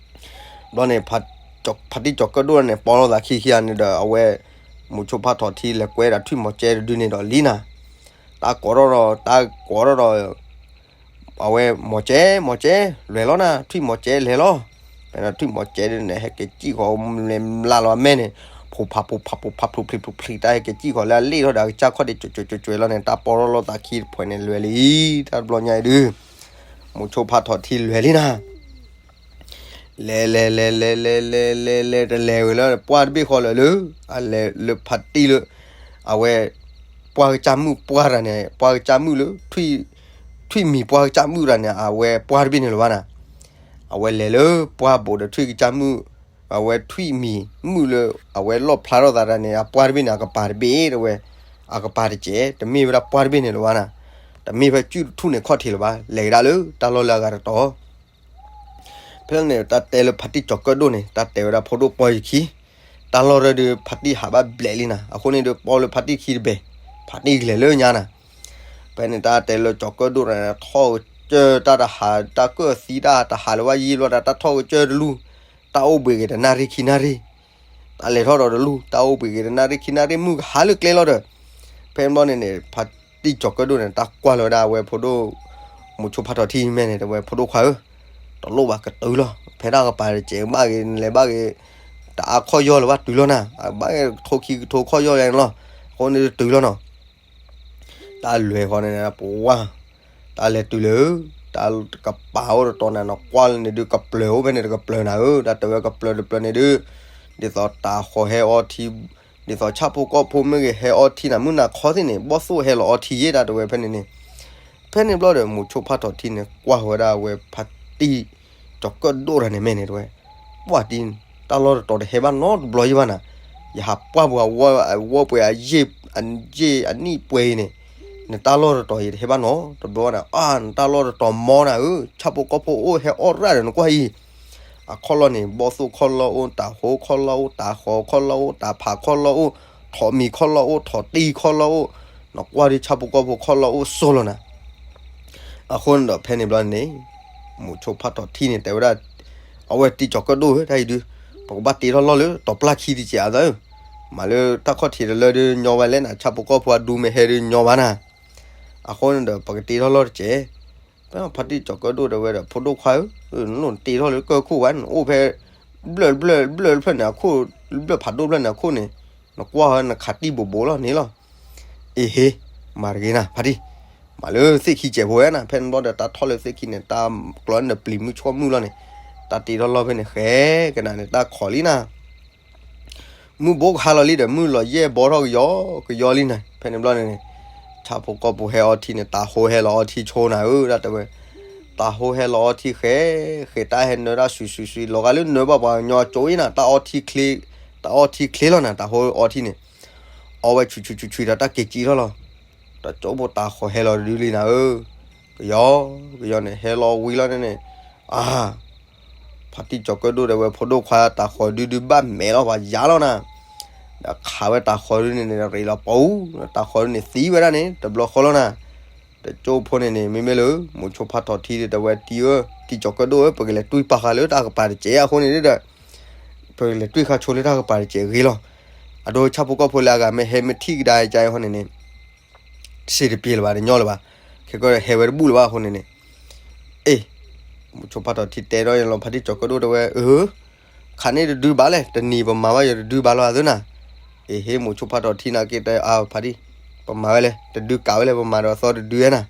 ဘျီန့ၣ် ဖါတံၢ်ကၠီၤကၢၣ်ဒိၣ်န့ၣ် ပီလိာ်သးခံခံဂၤန့ၣ်ဒီး အဝဲ မိၤဆိဖးထီၣ်ထံလဲၤကွဲဒၣ်ထွံၣ်မီၤကဲတဒုန့ၣ်ဒီးလံနၤ တၢ်ကိးထီၣ်ဒီး တၢ်ကိးထီၣ်ဒီး အဝဲမီၤကဲ မီၤကဲ လဲၤလီၤနၤ ထွံၣ်မီၤကဲလဲၤလီၤ ဖဲန့ၣ်ထွံၣ်မီၤကဲဒုန့ၣ် ဟဲက့ၤစံၣ်ဃီၤ လဲၤမျးလီၤအမဲာ်န့ၣ် ဖူးဖးဖူးဖးဖူးဖးဖျိးဖျိးဖျိးဖျိး တၢ်ဟဲက့ၤစံၣ်ဃီၤလၢအလ့ၣ်ထီၣ်ဒီးအကစၢ်ခီၣ်ဒံး ကွဲးကွဲးကွဲးကွဲးလီၤန့ၣ် တၢ်ပီထီၣ်လိာ်သးခံတဖှဲးန့ၣ်လဲၤလံ တၢ်တဘျီညါအံၤဒု မိၤဆိဖးထီၣ်ထံလဲၤလံနၤ လဲၤလဲၤလဲၤလဲၤလဲၤလဲၤလဲၤလဲၤ တလဲၤဝဲလၢပှၢ်တဘ့ၣ်ဃီလၢာ်လၢ အလဲၤလၢဖါတံၢ်လၢ အဝဲ ပှၢ်ကစၢ်မုၣ်ပှၢ်တဂၤန့ၣ် ပှၢ်ကစၢ်မုၣ်လၢ ထွံၣ်မံၤပှၢ်ကစၢ်မုၣ်တဂၤန့ၣ် အဝဲပှၢ်တဘ့ၣ်န့ၣ်လၢၤဘၣ်နၤ အဝဲလဲၤလၢပှၢ်ဘိးဒီးထွံၣ်ကစၢ်မုၣ် အဝဲထွံၣ်မံၤမုၣ်လၢ အဝဲလီၣ်ဖျါထီၣ်သးတဂၤန့ၣ် အပှၢ်တဘ့ၣ်န့ၣ် အကပၤတဘ့ၣ်တဝဲ အကပၤတစဲး တမ့ၢ်ဝဲဒၣ်ပှၢ်တဘ့ၣ်န့ၣ်လၢၤဘၣ်နၤ တမ့ၢ်ဖဲကုၢ်တထူၣ်န့ၣ်ခီၣ်ထံးလၢၤဘၣ် လဲၤကဒါလၢတၢ်လီၢ်လၢအဂၤတတီၤ ဖဲန့ၣ် တၢ်တဲလၢဖါတံၢ်ကၠီၤကၢၣ်ဒိၣ်န့ၣ် တၢ်တဲဝဲဒၣ်ဖိဒိၣ်ပီၢ်ယခံ တၢ်လီၢ်ရၢဒုး ဖါတံၢ်ဟးဘၣ်ဘျဲးလံနၤ အဃိန့ၣ်ဒုး ပီလၢဖါတံၢ်ခံတဘဲၣ် ဖါတံၢ်ကလဲၤလၢညါနၤ ဖဲန့ၣ် တၢ်တဲလၢကၠီၤကၢၣ်ဒိၣ်န့ၣ် ထီၣ်ကစၢၢ်တၢ်တဟး တၢ်ကၢၣ်သံတၢ်တဟးလၢၤဘၣ်ယံာ်ဘျီဒီး တၢ်ထီၣ်ကစၢၢ်တလူၢ် တၢ်အိၣ်ဘှံးက့ၤတနၣ်ရံၣ်ခံနၣ်ရံၣ် တၢ်လဲၤထီၣ်ဒီးတလူၢ် တၢ်အိၣ်ဘှံးက့ၤတနၣ်ရံၣ်ခံနၣ်ရံၣ် မုၢ်ကဟါလၢကျဲလီၤဒီး ဖဲန့ၣ်ဘျီန့ၣ်န့ၣ် ဖါတံၢ်ကၠီၤကၢၣ်ဒိၣ်န့ၣ် တၢ်ကွၢ်လီၤဝဲဒၣ်အဝဲဖိဒိၣ် မိၤဆိဖးထီၣ်ထံမဲာ်န့ၣ် တဲဝဲဖိဒိၣ်ခွါဧၢ တလိၣ်ဘၣ်ကတုၤလီၤ ဖဲဒၣ်ကပၤတစဲးဘၣ်ဂ့ၤ နလဲၤဘၣ်ဂ့ၤ တအါခီၣ်ယီၢ်လၢၤဘၣ်တုၤလီၤနၤ ဘၣ်ဂ့ၤထိခံကထိခီၣ်ယီၢ်လဲၣ်န့ၣ်လီၤ အဃိန့ၣ်တုၤလီၤနီၤ တၢ်လဲၤဃီန့ၣ် ပဝါ တၢ်လဲၤတုၤလၢ တၢ်ကပၤအိၣ်တတီၤနၤ နကွၢ်လၢန့ၣ်ဒုး ကပျၢၤအိၣ်ဖဲန့ၣ်တကပျၢၤနၤဧၢ တၢ်တဲဝဲကပျၢၤတပျၢၤန့ၣ်ဒုး ဒ်သိးတၤဃီၤဟဲအီထံ ဒ်သိးဆၣ်ဖိကီၢ်ဖိမ့ၢ်ဂ့ၤဟဲအီထံနၤ မုၢ်နၤခီသ့ၣ်န့ၣ် ဘီၣ်သိၣ်ဟဲလီၤအီထံယဲ တၢ်တဲဝဲဖဲန့ၣ်န့ၣ် ဖဲန့ၣ်ဘျီဒီး မိၤဆိဖးထီၣ်ထံန့ၣ် ကွၢ်ဝဲဒၣ်အဝဲဖါတံၢ် ကၠီၤကၢၣ်ဒိၣ်တဂၤန့ၣ်မဲာ်န့ၣ်တဲဝဲ ပှၢ်တံၢ် တၢ်လီၢ်တတီၤတဟဲဘၣ်နီတဘျီယံၤဘၣ်နၤ ယဟးပှၢ်ပူၤအဝီပှဲၤအယ့ၢ်အနံၣ်ပှဲၤအံၤန့ၣ် နတၢ်လီၢ်တတီၤယတဟဲဘၣ်နီတဘျီဘၣ်နၤ, အါ နတၢ်လီၢ်တတီၤမီနၤဧၢ, ဆၣ်ဖိကီၢ်ဖိအိၣ်ဟဲအီၣ်ရၣ်ဒီးနကွၢ်အံၤ, အခီၣ်လီၢ်န့ၣ် ဘီၣ်သိၣ်ခီၣ်လီၢ်အိၣ်, တၤဟိခီၣ်လီၢ်အိၣ်, တၤဃီၤခီၣ်လီၢ်အိၣ်, တၤဖးခီၣ်လီၢ်အိၣ်, ထိးမံၤခီၣ်လီၢ်အိၣ်, ထိးတံၢ်ခီၣ်လီၢ်အိၣ်, နကွၢ်ဒီးဆၣ်ဖိကီၢ်ဖိခီၣ်လီၢ်အိၣ်ဆိးလီၤနၤ. အဃိန့ၣ်ဒီးဖဲန့ၣ်ဘျီန့ၣ် မိၤဆိဖးထီၣ်ထံန့ၣ် တဲဝဲဒၣ်, အဝဲတံၤကၠီၤကၢၣ်ဒိၣ်ဧၢ, တၢ်အံၤဒုး ပကဘၣ်တ့ထီၣ်လီၢ်လၢတီၤပျၢ်ခံတစဲးအသးဧၢ, မၤလၢတၢ်ခီၣ်ထံးတလၢဒုးညီဘၣ်လဲၣ်နၤ, ဆၣ်ဖိကီၢ်ဖိအဒူမဲာ်ဟဲဒုးညီဘၣ်နၤ. အဃိန့ၣ်ဒီး ပကတ့ထီၣ်လီၢ်တစဲး. ဖဲဖါတံၢ်ကၠီၤကၢၣ်ဒိၣ်တဲဝဲဒီး ဖိဒိၣ်ခွါဧၢ, နတ့ထီၣ်လၢကၢၢ်ခိၣ်ဝဲ, နအိၣ်ဖဲ ဘျၢၣ်ဘျၢၣ်ဘျၢၣ်တဖျၢၣ်န့ၣ်အခိၣ်, ဘျၢၣ်ဖးဒိၣ်တဖျၢၣ်န့ၣ်အခိၣ်န့ၣ်, နကွၢ်ဟီနခးတံၢ်ဘိးဘိးလီၤန့ၣ်လီၤ. အ့ဟ့, မၤတဂ့ၤနၤ ဖါတံၢ်, မၤလၢသ့ၣ်ခံစဲးဖိဝဲနၤ, ဖဲန့ၣ်ဘျီဒီးတၢ်ထီၣ်လၢသ့ၣ်ခံန့ၣ် တၢ်ကျီနပျံၤမုၢ်ဆှီမုၢ်လီၤန့ၣ်, တၢ်တ့ထီၣ်လီၢ်ဖဲန့ၣ် ဃဲကနၤန့ၣ် တၢ်ခိးလံနၤ မုၢ်ဘိကဟါလီၤလံဒီး မုၢ်လီၤယဲၢ်ဘီထီၣ်ကယီကယီလံနၤ, ဖဲန့ၣ်ဘျီန့ၣ်န့ၣ်, ဆၣ်ဖိကီၢ်ဖိဟဲအီထံန့ၣ် တၤဟိဟဲလီၤအီထံဆိနၤဧၢ, ဒၣ်တဲဝဲ, တၤဟိဟဲလီၤအီထံဃဲ, ဃဲတၢ်ဟဲနၢတၢ်ဆွံဆွံဆွံ လီၤဂာ်လၢနၢဘၣ်ပှၤကညီကၠိအံၤနၤ, တၢ်အီထံချ့, တၢ်အီထံချ့လီၤနၤ, တၤဟိအီထံန့ၣ်, အီဝဲဆွံဆွံဆွံဆွံဒီးတၢ်က့ၤကံထီၣ်လီၤ. တကၠိဖိတၤဟိဟဲလီၤတဒုလံနၤဧၢ, ကယီကယီန့ၣ် ဟဲလီၤဝံၤလီၤန့ၣ်န့ၣ်, အါ ဖါတံၢ်ကၠီၤကၢၣ်ဒိၣ်ဒီးဝဲဖိဒိၣ်ခွါတၤဃီၤဒုဒုဘၣ်မဲာ်လီၤ ပှၤယါလီၤနၤ, ဒီးခးဝဲတၤဃီၤဒုန့ၣ်န့ၣ် ရ့းလီၤပူၤ, တၤဃီၤဒုန့ၣ်သံဝဲဒၣ်န့ၣ် တဘျီဃီလီၤနၤ. တကၠိဖိန့ၣ်န့ၣ် မ့မ့ၢ်လၢ မိၤဆိဖးထီၣ်ထံဒီးတဲဝဲ တံၤဧၢ, တံၤကၠီၤကၢၣ်ဒိၣ်ဧၢ, ပကလဲၤတွံၢ်ပာ်ဃာ်လၢတၢ်ကပၤတစဲးအဃိန့ၣ်ဒီး ပကလဲၤတွံၢ်ဃာ်ဆိလၢတၢ်ကပၤတစဲးဂ့ၤလီၤ. အဒိဆၣ်ဖိကီၢ်ဖိလၢအဂၤမ့ၢ်ဟဲမ့ၢ်ထံၣ်ကဒါအံၤအဃိန့ၣ်န့ၣ် စ့တပျ့ၤလၢၤဘၣ် တညီလၢၤဘၣ်, ခဲကီဒီးဟဲဝဲတဘူၣ်လၢၤဘၣ်အဃိန့ၣ်န့ၣ်, အ့ၣ်, မိၤဆိဖးထီၣ်ထံတဲထီၣ်ယလီၤ ဖါတံၢ်ကၠီၤကၢၣ်ဒိၣ်တဲဝဲ, အၢ, ခးန့ၢ်တဒုဘၣ်လဲၣ်, တနံၤပမၤဘၣ်ယတဒုဘၣ်လီၤအသးနၤ. အ့ၣ်ဟ့ၣ် မိၤဆိဖးထီၣ်ထံနာ်က့တဲအါ ဖါတံၢ်, ပမၤဝဲလဲၣ်, တဒုကးဝဲလဲၣ်, ပမၤဒီးအသီတဒုဝဲနၤ.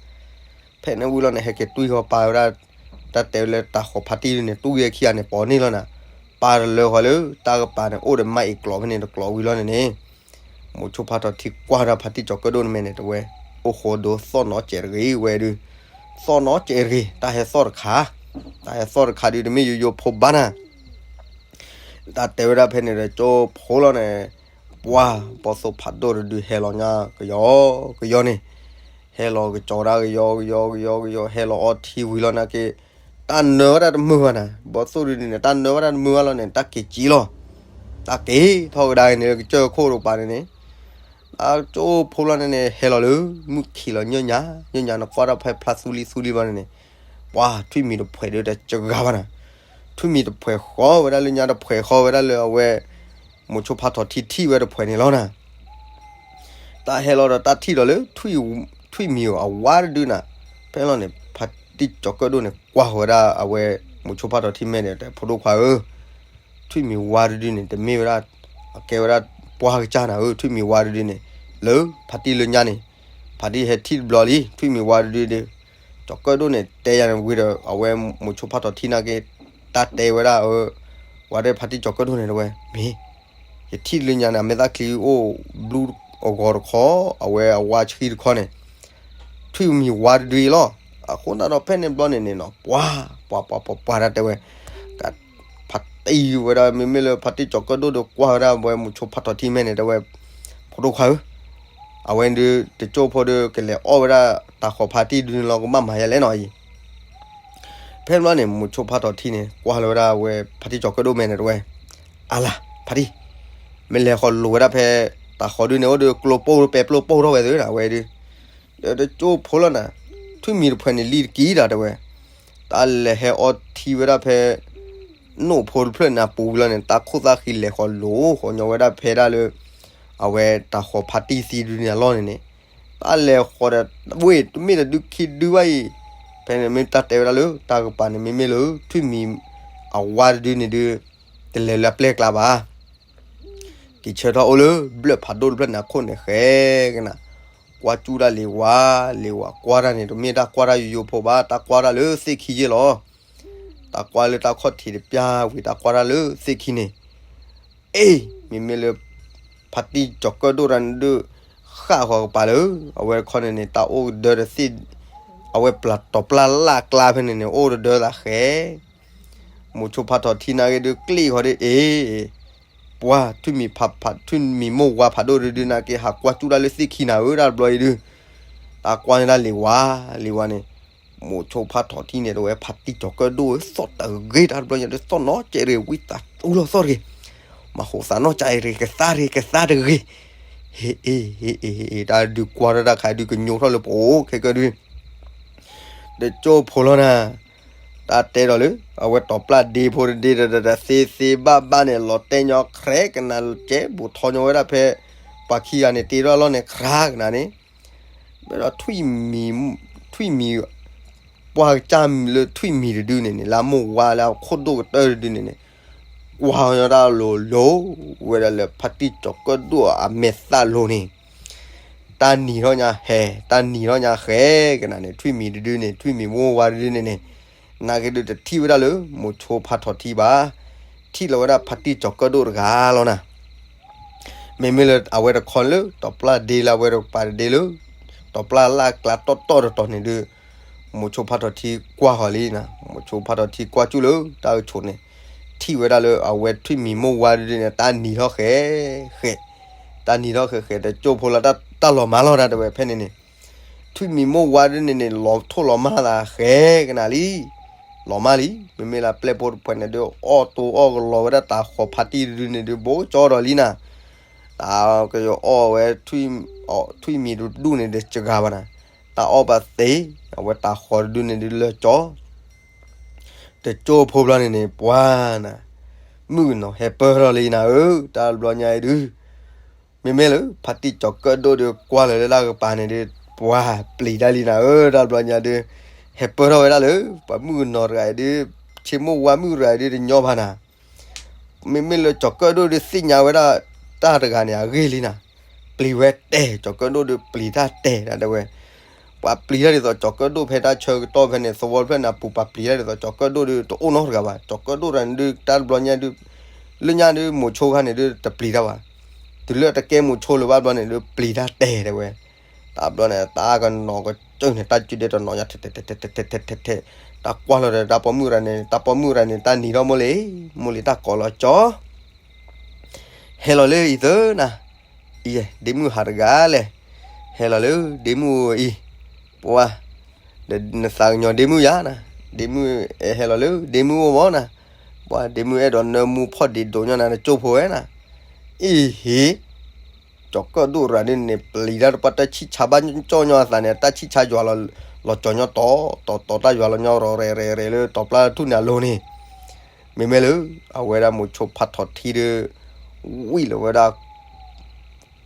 ဖဲန့ၣ်ဝံၤလီၤန့ၣ် ဟဲက့ၤတွံၢ်ဃီပာ်ဝဲဒၣ်, တၢ်တဲဝဲလၢတၤဃီၤဖါတံၢ်န့ၣ် တူၢ်ဝဲခံဂၤန့ၣ် ပိာ်န့ၢ်လီၤနၤ, ပာ်တလၢဃီလၢ တၢ်ကပၤန့ၣ်အိၣ်ဒီးမါအ့ၣ်ကျိာ်ဖဲန့ၣ်တကျိာ်ဝံၤလီၤန့ၣ်န့ၣ်, မိၤဆိဖးထီၣ်ထံကွၢ်ဒီးဖါတံၢ်ကၠီၤကၢၣ်ဒိၣ်န့ၣ်မဲာ်န့ၣ်တဲဝဲ, အိၣ်ဃိဒိသီၣ်နီတစဲးတဂ့ၤဝဲဒုး, သီၣ်နီတစဲးတဂ့ၤ, တၢ်ဟဲသီၣ်တခါ, တၢ်ဟဲသီၣ်တခါဒုး တမ့ၢ်ယိယိဖိဘၣ်နၤ. တၢ်တဲဝဲဒၣ်ဖဲန့ၣ်ဒီး ကၠိဖိလီၤန့ၣ်, ပှၤဘီၣ်သိၣ်ဖးဒိၣ်တဒုဟဲလီၤညါကယီကယီန့ၣ်, ဟဲလီၤကစီၤဒၣ်ကယီကယီကယီကယီ ဟဲလီၤအီထံဝံၤလီၤနာ်က့, တၢ်နၢဝဲဒၣ်တမုာ်ဘၣ်နၤ, ဘီၣ်သိၣ်ဒုန့ၣ် တၢ်နၢဝဲဒၣ်တမုာ်ဘၣ်လီၤန့ၣ် တၢ်က့ၤကံလီၤ, တၢ်က့ၤထီၣ်ကဒါက့ၤန့ၣ်လၢကစၢၢ်ခိၣ်တကပၤန့ၣ်န့ၣ်, အကၠိဖိလီၤန့ၣ်န့ၣ် ဟဲလီၤလၢ မုၢ်ခံးလီၤညၣ်ညါ, ညၣ်ညါနကွၢ်တၢ်ဖဲဖျါသူလံသူလံဘၣ်န့ၣ်န့ၣ်, ပှၤထွံၣ်မံၤတဖှဲးဒုတစှၤဘၣ်နၤ, ထွံၣ်မံၤတဖှဲးဃီဝဲဒၣ်လၢညါတဖှဲးဃီဝဲဒၣ်လၢအဝဲ, မိၤဆိဖးထီၣ်ထံထံၣ်ဝဲတဖှဲးန့ၣ်လီၤနၤ. တၢ်ဟဲလီၤဒီးတၢ်ထံၣ်ဒီးလၢ ထွံၣ်မံၤအဝါတဒုနၤ, ဖဲလီၤန့ၣ် ဖါတံၢ်ကၠီၤကၢၣ်ဒိၣ်န့ၣ် ကွၢ်ဃီၤဝဲဒၣ်အဝဲ မိၤဆိဖးထီၣ်ထံမဲာ်န့ၣ် တဲဖိဒိၣ်ခွါဧၢ, ထွံၣ်မံၤဝါတဒုန့ၣ် တမ့ၢ်ဝဲဒၣ်, အကဲဝဲဒၣ်ပှၢ်ကစၢ်နၤဧၢ, ထွံၣ်မံၤဝါတဒုန့ၣ်, လၢဖါတံၢ်လၢညါန့ၣ်, ဖါတံၢ်ဟဲထံၣ်တဘျီလံ ထွံၣ်မံၤဝါတဒုဒီး, ကၠီၤကၢၣ်ဒိၣ်န့ၣ် တဲယၤန့ၣ်ဝံၤဒီး အဝဲမိၤဆိဖးထီၣ်ထံနာ်က့, တၢ်တဲဝဲဒၣ်အၢ, ဝဲဒၣ်ဖါတံၢ်ကၠီၤကၢၣ်ဒိၣ်န့ၣ်တဝဲ, မ့ၢ် ယထံၣ်လၢညါန့ၣ် အမဲာ်သၣ်ချံအိၣ်ဘျူးအဂီၤတခီ, အဝဲအဝါဆှံတခီန့ၣ်, ထွံၣ်မံၤဝါတဒုအံၤလီၤ. အဃိသတးဒီးဖဲန့ၣ်ဘျီန့ၣ်န့ၣ်နီၤ ပှၤ, ပှၤပှၤပှၤပှၤတၢ်တဲဝဲ, ဖါတံၢ်ဝဲဒၣ် မ့မ့ၢ်လၢဖါတံၢ်ကၠီၤကၢၣ်ဒိၣ်ဒီးကွၢ်ဝဲဒၣ်ဝဲမိၤဆိဖးထီၣ်ထံမဲာ်န့ၣ် တဲဝဲ, ဖိဒိၣ်ခွါဧၢ, အဝဲဒုးတကၠိဖိဒီးကလဲၤအီၣ်ဝဲဒၣ်တၤဃီၤဖါတံၢ်ဒုန့ၣ်လီၤ ကဘၣ်မၤယဲလဲၣ်နီၤအံၤ ဖဲန့ၣ်ဘျီန့ၣ် မိၤဆိဖးထီၣ်ထံန့ၣ် ကွၢ်လီၤဝဲဒၣ်ဝဲဖါတံၢ်ကၠီၤကၢၣ်ဒိၣ်မဲာ်န့ၣ်တဝဲ, အလၤ ဖါတံၢ်, မ့ၢ်လဲၤဃီၤလိာ်ဝဲဒၣ်ဖဲ တၤဃီၤဒုန့ၣ် အိၣ်ဒီးကျိပိၢ်ပဲကျိပိၢ်ထီၣ်ဝဲသ့ၣ်ဝဲဒၣ်ဝဲဒုး, ဒီးတကၠိဖိလီၤနၤ, ထွံၣ်မံၤတဖှဲးန့ၣ်လံတက့ၢ်ဒီးတဲဝဲ, တၢ်လဲၤဟဲအီထံဝဲဒၣ်ဖဲ နိၣ်ဖိတဖျၢၣ်န့ၣ်အပူၤဝံၤလီၤန့ၣ် တၢ်ခိၣ်သၣ်ဃံလဲၤဃီၤလိာ်ဃီၤညီဝဲဒၣ်ဖဲဒၣ်လၢ အဝဲတၤဃီၤဖါတံၢ်သံဒုန့ၣ်အလီၢ်န့ၣ်န့ၣ်, တၢ်လဲၤဃီၤဒီး ဝ့ၢ်တမ့ၢ်တဒုခံဒုဘၣ်အံၤ, ဖဲန့ၣ်မ့ၢ်တၢ်တဲဝဲဒၣ်လၢတၢ်ကပၤန့ၣ် မ့မ့ၢ်လၢထွံၣ်မံၤအဝါတဒုန့ၣ်ဒုး တလဲၤလၢအပျဲၢ်ကျါဘၣ် က့ၤဆၢထီၣ်အိၣ်လၢဘျၢၣ်ဖးဒိၣ်တဖျၢၣ်န့ၣ်အခိၣ်န့ၣ်ဃဲကနၤ, ကွၢ်ကၠူၣ်တၢ်လံၤဝါလံၤဝါ ကွၢ်တၢ်န့ၣ် တမ့ၢ်တၢ်ကွၢ်တၢ်ယိယိဖိဘၣ် တၢ်ကွၢ်တၢ်လၢသ့ၣ်ခံယဲၢ်လီၤ. တၢ်ကွၢ်လၢတၢ်ခီၣ်ထံးတပျၢ်ဝံၤ တၢ်ကွၢ်တၢ်လၢသ့ၣ်ခံန့ၣ်, အ့ မ့မ့ၢ်လၢ ဖါတံၢ်ကၠီၤကၢၣ်ဒိၣ်တၢ်န့ၣ်ဒုး ဃၣ်ဃီၤကပၤလၢ အဝဲတခီန့ၣ်န့ၣ် တၢ်အိၣ်ကဒၢတသ့ၣ်, အဝဲပျၢ်တီၤပျၢ်လၢ်ကျါဖဲန့ၣ်န့ၣ် အိၣ်တဒၢသးဃဲ မိၤဆိဖးထီၣ်ထံနာ်က့ဒုး ကျ့ၣ်ဃီၤဒုး အ့ ပှၤထွံၣ်မံၤဖးဖး ထွံၣ်မံၤမိၢ်ဝါဖးဒိၣ်ဒုးဒုးနာ်က့ ဟးကွၢ်ကၠူၣ်တၢ်လၢသ့ၣ်ခံနၤဧၢ တၢ်တဘျီအံၤဒုး, တၢ်ကွၢ်န့ၢ်တၢ်လံၤဝါ လံၤဝါန့ၣ်, မိၤဆိဖးထီၣ်ထံန့ၣ် တဲဝဲဖါတံၢ်ကၠီၤကၢၣ်ဒိၣ်ဧၢ, သီၣ်တဂ့ၤ တၢ်တဘျီညါဒုး သီၣ်နီတကဲးရ့ၣ် ဝံသးစူၤလီၤသီၣ်တဂ့ၤ, မၤဃိးသးနီၣ်ကဲးရ့ၣ် ကသါတဂ့ၤ ကသါတဂ့ၤ, ဟ့ၣ်အ့ၣ် ဟ့ၣ်အ့ၣ် ဟ့ၣ်အ့ၣ် တၢ်ဒုးကွၢ်ထီၣ်တၢ်ခါဒုး ကညိထီၣ်လၢပအိၣ်ခဲကၢဒုး တကၠိဖိလီၤနၤ, တၢ်တဲဒီးလၢ အဝဲတီၤပျၢ်ဒ့ဖိတဒ့ဒီး သ့သ့ဘၣ်ဘၣ်န့ၣ် လီၤတဲာ်ညီ ခြဲးကနၤ ကဲဘူးထီၣ်ညီဝဲဒၣ်ဖဲ ပှၤခံဂၤန့ၣ် တ့ထီၣ်အလီၢ်န့ၣ် ခြဲးကနၤန့ၣ်, ဒီးထွံၣ်မံၤ ထွံၣ်မံၤ ပှၢ်ကစၢ်လၢထွံၣ်မံၤတဒုန့ၣ်န့ၣ် လၢအမိၢ်ဝါလၢအခိၣ်ဒိၣ်ကတၢၢ်တဒုန့ၣ်န့ၣ်, ကွၢ်ညီတၢ်လိၤလိၤဝဲဒၣ်လၢဖါတံၢ်ကၠီၤကၢၣ်ဒိၣ်အမဲာ်သၣ်လိၤန့ၣ် တၢ်နံၤထီၣ်ညါဟဲ တၢ်နံၤထီၣ်ညါဃဲကနၤန့ၣ် ထွံၣ်မံၤတဒုန့ၣ် ထွံၣ်မံၤမိၢ်ဝါတဒုန့ၣ်န့ၣ်, နာ်က့ဒုးတထံၣ်ဝဲဒၣ်လၢ မိၤဆိဖးထီၣ်ထံဘၣ်, ထံၣ်လီၤဝဲဒၣ်ဖါတံၢ်ကၠီၤကၢၣ်ဒိၣ်တဂၤလီၤနၤ. မ့မ့ၢ်လၢအဝဲတခီလၢ တီၤပျၢ်ဒ့လၢအဝဲတကပၤတဒ့လၢ တီၤပျၢ်လၢ်ကျါတီတီတတီၤန့ၣ်ဒုး မိၤဆိဖးထီၣ်ထံကွၢ်ဃီၤလံနၤ, မိၤဆိဖးထီၣ်ထံကွၢ်ကၠူၣ်လၢတၢ်ကဆိးန့ၣ်, ထံၣ်ဝဲဒၣ်လၢအဝဲထွံၣ်မံၤမိၢ်ဝါဒုးန့ၣ် တၢ်နံၤထီၣ်ဃဲဃဲ, တၢ်နံၤထီၣ်ဃဲဃဲ တကၠိဖိလၢတၢ်လီၤမၢ်လီၤတၢ်တဲဝဲဖဲန့ၣ်န့ၣ်, ထွံၣ်မံၤမိၢ်ဝါဒုးန့ၣ်န့ၣ် လီၤထိၣ်လီၤမၢ်သးဃဲကနၤလံ, လီၤမၢ်လံ, မ့မ့ၢ်လၢပျဲၢ်ဖိတဖုန့ၣ်ဒုး အီၣ်တိၢ်အီၣ်ကလီဝဲဒၣ်တၤဃီၤဖါတံၢ်တဒုန့ၣ်ဒုး ဘိကၠီဒီးလံနၤ တၢ်ကယီၤအီၣ်ဝဲ ထွံၣ်မံၤတဒူၣ်န့ၣ်ဒီးစှၤဘၣ်နၤ, တၢ်အီၣ်ဘၣ်သ့, အဝဲတၤဃီၤတဒုန့ၣ်ဒုးလၢကၠီ, တကၠိဖိဘျီန့ၣ်န့ၣ် ပှၤနၤ, မုၣ်ကနီၤဟဲပၢၢ်ထီၣ်လံနၤဧၢ, တၢ်တဘျီညါအံၤဒုး မ့မ့ၢ်လၢ ဖါတံၢ်ကၠီၤကၢၣ်ဒိၣ်ဒုးကွၢ်လီၤလၢတၢ်ကပၤန့ၣ်ဒုး ပှၤပျံၤတၢ်လံနၤဧၢ, တၢ်တဘျီညါဒုး ဟဲပၢၢ်ထီၣ်ဝဲဒၣ်လၢ ပှၤမုၣ်ကနီၤတဂၤအံၤဒုး ဆ့မိၢ်ဝါမုၣ်တဂၤအံၤဒုးတညီဘၣ်နၤ မ့မ့ၢ်လၢကၠီၤကၢၣ်ဒိၣ်ဒုးသ့ၣ်ညါဝဲဒၣ် တၢ်တဂၤန့ၣ် အဂ့ၢ်လံနၤ, ပျံၤဝဲတဲာ် ကၠီၤကၢၣ်ဒိၣ်ဒုးပျံၤတၢ်တဲာ် တၢ်တဲဝဲ, ပှၤပျံၤတၢ်ဒ်သိးကၠီၤကၢၣ်ဒိၣ်ဖဲတၢ်ဆၢကတီၢ်ဖဲန့ၣ် သဝီဖျၢၣ်န့ၣ် ပူၤပှၤပျံၤတၢ်ဒ်သိးကၠီၤကၢၣ်ဒိၣ်ဒုးတအိၣ်နီတဂၤဘၣ်, ကၠီၤကၢၣ်ဒိၣ်တဂၤန့ၣ်ဒုး တၢ်တဘျီညါဒုး လၢညါဒုး မိၤဆိခါန့ၣ်ဒုး တပျံၤတၢ်ဘၣ်, တုၤလၢတကဲမိၤဆိလၢၤဘၣ်ဘျီန့ၣ်ဒုး ပျံၤတၢ်တဲာ်တဲဝဲ, တၢ်ဘျီန့ၣ် တၢ်ကနီၤကစၢၢ်န့ၣ် တၢ်စုဒဲတနီၤညါ ထဲထဲထဲထဲထဲထဲထဲ, တၢ်ကွၢ်လီၤဒီး တၢ်ပိာ်မုၣ်ရၤန့ၣ် တၢ်ပိာ်မုၣ်ရၤန့ၣ် တၢ်နံၤထီၣ်မိၢ်လံ, မိၢ်လံတၢ်ကိးလီၤကၠီ ဟဲလီၤလၢအံၤသၢနၤ, အံၤ ဒ့မုၣ်ဟးတဂၤလဲၣ်, ဟဲလီၤလၢဒ့မုၣ်အံၤ, ပှၤ, ဒီးနသးကညီၤဒ့မုၣ်ယါနၤ, ဒ့မုၣ်အဲၣ်ဟဲလီၤလၢဒ့မုၣ်အိၣ်ဘၣ်နၤ, ပှၤဒ့မုၣ်အဲၣ်ဒိးနၢမူဖီၣ်ဒ့ဒိးညီနၤ နကၠိဖိဝဲနၤ, အံၤဟ့ၣ် ကၠီၤကၢၣ်ဒိၣ်ရၤဒုးန့ၣ် ပျံၤတၢ်တပှၢ်တၢ်ဆံၣ်ဆါဘၣ်ကၠီညီအသးန့ၣ် တၢ်ဆံၣ်ဆါယွၤလီၤကၠီညီတီတီတီ တၢ်ယွၤလီၤညီရီၤရဲၤရဲၤရဲၤလၢ တီၤပျၢ်ထူၣ်န့ၣ်အလိၤန့ၣ်, မ့မ့ၢ်လၢ အဝဲဒၣ်မိၤဆိဖးထီၣ်ထံဒုး ဝံၣ်လီၤဝဲဒၣ်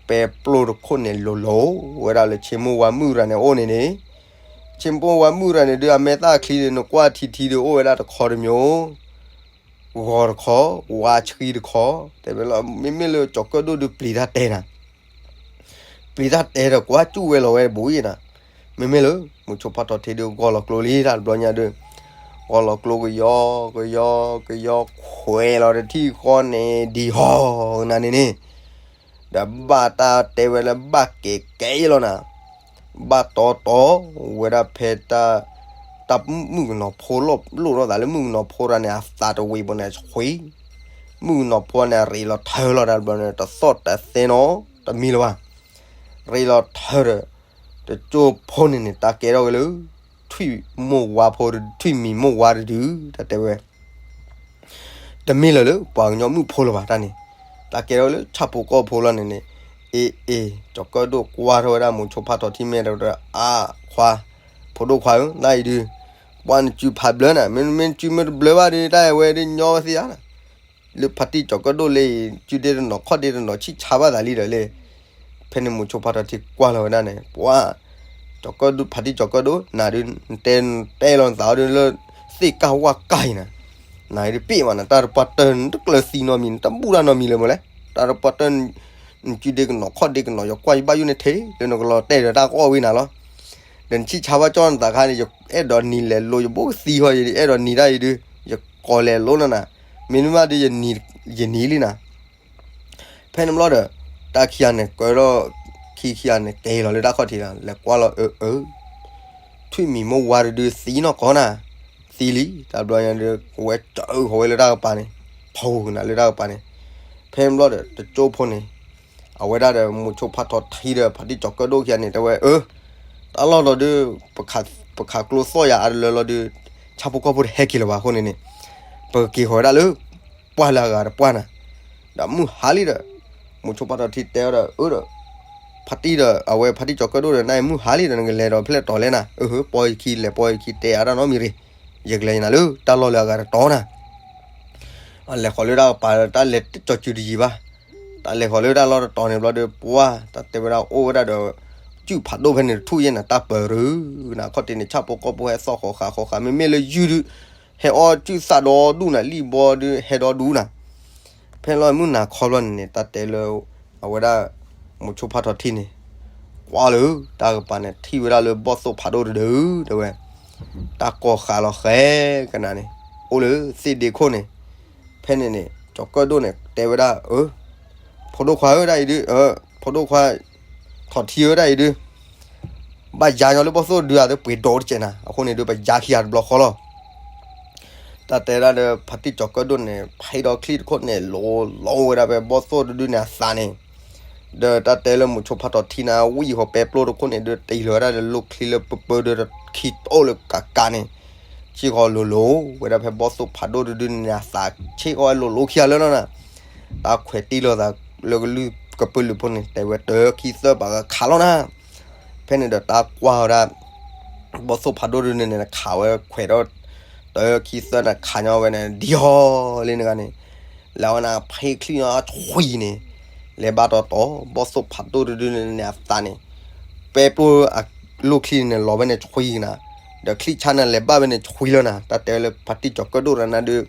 ပဲပျိတခိၣ်န့ၣ် လိၤလိၤဝဲဒၣ်လၢဆ့မိၢ်ဝါမုၣ်ရၤန့ၣ်အိၣ်န့ၣ်န့ၣ်, ဆ့မိၢ်ဝါမုၣ်ရၤန့ၣ်ဒုး အမဲာ်သၣ်ချံန့ၣ် နကွၢ်ထံထံဒုး အိၣ်ဝဲဒၣ်တခီတမံၤ ဂီၤတခီ, ဝါဆှံတခီ, တဲဝဲလီၤ မ့မ့ၢ်လၢကၠီၤကၢၣ်ဒိၣ်ဒုးပျံၤတၢ်တဲနၤ, ပျံၤတၢ်တဲဒီးကွၢ်ကၠူၣ်ဝဲလီၤဝဲတဘိအံၤနၤ, မ့မ့ၢ်လၢ မိၤဆိဖးထီၣ်ထံဒုး ဂီၤလီၤကျိလံတၢ်တဘျီညါဒုး, ဂီၤလီၤကျိကယီကယီကယီခွဲးလီၤတထံၣ်ဃီန့ၣ် ဒံဟီၣ်ကနၤန့ၣ်န့ၣ် ဒီးဘၣ်တၢ်တဲဝဲလၢဘၣ်ကဲကဲအံၤလီၤနၤ, ဘၣ်တီတီဝဲဒၣ်ဖဲတၢ်, တၢ်မုၣ်ကနီၤဖိလိၣ်လိၣ်ထီၣ်သးလၢမုၣ်ကနီၤဖိရၤန့ၣ် အသးတဝံၤဘၣ်န့ၣ် ဆှံ, မုၣ်ကနီၤဖိန့ၣ်ရ့လီၤထၢလီၤတၢ်တဘျီန့ၣ် တသီၣ်တသဲနီတမံၤလၢၤဘၣ်, ရ့လီၤထၢဒီး တကၠိဖိန့ၣ်န့ၣ် တၢ်ကဲထီၣ်က့ၤလၢ ထွံၣ်မိၢ်ဝါဖိ, ထွံၣ်မံၤမိၢ်ဝါတဒု တၢ်တဲဝဲ တမ့ၢ်လၢၤလၢပှၤကညီမုၣ်ဖိလၢၤဘၣ်တၢ်န့ၣ်, တၢ်ကဲထီၣ်လၢဆၣ်ဖိကီၢ်ဖိလီၤန့ၣ်န့ၣ်, အ့ၣ်အ့ၣ် ကၠီၤကၢၣ်ဒိၣ်ကွၢ်ထီၣ်ဝဲဒၣ်မိၤဆိဖးထီၣ်ထံမဲာ်ဒီး အါခွါ, ဖိဒိၣ်ခွါဧၢ, နအံၤဒုး, ပှၤနစုဖးဘျၢနၤ, မ့မ့ၢ်နစုမ့ၢ်တဘျၢဘၣ်ဒီး တၢ်အဲၣ်ဝဲဒုးညီဝဲသ့ဧါနၤ, လၢဖါတံၢ်ကၠီၤကၢၣ်ဒိၣ်လၢအံၤ စုဒ့တနီၤ ခီၣ်ဒ့တနီၤ ဆံၣ်ဆါဘၣ်သးလံဒီးလဲၣ် ဖဲန့ၣ်မိၤဆိဖးထီၣ်ထံကွၢ်လီၤဝဲဒၣ်န့ၣ် ပှၤ, ကၠီၤကၢၣ်ဒိၣ် ဖါတံၢ်ကၠီၤကၢၣ်ဒိၣ် နၤဒုး နတဲတဲလီၤနသးအီၤဒုးလၢ သ့ၣ်ကၢ်ဝၣ်ကၢ်အံၤနၤ, နၤဒုးပ့ၣ်မးနၤ တၢ်တပှၢ်တၢၢ်နတကျၢၤသံနီတမံၤ နတဘူၣ်တၢ်နီတမံၤလၢၤမးလဲၣ်, တၢ်တပှၢ်တၢၢ် နစုဒ့ကနီၤ ခီၣ်ဒ့ကနီၤ ယကွၢ်ယဘၣ်ယိၣ်န့ၣ်ထဲ လၢနကလီၤတဲာ်ဒီးတၢ်ကအီၣ်ဝံၤနၤလီၤ, ဒီးနဆံၣ်ဆါဘၣ်ကၠီနသးခါန့ၣ် ယအဲၣ်ဒိးနံၤလဲၤလိၤ ယဘိကသံဃီ ယအဲၣ်ဒိးနံၤတၢ်အံၤဒုး ယကိးလဲၤလိၤနၤနၤ, မ့တမ့ၢ်ဒုး ယနံၤလံနၤ ဖဲန့ၣ်ဘျီဒီး တၢ်ခံဂၤန့ၣ် ကၢထီၣ် ခံခံဂၤန့ၣ် က့ၤလီၤလၢတၢ်ခီၣ်ထံးလီၤ လဲၤကွၢ်လီၤအၢအၢ ထွံၣ်မံၤမိၢ်ဝါတဒုးသံနီၢ်ကီၢ်နၤ, သံလံ တၢ်ဘျီညါဒီး ကဝဲစၢဃီၤဝဲလၢတၢ်ကပၤန့ၣ်, ဖီနၤလၢတၢ်ကပၤန့ၣ်, ဖဲန့ၣ်ဘျီဒီး တကၠိဖိန့ၣ် အဝဲဒၣ်ဒီးမိၤဆိဖးထီၣ်ထံဒီး ဖါတံၢ်ကၠီၤကၢၣ်ဒိၣ်ခံဂၤန့ၣ် တဲဝဲအၢ, တ တၢ်လီၢ်ဒီးဒုး ပခးကျိသီၣ်ယၤအါတလၢလီၤဒုး ဆၣ်ဖိကီၢ်ဖိတဟဲက့ၤလၢၤဘၣ်အဃိန့ၣ်န့ၣ် ပကက့ၤဃီၤဝဲဒၣ်လၢ ပှၢ်လၢအဂၤတပှၢ်နၤ, ဒီးမုၢ်ဟါလံဒီး မိၤဆိဖးထီၣ်ထံတဲဝဲဒီး အၢဒီး ဖါတံၢ်ဒီး အဝဲဖါတံၢ်ကၠီၤကၢၣ်ဒိၣ်ဒီး နမုၢ်ဟါလံဒီး နကလဲၤဒီးဖဲလဲၣ်တီၤလဲၣ်နၤ, အဟၢ ပီယခံလဲၤပီယခံတဲအါတၢ်နီတမံၤရ့ၣ်, ယကလဲၤနၤလၢတၢ်လီၢ်လၢအဂၤတတီၤနၤ လဲၤဃီၤလၢတၢ်ကပၤ တၢ်လဲၤကၠီၤစုၤတယံၤဘၣ်, တၢ်လဲၤဃီၤလၢတၢ်လီၢ်တတီၤန့ၣ်ဘျီဒီး ပှၢ် တၢ်တဲဝဲဒၣ်အိၣ်ဝဲဒၣ်ဒီး ကုၣ်ဖးဒိၣ်ဖဲန့ၣ်တထူၣ်ယဲၢ်နၤ တၢ်ပၢၤရူၤနၤ ခီၣ်ထံးန့ၣ် ဆၣ်ဖိကီၢ်ဖိဟဲသီၣ်ဃီၤဃာ်ဃီၤဃာ် မ့မ့ၢ်လၢယုၢ်ဒုး ဟဲအီၣ်ကုၣ်သၣ်ဒီဒူၣ်နၤ လံၣ်ဘီဒုးဟဲဒီဒူၣ်နၤ ဖဲန့ၣ်လီၤမုၢ်နၤခီဘျီန့ၣ်န့ၣ် တၢ်တဲလၢ အဝဲဒၣ် မိၤဆိဖးထီၣ်ထံန့ၣ် ကွၢ်လၢတၢ်ကပၤန့ၣ် ထံၣ်ဝဲဒၣ်လၢဘီၣ်သိၣ်ဖးဒိၣ်တဒု တဲဝဲ, တၢ်ကိးဃာ်လီၤဃဲကနၤန့ၣ် အိၣ်လၢသ့ၣ်ဒ့ခိၣ်န့ၣ်, ဖဲန့ၣ်န့ၣ် ကၠီၤကၢၣ်ဒိၣ်န့ၣ် တဲဝဲဒၣ် အၢ ဖိဒိၣ်ခွါဧၢ ဒၣ်အံၤဒုး ဖိဒိၣ်ခွါ ထီၣ်ထံဧၢ ဒၣ်အံၤဒုး ဘၣ်ယါညီလၢဘီၣ်သိၣ်တဒုဧါ ပှ့ၤဒိးတကဲးနၤ အဃိန့ၣ်ဒုး ပယါခံဂၤတဘျီဃီလီၤ တၢ်တဲဒၣ်ဒီး ဖါတံၢ်ကၠီၤကၢၣ်ဒိၣ်န့ၣ် ဖံးဒီးချံတခိၣ်န့ၣ် လိၤလီၤဝဲဒၣ်ဖဲဘီၣ်သိၣ်တဒုန့ၣ်အသးန့ၣ်, ဒီးတၢ်တဲလၢမိၤဆိဖးထီၣ်ထံနၤ ဝံၣ်ဃီၤပဲပျိတခိၣ်န့ၣ် ဒုးတ့ၢ်လီၤဝဲဒၣ်လၢလိၣ်ချံလၢပၢပၢဒုး ခံတိၢ်လၢကးကးန့ၣ်, ဆ့ၣ်ဃီၤလိၤလိၤဝဲဒၣ်ဖဲဘီၣ်သိၣ်ဖးဒိၣ်တဒုန့ၣ်အသး ဆ့ၣ်ဃီၤဝဲလိၤလိၤခံဂၤလၢလီၤနၤ, တၢ်ခွဲးတံၢ်လိာ်သးလၢကလုၢ်ကပၢၢ်လုာ်ဖိန့ၣ် တဲဝဲတၢခံသၢပှၤဂၤခးလီၤနၤ ဖဲန့ၣ်ဒီးတၢ်ကွၢ်ဝဲဒၣ် ဘီၣ်သိၣ်ဖးဒိၣ်ဒုန့ၣ်န့ၣ် ခးဝဲခွဲးဒီး တၢခံသၢန့ၣ် ခးညီဝဲန့ၣ် ဒံဟီလံန့ၣ်ဂၤန့ၣ်, လၢဝဲန့ၣ်ဖံးချံညီဆွံန့ၣ်, လဲၤဘၣ်တီတီ ဘီၣ်သိၣ်ဖးဒိၣ်ဒုဒုန့ၣ်န့ၣ်အသးန့ၣ်, ပဲပျိအလိၣ်ချံန့ၣ် လီၤဝဲန့ၣ်ဆွံကနၤ, ဒီးချံဆါန့ၣ် လဲၤဘၣ်ဝဲန့ၣ်ဆွံလီၤနၤ, တၢ်တဲလၢဖါတံၢ်ကၠီၤကၢၣ်ဒိၣ်တဂၤနၤဒုး,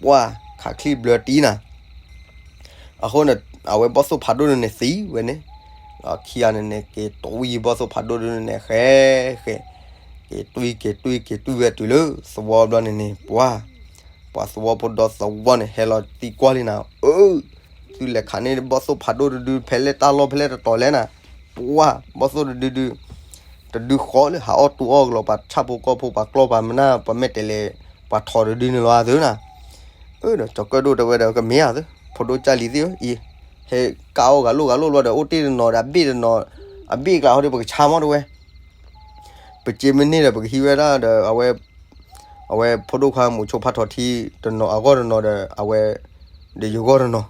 ပှၢ်ခးချံဘျၢတံၢ်နၤ အဃိန့ၣ် အဝဲဘီၣ်သိၣ်ဖးဒိၣ်ဒုန့ၣ်သံဝဲန့ၣ်, ခံဂၤန့ၣ်န့ၣ် က့ၤတွံၢ်ဘီၣ်သိၣ်ဖးဒိၣ်ဒုန့ၣ်ဃဲဃဲ, က့ၤတွံၢ်က့ၤတွံၢ်က့ၤတွံၢ်ဝဲတုၤလၢသဝီဘျီန့ၣ်န့ၣ် ပှၢ်, ပှၤသဝီဖိဒီသဝီန့ၣ် ဟဲလီၤသံကွၢ်လံနၤ, အၢ, သုလဲၤခးန့ၢ်ဘီၣ်သိၣ်ဖးဒိၣ်တဒုဖဲလဲၣ်တၢ်လီၢ်ဖဲလဲၣ်တတီၤလဲၣ်နၤ, ပှၢ် ဘီၣ်သိၣ်တဒုဒု တဒုဃီလၢဟးအီၣ်တူၢ်အီၣ်ကလီၤ ပှၤဆၣ်ဖိကီၢ်ဖိ ပှၤကျီၢ်ပှၤမနၢ် ပှၤမဲာ်တဲးလဲး ပှၤထီၣ်တဒုန့ၣ်လီၤသုနၤ, အၢ ဒီးကၠီၤကၢၣ်ဒိၣ်တဲဝဲဒီး ကမ့ၢ်ဧါသု, ဖိဒိၣ်ကၢ်လံၤသ့ၣ်ဧၢ, အံၤ ဟဲကၣ်အီၣ်ဂၤလိၣ်ဂၤလိၣ်ဘျီဒီး အိၣ်တ့ၢ်တနီၤဒီး အဘ့ၣ်တနီၤ, အဘ့ၣ်ကျါဟီဒီး ပကဆါမီၢ်တဲဝဲ, ပစ့မ့ၢ်န့ၢ်ဒီး ပကဟံးဝဲဒၣ်ဒီး အဝဲ အဝဲဖိဒိၣ်ခွါမိၤဆိဖးထီၣ်ထံတနီၤအဂီၢ်တနီၤဒီး အဝဲ ဒီးယဂီၢ်တနီၤ,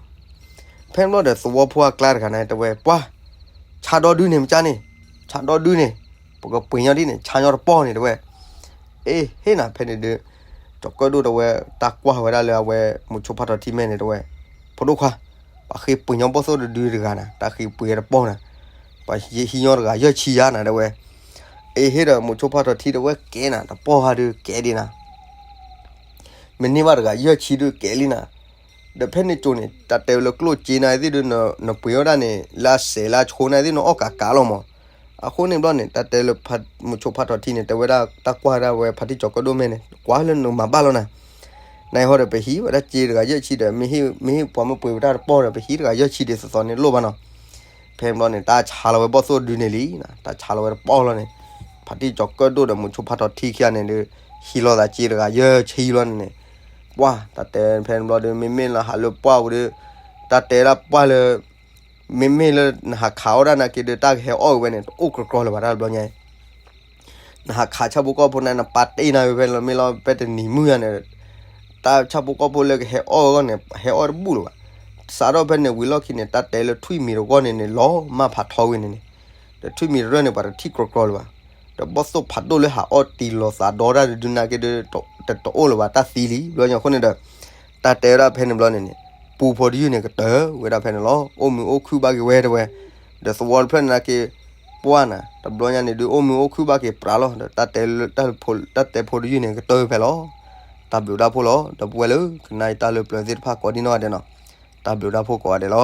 ဖဲန့ၣ်ဘျီဒီးသဝီဖိအကျါတဂၤန့ၣ်တဲဝဲ ပှၢ်, ဆါဒီဒုန့ၣ်မကၢ်န့ၣ်, ဆါဒီဒုန့ၣ်, ပကပှ့ၤညီဒ်န့ၣ် ဆါညီတပီၢ်န့ၣ်တဲဝဲ, အ့ ဟ့ၣ်နၤဖဲန့ၣ်ဒီး, ကၠီၤကၢၣ်ဒိၣ်တဲဝဲ, တၢ်ကွၢ်ဝဲဒၣ်လၢအဝဲမိၤဆိဖးထီၣ်ထံမဲာ်န့ၣ်တဲဝဲ, ဖိဒိၣ်ခွါ, ပှၤဃ့ပှ့ၤညီဘီၣ်သိၣ်တဒုတဂၤနၤ တၢ်ဃ့ပှ့ၤတပီၢ်နၤ, ပှၤဟံးညီတဂၤယဲၢ်ဆံယါနၤတဲဝဲ, အ့ ဟ့ၣ်ဒီးမိၤဆိဖးထီၣ်ထံတဲဝဲကဲနၤ တပီၢ်ဟါဒုးကဲဒံးနၤ မ့ၢ်န့ၢ်ဘၣ်တဂၤယဲၢ်ဆံဒုးကဲလံနၤ, ဒီးဖဲန့ၣ်ကၠိန့ၣ် တၢ်တဲဝဲလၢကျိၣ်စ့နၤသ့ၣ်ဒုး နပှ့ၤဝဲဒၣ်န့ၣ် လၢအစဲးလၢအဆိနၤသ့ၣ် နအီၣ်ကးကးလီၤမး, အဃိန့ၣ်ဘျီန့ၣ် တၢ်တဲလၢမိၤဆိဖးထီၣ်ထံန့ၣ် တဲဝဲဒၣ်တၢ်ကွၢ်ဒၣ်ဝဲဖါတံၢ်ကၠီၤကၢၣ်ဒိၣ်မဲာ်န့ၣ် ကွၢ်လၢနမၤဘၣ်လီၤနၤ, နဟီဒီးပဟံးဝဲဒၣ်စ့တဂၤယဲၢ်ဆံဒီး မ့ၢ်ဟ့ၣ်ပှၤမ့ၢ်ပှ့ၤဝဲတၢ်တပီၢ်ဒီး ပဟံးတဂၤယဲၢ်ဆံဒ်သိးသိးန့ၣ်လိၣ်ဘၣ်နီၤ ဖဲန့ၣ်ဘျီန့ၣ် တၢ်ဆါလီၤဝဲဘီၣ်သိၣ်ဒုန့ၣ်လံ, တၢ်ဆါလီၤဝဲတပီၢ်လီၤန့ၣ်, ဖါတံၢ်ကၠီၤကၢၣ်ဒိၣ်ဒီးမိၤဆိဖးထီၣ်ထံခံဂၤန့ၣ်ဒီး ဟံးလိာ်သးစ့တဂၤယဲၢ်ဆံလီၤန့ၣ်န့ၣ်, ပှၢ် တၢ်တဲဖဲန့ၣ်ဘျီဒီး မ့မ့ၢ်လၢဟးလၢပှၢ်ပူၤဒီး, တၢ်တဲဒၣ်ပှၢ်လၢ မ့မ့ၢ်လၢနဟးခးအီၣ်ဒၣ်နာ်က့ဒီး တၢ်ကဟဲအီၣ်က့ၤဝဲန့ၣ် တအိၣ်ကြီကြီလၢၤဘၣ်တၢ်တဘျီညါ နဟးခးဆၣ်ဖိကီၢ်ဖိန့ၣ် နပာ်တ့ၢ်နၤဝဲဖဲလီၤ မ့ၢ်လီၤဖဲတနံၤမုၢ်ယါန့ၣ်, တၢ်ဆၣ်ဖိကီၢ်ဖိလၢကဟဲအီၣ်အဂီၢ်န့ၣ် ဟဲအီၣ်တဘူၣ်လၢၤဘၣ်. စးထီၣ်ဖဲန့ၣ်ဝံၤလီၢ်ခံန့ၣ် တၢ်တဲလၢထွံၣ်မံၤတဂီၢ်န့ၣ်န့ၣ် လီၤမၢ်ဖးထီဝံၤန့ၣ်န့ၣ်, ဒီးထွံၣ်မံၤတရၢၢ်န့ၣ် ပှၤတထံၣ်ကြီကြီလၢၤဘၣ်. ဒီးဘီၣ်သိၣ်ဖးဒိၣ်လၢဟးအီၣ်တံၢ်လိာ်သးဒီတၢ်တဒုနာ်က့ဒီး တအိၣ်လၢၤဘၣ် တၢ်သံလံ ဘျီညါအဃိန့ၣ်ဒီး တၢ်တဲဝဲဒၣ်ဖဲန့ၣ်ဘျီန့ၣ်န့ၣ်, ပူဖိတယုၢ်န့ၣ် ကတၢၢ်ဝဲဒၣ်ဖဲန့ၣ်လီၤ. အိၣ်မုာ်အိၣ်ခုၣ်ဘၣ်က့ၤဝဲတဲဝဲ, ဒီးသဝီတဖျၢၣ်န့ၣ်နာ်က့ ပှၢ်နၤ တဘျီညါန့ၣ်ဒုး အိၣ်မုာ်အိၣ်ခုၣ်ဘၣ်က့ၤပြးလီၤ. ဒီးတၢ်တဲဖိ တၢ်တဲဖိတယုၢ်န့ၣ် ကတၢၢ်ဖဲလီၤ. တၢ်ဘျုးတၢ်ဖှိၣ်လီၤ. ဒီပုၢ်ဝဲၢ်လၢကနၣ်ယတၢ်လၢပျၢၤသ့ၣ်တဖၣ်ကိးဒံနီၢ်ဂၤဒဲးနီၤ, တၢ်ဘျုးတၢ်ဖှိၣ်ကိးဂၤဒဲးလီၤ.